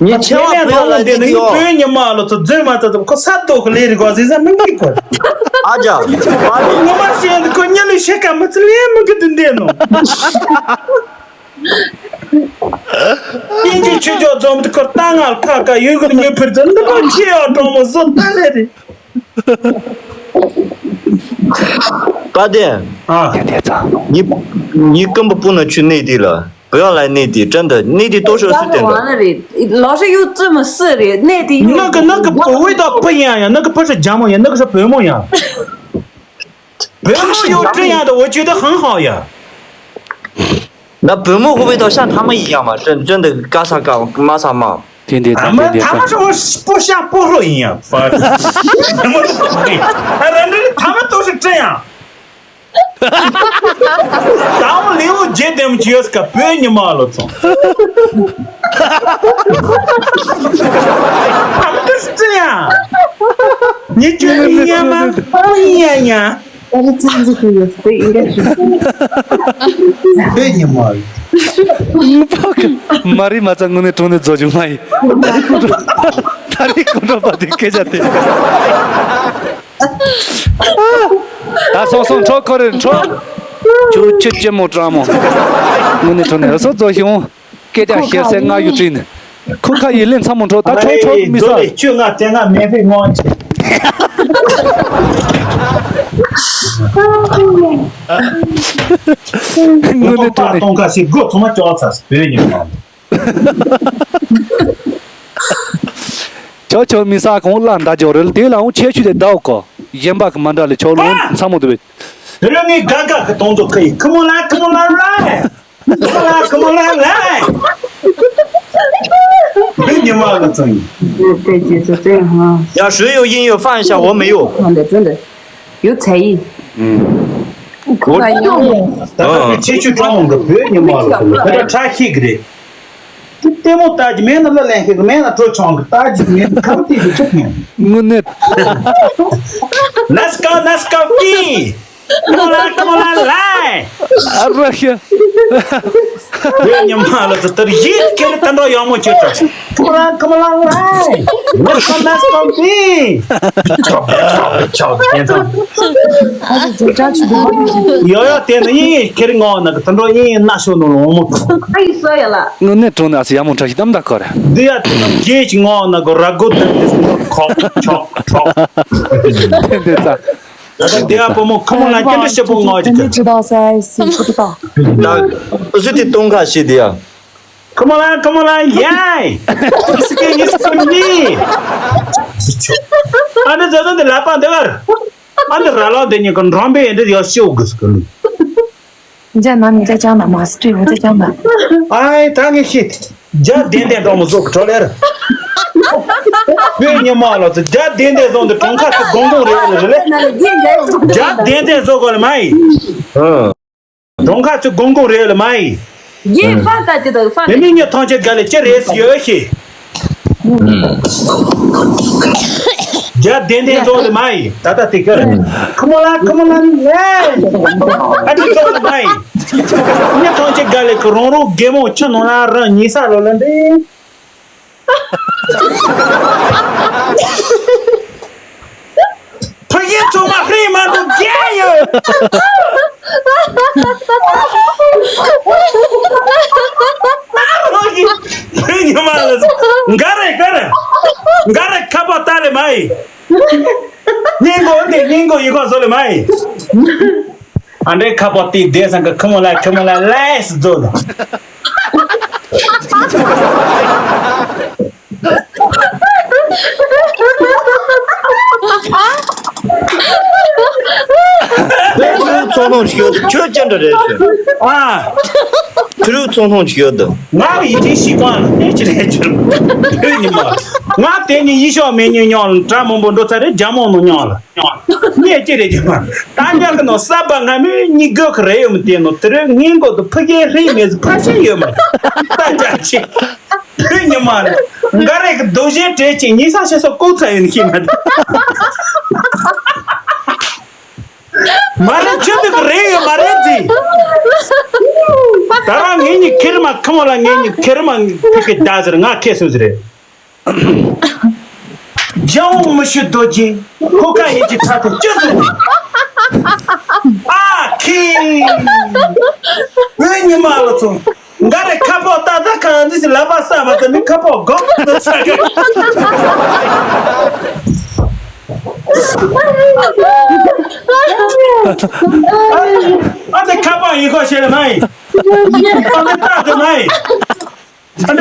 ངས་ཆེ་བ་བོད་ལ་འདི་ནི་བོད་ཉི་མ་ལོ་ཚོ་རྫུན་མ་ཚ་ཚ་ཁོ་ས་རྡོ་ཁོ་ལས་རིག་གོ་ཟིན་ས་མི་འགྲིག་གོ། 阿酱， ངོ་མ་བཤད་འདི་ཁོ་ཉི་ལི་ཤེ་ཀ་མི་ཚི་ལས་མི་གི་འདི་འདི་ནོ། དབྱིན་ཇི་ཆོས་ཕྱོགས་འཛོམས་ཏེ་ཁོ་ལྟ་ང་ཁ་ཁ་ཡོད་གི་ཉོ་ཕིར་ཙམ་འདི་མ་ཁྱེད་ཡོད་གྲོགས་མོ་བཟོ་ལྟ་ལེ་རེད། པ་དེ། ཨ། ཉི་ཉི་ཀམ་པ་པུ་ན་ཆུ་གནས་དེ་ལ་བོད་ཡང་ལ་གནས་དེ་ཀྲན་ད་གནས་དེ་ཏོ་ཤོ་སུ་བསྟན་ད། 老师又这么势利，内地又 那个那个不味道不一样呀，那个不是讲么呀，那个是白么呀。 白木有这样的，我觉得很好呀。那白木会不会到像他们一样嘛？真真的嘎啥嘎嘛啥嘛？天天天天天。他们他们说不像不会一样，反正什么都不会，哎，反正他们都是这样。当礼物节点就是个白你妈了总。他们都是这样。 你觉得一样吗？不一样呀。但是政治这个不应该是。对你妈！ ཕག་མ་རི་མ་ཚ་དངོས་གནས་དྲང་གནས་རྫོགས་རྒྱུ་མ་ཡིན། ད་རེས་ཀོ་འགྲོ་པ་དེ་སྐད་ཆ་དེ། ད་སོང་སོང་འཕྲོ་ཁོ་རེ་འཕྲོ། ཁྱོད་ཁྱོད་ཅེ་མོ་ཀྲ་མོ། དངོས་གནས་དྲང་གནས་ཨ་སོ་རྫོགས་ཤིང་། སྐད་ཆ་བཤད་སའི་ང་ཡུ་ཏྲིན། ཁུ་ཁ་ཡི་ལིན་ཚ་མོ་འཕྲོ་ད་ཁྲོ་ཁྲོ་མི་ས། ཁྱོད་ང་དེ་ང་མེད་པའི་ངོ་ཅི། དངོས་གནས་དྲང་གནས། སྟོང་ཁ་ཞིག་སྒོ་ཚང་མ་ཅོག་ཚ་བོད་ཉིན་མོ། ཅོག་ཅོག་མི་ས་གོང་ལ་འདའ་ཇོ་རེད་དེ་ལའང་ཆེ་ཆུ་དེ་འདའ་གོ་གཞན་པ་གི་མ་འདྲ་ལས་ཆོག་ལོང་ཚ་མོ་དུ་བེད། དེ་རིང་ངས་དགའ་དགའ་གི་གཏོང་ཚོ་ཁ་ཡི་ཁི་མོ་ལ་ཁི་མོ་ལ་ལ། ཁོ་ལ་ཁོ་ལ་ལ། བོད་ཉི་མ་ལ་ཚང་ཡིན། 对，对，对，对，对，哈。 ཡ་ཞུ་ཡོ་ཡིན་ཡོ་ཧྥན་ཤ་འོ་མི་ཡོ། 真的，真的，有才艺。嗯。 ཁོ་ལ་ཡང་། ད་ལྟ་ཁྱེད་ཆུ་གྲང་གི་བོད་ཉི་མ་ལ་ཚང་ད་ལྟ་ཁྲ་ཤིག་གི་རེད། དེ་ལྟད་མོ་ལྟ་གི་མེད་ན་ལ་ལན་ཤིག་མེད་ན་གྲོ་ཆང་གི་ལྟ་གི་མེད་ན་ཁམ་ཏི་གི་ཆུ་ཁེན། དངོས་གནས། Let's go, let's go, tea. ཁོ་ལ་ཁོ་ལ་ལ། ཨ་རོ་ཤི། བོད་ཉི་མ་ལ་ཚོ་དར་ཡིད་ཁྱེར་ད་འགྲོ་ཡག་མོ་བྱེད་དྲ། ཁོ་ལ་ཁོ་ལ་ལ། ལ་ཁོ་ལ་སོང་པི། ཡོ་ཡོ་དེ་ནི་ཡིན་ཁྱེར་ངོ་ན་གི་ད་འགྲོ་ཡིན་ན་ཤོ་ནོ་ལོང་མོ། ཨ་ཡི་སོ་ཡ་ལ། དངོས་གནས་དྲང་ནས་ཨ་སི་ཡག་མོ་འཁྲབ་ཤིག་དམ་ད་ཁོ་ར། འདི་ཡ་དེ་ནི་རྒྱལ་གྱི་ངོ་ན་གི་ར་གོ་དེ་ནི་ཁོག་ཆོག་ཁྲོག་དེ་འདི་ཚ། ད་ལྟ་དེ་ཨ་བུ་མོ་ཁོ་མོ་ལ་སྐྱེ་འདྲ་ཞེ་པོ་ངོ་ཅིག་གི། 真的知道噻，辛苦的。 ད་སུ་དེ་སྟོང་ཁ་ཤི་དེ་ཡ། ཁོ་མོ་ལ་ཁོ་མོ་ལ་ཡའི། སི་ཀེ་ཡིས་ཀུན་ནི། ཨ་ནི་ཛ་ཛ་འདི་ལ་པ་འདི་བར། ཨ་ནི་ར་ལ་འདི་ཉི་ག་འགྲོམ་པའི་འདི་ཡ་ཤེའུ་གི་སི་ཀུན། 你在哪里？在江南吗？对，我在江南。 ཨའི་ད་ངས་ཤི། རྒྱ་བདེན་བདེན་འགྲོ་མོ་ཟོག་གི་གྲོ་ལེར། བོད་ཉི་མ་ལ་ཚོ་རྒྱ་བདེན་བདེན་བཟུང་དུ་གྲོང་ཁ་ཚོ་གོང་གོང་རེད་ལ་རེད་ལེ། རྒྱ་བདེན་བདེན་བཟོ་དགོས་ལ་མ་ཡིན། གྲོང་ཁ་ཚོ་གོང་གོང་རེད་ལ་མ་ཡིན། རྒྱ་ཧྥ་ད་ཅི་དང་ཧྥ། དེ་མིན་ཉི་ཐང་ཆེ་དགའ་ལེ་ཅི་རེད་ཡོད་ཤི། རྒྱ་བདེན་བདེན་བཟོ་ལ་མ་ཡིན། ད་ལྟ་དེ་ཁར། ཁོ་མོ་ལ་ཁོ་མོ་ལ་ལེ། ཨ་ཅི་བཟོ་ལ་མ་ཡིན། ཉི་ཐང་ཆེ་དགའ་ལེ་ཁོ་རང་རོ་རྒན་མོ་ཆུ་ནང་ལ་རང་ཉི་ས་ལོ་ལ་འདི། ཕ་ཡིན་ཚང་མ་ཧྲི་མ་འདུག་རྒྱལ་ཡོད། ཕ་ཡིན་ཉི་མ་ལ་འགའ་རེ་འགའ་རེ་འགའ་རེ་ཁ་པ་ལྟ་ལེ་མ་ཡིན། སྙིང་གོ་འདི་སྙིང་གོ་ཡི་གོ་བཟོ་ལེ་མ་ཡིན། ཨ་འདྲའི་ཁ་པར་དེ་བསྡད་སང་གི་ཁི་མོ་ལ་ཁི་མོ་ལ་ལས་རྫོགས་ལ། ཁྱོད་ཚོང་ལྷུང་ཞིག་ཡོད་འདུག་ཁྱོད་ཅི་འདྲ་རེད་ཟེར། ཨ། ཁྱོད་ཚོང་ལྷུང་ཞིག་ཡོད་འདུག་ང་ཡི་གེ་ཤི་ཀང་ལ་ནས་ཅི་རེད་ཅི་རེད། ཁྱོད་ཉི་མ། ང་དེ་ནི་ཡི་ཤོག་མེ་ཉིན་ཉོག་ལ་གྲ་མང་པོ་འགྲོ་ཚར་རེད། རྒྱ་མོ་ནོ་ཉོག་ལ། ངས་ཅི་རེད་ཀྱི་མ། ད་ཉག་གི་ནང་ས་པ་ང་མོས་གཉིད་དགོས་ཀྱི་རེད་ཡོད་མི་དེ་ནོ། དེ་རིང་ངའི་མགོ་དུ་ཕུ་གེ་རེད་མེད་ཟི་ཕ་ཤེ་ཡོད་མ། ད་ཅག་ཆེ། བོད་ཉི་མ་རེད། འགའ་རེ་གི་རྡོ་གཞས་བྲེས་ཀྱི་ཉི་ས་ཤེ་སོ་ལྐོག་ཚ་ཡོད་ནི་ཤེས་མ། མ་རེད་ཁྱོད་མི་གི་རེད་ཡོད་མ་རེད་ཟི། ད་རང་ངེད་གཉིས་ཁེར་མ་ཁི་མོ་ལ་ངེད་གཉིས་ཁེར་མ་ཕི་གི་ད་ཟེར་ང་ཁེ་སུ་ཟེར་རེད། རྒྱལ་བོ་མི་ཤི་རྡོ་རྗེ་ཁོ་ཁ་ཡིན་གྱི་ཁྲག་ཏུ་ཅི་བཟུང་། ཨ་ཁེ། བོད་ཉི་མ་ལ་ཚོ། འགའ་རེ་ཁ་པོ་ཏག་ཏག་གང་འདི་ལ་བ་ས་བ་ཙམ་མི་ཁ་པོ་སྒོམ་དུ་ཚ་གི། ཨ་དེ་ཁ་པོ་ཡིན་ཁོ་ཤེས་ལ་མ་ཡིན། ཨ་དེ་ཏག་ཏུ་མ་ཡིན། ཁོ་ལ་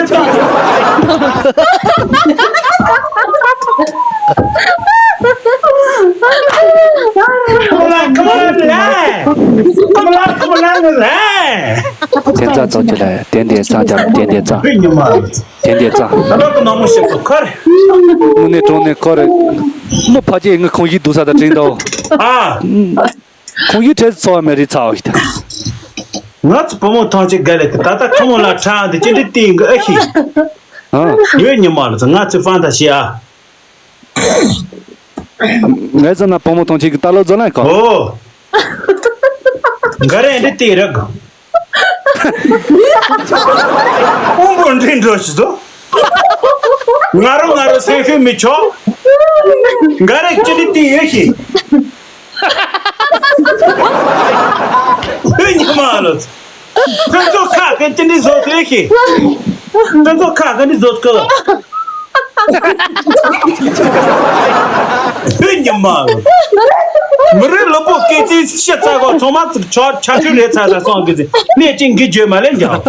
ཁོ་ལ་ལ། ཁོ་ལ་ཁོ་ལ་ལ། དེ་ཙ་ཙོག་ཅི་ལ་དེ་འདི་ཙ་ཙ་དེ་འདི་ཙ། བོད་ཉི་མ། དེ་འདི་ཙ། ད་ལོ་གི་ནང་མོ་ཞིག་ཏུ་ཁར། དངོས་གནས་དྲང་གནས་ཁར། མི་ཕ་ཅེ་ངི་ཁོང་ཞིག་འདུག་ས་ད་དྲན་དོ། ཨ། ཁོང་ཡུལ་ཁྲལ་ཚོ་བ་མེ་རི་ཚ་བ་ཞིག་དང་། ང་ཚོ་བུ་མོ་ཐང་ཆེ་དགའ་ལེ་གི་ད་ལྟ་ཁོ་མོ་ལ་ཁྲང་དེ་ཅི་འདྲི་ཏིང་གི་ཨ་ཤི། ཨ། ཡོད་ཉི་མ་ལ་ཚོ་ང་ཚོ་ཧྥང་ད་ཤི་ཨ། ངས་ཚོ་ན་བུ་མོ་ཐང་ཆེ་གི་ད་ལོ་ཛོ་ལན་གོ། ཨོ། འགའ་རེ་འདི་ཏི་རག་དབང་པོ་འདྲེན་འགྲོ་ཞིག་ཚོ། ང་རོ་ང་རོ་སེམས་ཤུགས་མི་ཆོག་འགའ་རེ་ཅི་ནི་ཏི་ཡོད་ཤི། བོད་ཉི་མ་ལོ། ཁྱོད་ཚོ་ཁ་གི་ཅི་འདྲི་བཟོ་ཚོད་ཤི། ཁྱོད་ཚོ་ཁ་གི་འདྲི་བཟོ་ཚོད། བོད་ཉི་མ་ལོ། མི་རིགས་ལོ་པོ་སྐད་ཚིག་ཤི་ཚ་གོ་ཚང་མ་ཚིག་ཆོག་ཆ་ཆུ་རེ་ཚ་ཚ་སོང་གི་ཚིག་གནས་ཅན་གི་བརྗོད་མ་ལེན་ཀྱང་།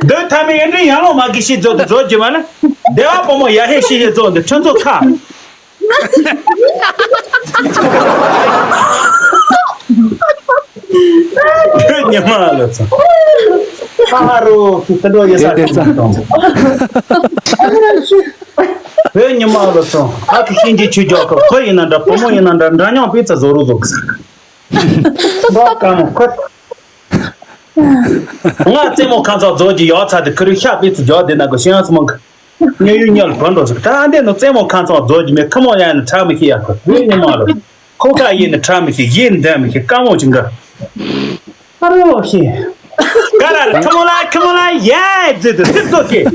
འདོད་ཐ་མའི་ཡོན་ཏན་ཡང་ལོ་མ་གི་ཤི་ཚོད་དུ་བཟོ་རྒྱུ་མ་ལེན། བདེ་བ་བུ་མོ་ཡ་ཧེ་ཤི་ཤི་ཚོད་འདི་ཁྱོད་ཚོ་ཁ། བོད་ཉི་མ་ལ་ཚོ། ཨ་རོ་ཁྱི་ད་འགྲོ་ཡེ་ས་དེ་དེ་ཁྱི་མ་གཏོང་། བོད་ཉི་མ་ལ་ཚོ། ཨ་ཁི་ཤིན་གྱི་ཆུ་རྒྱག་གི་ཁོ་ཡིན་ན་འདྲ་བུ་མོ་ཡིན་ན་འདྲ་འདྲ་མཉམ་པའི་ཚ་བཟོ་རུ་བཟོ་གི་ས། འགྲོ་ག་མོ་ཁོ། ང་རྩེད་མོ་ཁང་ཚོགས་རྫོགས་ཀྱི་ཡོག་ཚ་དེ་ཁུ་རུ་ཤ་པི་ཚུ་རྒྱག་དེ་ན་གི་ཤེས་ཡང་སི་མང་གི། དངོས་ཡོད་དངོས་ལ་བུད་འགྲོ་ཟིག་ད་འདི་ནི་རྩེད་མོ་ཁང་ཚོགས་རྫོགས་ཀྱི་མེད་ཁི་མོ་ཡང་ནི་ཁྲག་མི་ཤེས་ཡག་གི་བོད་ཉི་མ་རུ། ཁོ་ཁ་ཡིན་ནི་ཁྲག་མི་ཤེས་ཡིན་འདྲ་མི་ཤེས་དཀའ་མོ་ཅིག་འགའ། ཨ་རོ་ཤེས། ག་ར་ར་ཁི་མོ་ལ་ཁི་མོ་ལ་ཡེ་ཛི་དུ་སི་ཙོ་ཤེས།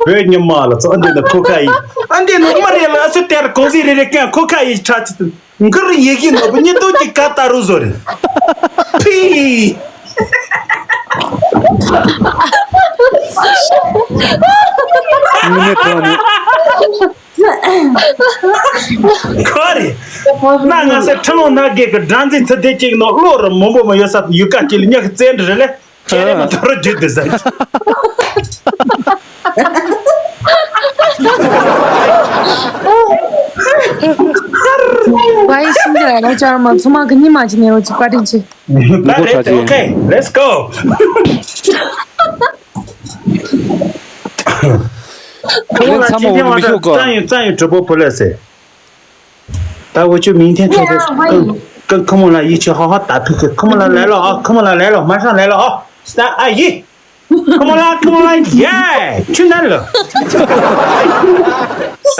བོད་ཉི་མ་ལ་ཚོ་འདི་ནི་ཁོ་ཁ་ཡིན། ཨ་འདི་ནི་མ་རེད་ལ་སི་དེར་གོང་སི་རེ་རེ་ཀན་ཁོ་ཁ་ཡིན་ཁྲག་ཅི་དུ། འགུར་ཡེ་གི་ནོ་བུ་ཉི་ཏོ་གི་ཀ་ཏ་རུ་ཟོ་རེ། ཕི། ངི་ནི་ཐོ་ནི། ཁོ་རེ། ན་ང་སེ་ཁྲི་ལོ་ན་གེ་གི་སྦྲང་རྩི་ཚི་དེ་གཅིག་ནོ་ལོ་རུ་མོ་མོ་མ་ཡོད་ས་ཡུ་ཀ་གཅིག་ལ་ཉག་གི་རྩེ་འདྲི་རེ་ལེ། ཁྱེད་རེ་མ་ཐོ་རུ་རྒྱུད་དེ་ཟ། བའི་ཤིང་རྒྱ་ལ་ཅར་མ་ཚོ་མ་གི་ཉི་མ་ཅི་ནས་འོ་ཅི་བཀའ་དྲིན་ཆེ། ད་རེད། ཨོ་ཁེ། Let's go. ཁོ་མོ་ལ་ཚ་མོ་ཅི་ཐེ་མ་མི་ཤོག་གོ། ཙང་ཡོད་ཙང་ཡོད་གྲུ་པོ་ཕུ་ལེ་སེ། ད་འོ་ཆུ་མིང་ཐེན་ཐོ་ཐོ་ཀང་ཀང་ཁོ་མོ་ལ་ཡིད་ཆེས་ཧ་ཧ་ད་ཕུ་ཁེ་ཁོ་མོ་ལ་ལེ་ལོ་ཨ་ཁོ་མོ་ལ་ལེ་ལོ་མ་ཧྲང་ལེ་ལོ་ཨ་ས་ཨ་ཡི། 看不啦，看不啦，耶！去哪了？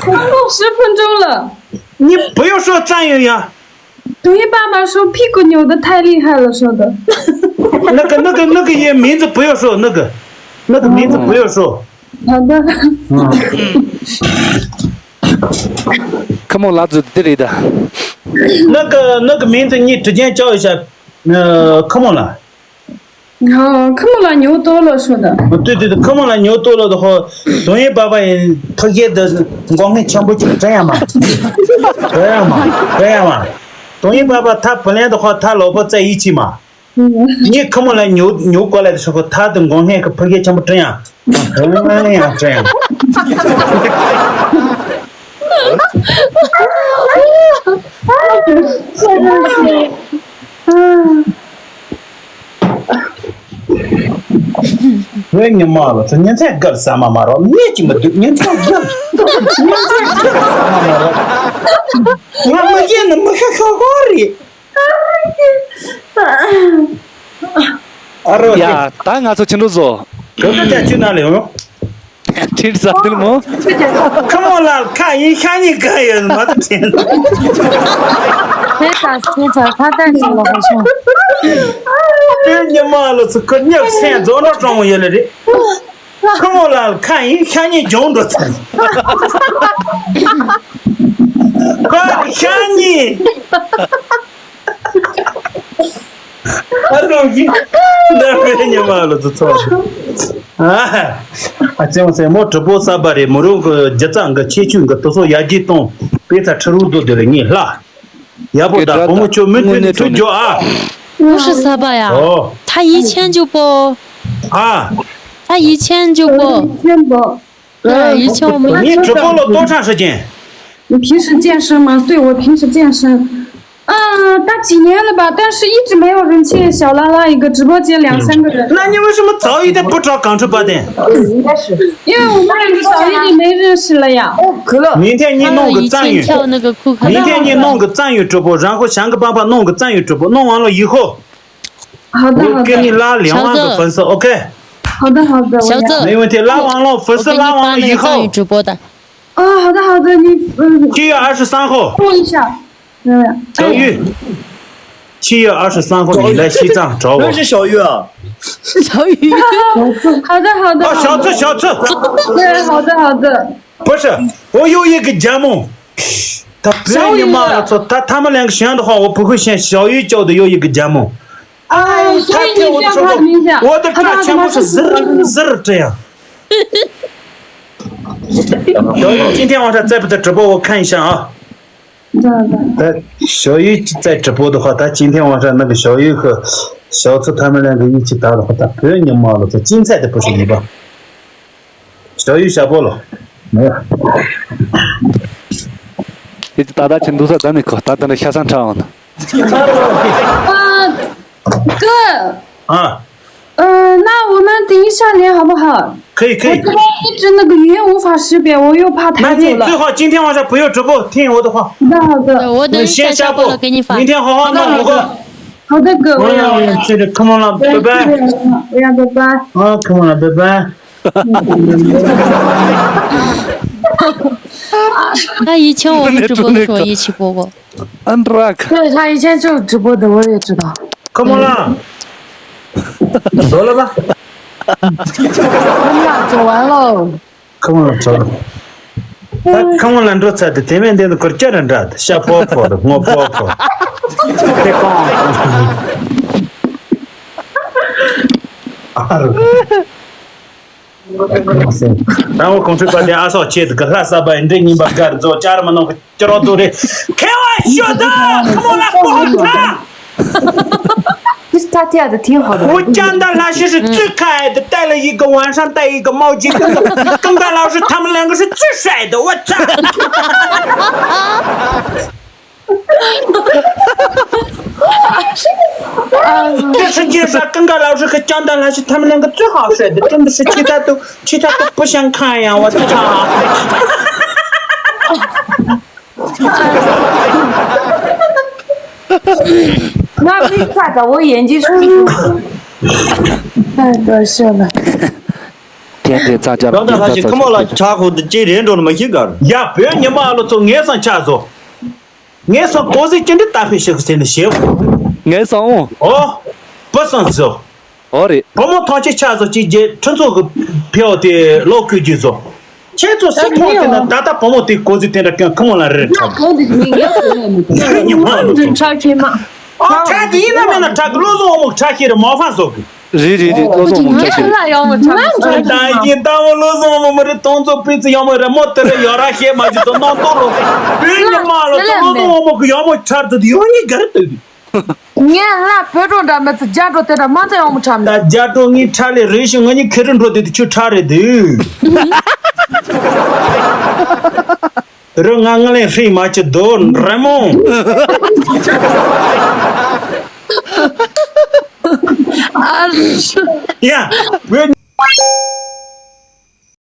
三个十分钟了。你不要说赞扬呀。对爸爸说屁股扭得太厉害了，说的。那个、那个、那个也名字不要说，那个、那个名字不要说。好的。嗯。ཁ་མོ་ལགས་ཚོ་འདི་རེད་ད།那个、那个名字你直接叫一下，呃，ཁ་མོ་ལགས། 哦，科目了牛多了说的。对对对，科目了牛多了的话，同学爸爸也特别的光很全部就这样嘛，这样嘛，这样嘛。ཏོང་ཡིན་པ་པ་ཐ་བུ་ལན་དུ་ཁོ་ཐ་ལོ་པོ་ཙ་ཡིད་ཆེས་མ། ངས་ཁོ་མོ་ལ་ཉོ་ཉོ་གོ་ལ་དུ་ཤོག་གོ་ཐ་དུ་མགོ་སྔས་ཀྱི་ཕུ་གེ་ཆེན་པོ་སྤྲིན་ཡང་། ཡང་སྤྲིན་ཡང་། བོད་ཉི་མ་ལ་ཚོ་ཉིན་མཚན་དགར་ཟ་མ་མ་རོ་མེད་ཀྱི་མི་འདུག་ཉིན་མཚན་དགར་ཉིན་མཚན་དགར་ཟ་མ་མ་རོ། ང་མི་ཤེས་ནི་མི་ཤེས་ཤོག་གོ་རེད། ཨ་རོ་ཡ། ད་ང་ཚོ་ཕྱི་འགྲོ་བཟོ། ག་ག་ཅག་ཅུ་ན་ལེ་ཡོང་། ཁྲིད་ས་དིལ་མོ། ཁ་མོ་ལ་ཁ་ཡིན་ཤ་ཉིན་ག་ཡོད་མ་ཏུ་དྲན། ཁྱེད་ཚ་ཁྱེད་ཚ་ཁ་བརྡ་ཅིག་ལོག་པ་བྱུང་། དེ་ཉི་མ་ལོ་ཚོ་ཁོ་ཉག་སེང་རྫོང་འགྲོ་གྲོང་མོ་ཡོད་ལེ་རེད། ཁ་མོ་ལ་ཁ་ཡིན་ཤ་ཉིན་ལྗོངས་འགྲོ་ཚར། ཁ་ཤ་ཉིན། ཨ་རོགས་ཀྱི་འདར་བའི་ཉི་མ་ལོ་ཚོ་ཚོ། ཨ་ཅེ་མོ་སེ་མོ་གྲུ་པོ་ས་པ་རེད། མོ་རོང་གི་རྒྱུ་རྩ་འགའ་ཆེ་ཆུང་གི་དུ་སོ་ཡ་རྒྱས་གཏོང་པའི་ཚ་ཁྲི་རུ་རྡོ་དེ་ལ་ངས་ལྷ། ཡ་པོ་དང་བུ་མོ་ཆོ་མི་མཐུན་ནི་ཐུ་རྒྱོ་ཨ། 不是撒巴呀，哦，他一千就不，啊，他一千就不，一千不。对，一千我们 ངས་གྲུ་པོ་ལོ་ལྟོ་ཁྲག་ཧྲི་ཅན། 你平时健身吗？对，我平时健身。嗯，大几年了吧，但是一直没有人去小拉拉一个直播间两三个人。那你为什么早一点不找港车八点？应该是，因为我们两个早一点没认识了呀。哦，可乐。明天你弄个赞誉，他们以前跳那个酷克。明天你弄个赞誉直播，然后想个办法弄个赞誉直播，弄完了以后，好的，好的。我给你拉两万个粉丝，OK？好的，好的，我要。小子，没问题，拉完了，粉丝拉完了以后。我给你发那个赞誉直播的。 啊，好的好的，你嗯，七月二十三号，等我一下，嗯，小玉，七月二十三号你来西藏找我。那是小玉啊。是小雨。好的好的，啊，小次，小次，对，好的好的。不是，我有一个节目，他不要你骂了，他他们两个选的话，我不会选小玉叫的，有一个节目。 哎，所以你叫他名字啊，我的账全部是滋儿滋儿这样。小玉今天晚上在不在直播？我看一下啊。在在。呃，小玉在直播的话，他今天晚上那个小玉和小次他们两个一起打的话，他不要你骂了，这精彩的不是你吧？小玉下播了，没有。 དེ་ད་ད་ཆེན་འདུག་ས་ད་ནི་ཁོ་ད་ད་ནི་ཤ་ཚང་ཁྲ་འོང་ན། 啊，哥，啊，嗯，那我们等一下连好不好？可以，可以。我这边一直那个语音无法识别，我又怕弹走了。那你最好今天晚上不要直播，听我的话。好的，好的。我等一下下播了给你发。明天好好弄五个。好的，哥，我要。我要去了，come on了，拜拜。我要，拜拜。啊，come on了，拜拜。 他以前我们直播的时候一起播过。 对，他以前就是直播的，我也知道。Come on了，走了吧。我们俩走完喽。Come on了，走了。他come on了，འགྲོ་ཚར་དེ་དེ་མིན་དེ་ནི་ཁོར་ཅི་ར་འདྲ་དེ་ཤ་ཕོ་ཕོ་དེ་སྔོ་ཕོ་ཕོ། དེ་གང་ཨ་རུ། རང་བོ་གོང་ཚོད་པ་དེ་ཨ་སོགས་ཆེད་དུ་ལྷ་ས་པ་ཡི་འདྲེ་ཉིན་པ་དགར་རྫོགས་བཅར་མ་གནང་གི་ཅི་རོགས་དུ་རེད། ཁེ་བ་ཤོད་དོ་ཁོ་མོ་ལ་ཀོ་ཧོ་ཐ། 就是他跳的挺好的。 འུ་ཅག་འདི་ལྷ་ཤི་ཧྲི་ཙུ་ཁ་ཨེ་དི་ཏའི་ལ་ཡི་གི་ཝང་ཧྲང་ཏའི་ཡི་གི་མའོ་ཅི་ཀང་ཀང་ཀང་ལ་ཧྲི་ཐ་མི་ལན་གི་ཧྲི་ཙུ་ཧྲ་ཨེ་དི་ཝ་ཚ། 这世界上更加老实和讲的那是他们两个最好睡的，真的是其他都其他都不想看呀，我操！ 那没咋着，我眼睛是。 太搞笑了。 天天在家。 ད་ལྟ་ལྷ་ཞིག་ཁ་མོ་ལ་ཆག་ཧོ་དུ་ཅི་རེད་འགྲོ་ནི་མ་ཤི་གར། ཡ་བོད་ཉི་མ་ལོ་ཚོ་ངེས་སང་ཆག་བཟོ། ངེས་སང་གོ་ཟི་ཅི་འདྲི་ལྟ་ཕི་ཞིག་ཟེར་ནི་ཞེ་བོ། ངེས་སང་འོ། ཨོ། བུ་སང་བཟོ། ཨོ་རེད། བུ་མོ་ཐང་ཆེ་ཆག་བཟོ་ཅི་རྗེ་ཁྲི་ཚོ་གི་ཕེའོ་དེ་ལོ་ཁུལ་རྒྱུ་བཟོ། ཁྱེད་ཚོ་སི་ཐོག་དེ་ན་ད་ལྟ་བུ་མོ་དེ་གོ་ཟི་དེ་འདྲ་ཀྱང་ཁ་མོ་ལ་རེ་རེ་ཁྲག་གོ་འདི་ཉི་མ་ལོ་ཚོ། ཨོ་ཁྲག་དེ་ཡིན་ན་མེད་ན་ཁྲག་གི་བློ་བཟང་འོ་མོ་ཁྲག་ཤེས་རེ་མ་ཧྥང་བཟོ་གི། རེད་རེད་རེད། བློ་བཟང་དབང་མོ་འཁྲབ་ཀྱི་རེད། ལ་ཡག་མོ་འཁྲབ་ཀྱི་རེད། ད་ཡིན་ད་བོ་བློ་བཟང་དབང་མོ་མ་རེད། ཏོང་ཙོ་པི་ཙི་ཡག་མོ་རེད། མོ་དེ་རེད། ཡོ་ར་ཤེས་མ་ཅི་ཏོ་ནང་ཏོ་རོ། བོད་ཉི་མ་ལོ་ཏོ་བློ་བཟང་དབང་མོ་གི་ཡག་མོ་འཁྲབ་དུ་ཡོང་ཉི་ག་རེ་ཏོ་གི། ངས་ལ་བོད་འགྲོ་འདྲ་མི་ཚེ་རྒྱ་འགྲོ་དེ་འདྲ་མ་ཚེ་ཡག་མོ་འཁྲབ་ད་ནས། རྒྱ་འགྲོ་ངའི་ཁྲ་ལས་རེད་ཞིང་ང་གཉིས་ཁེ་རི་འགྲོ་དེ་དུ་ཆུ་ཁྲ་རེད་དུ། རི་ང་ང་ལས་ཧྲི་མ་ཅི་དོ་རེ་མོ། ཨ་རི། ཡ། བོད་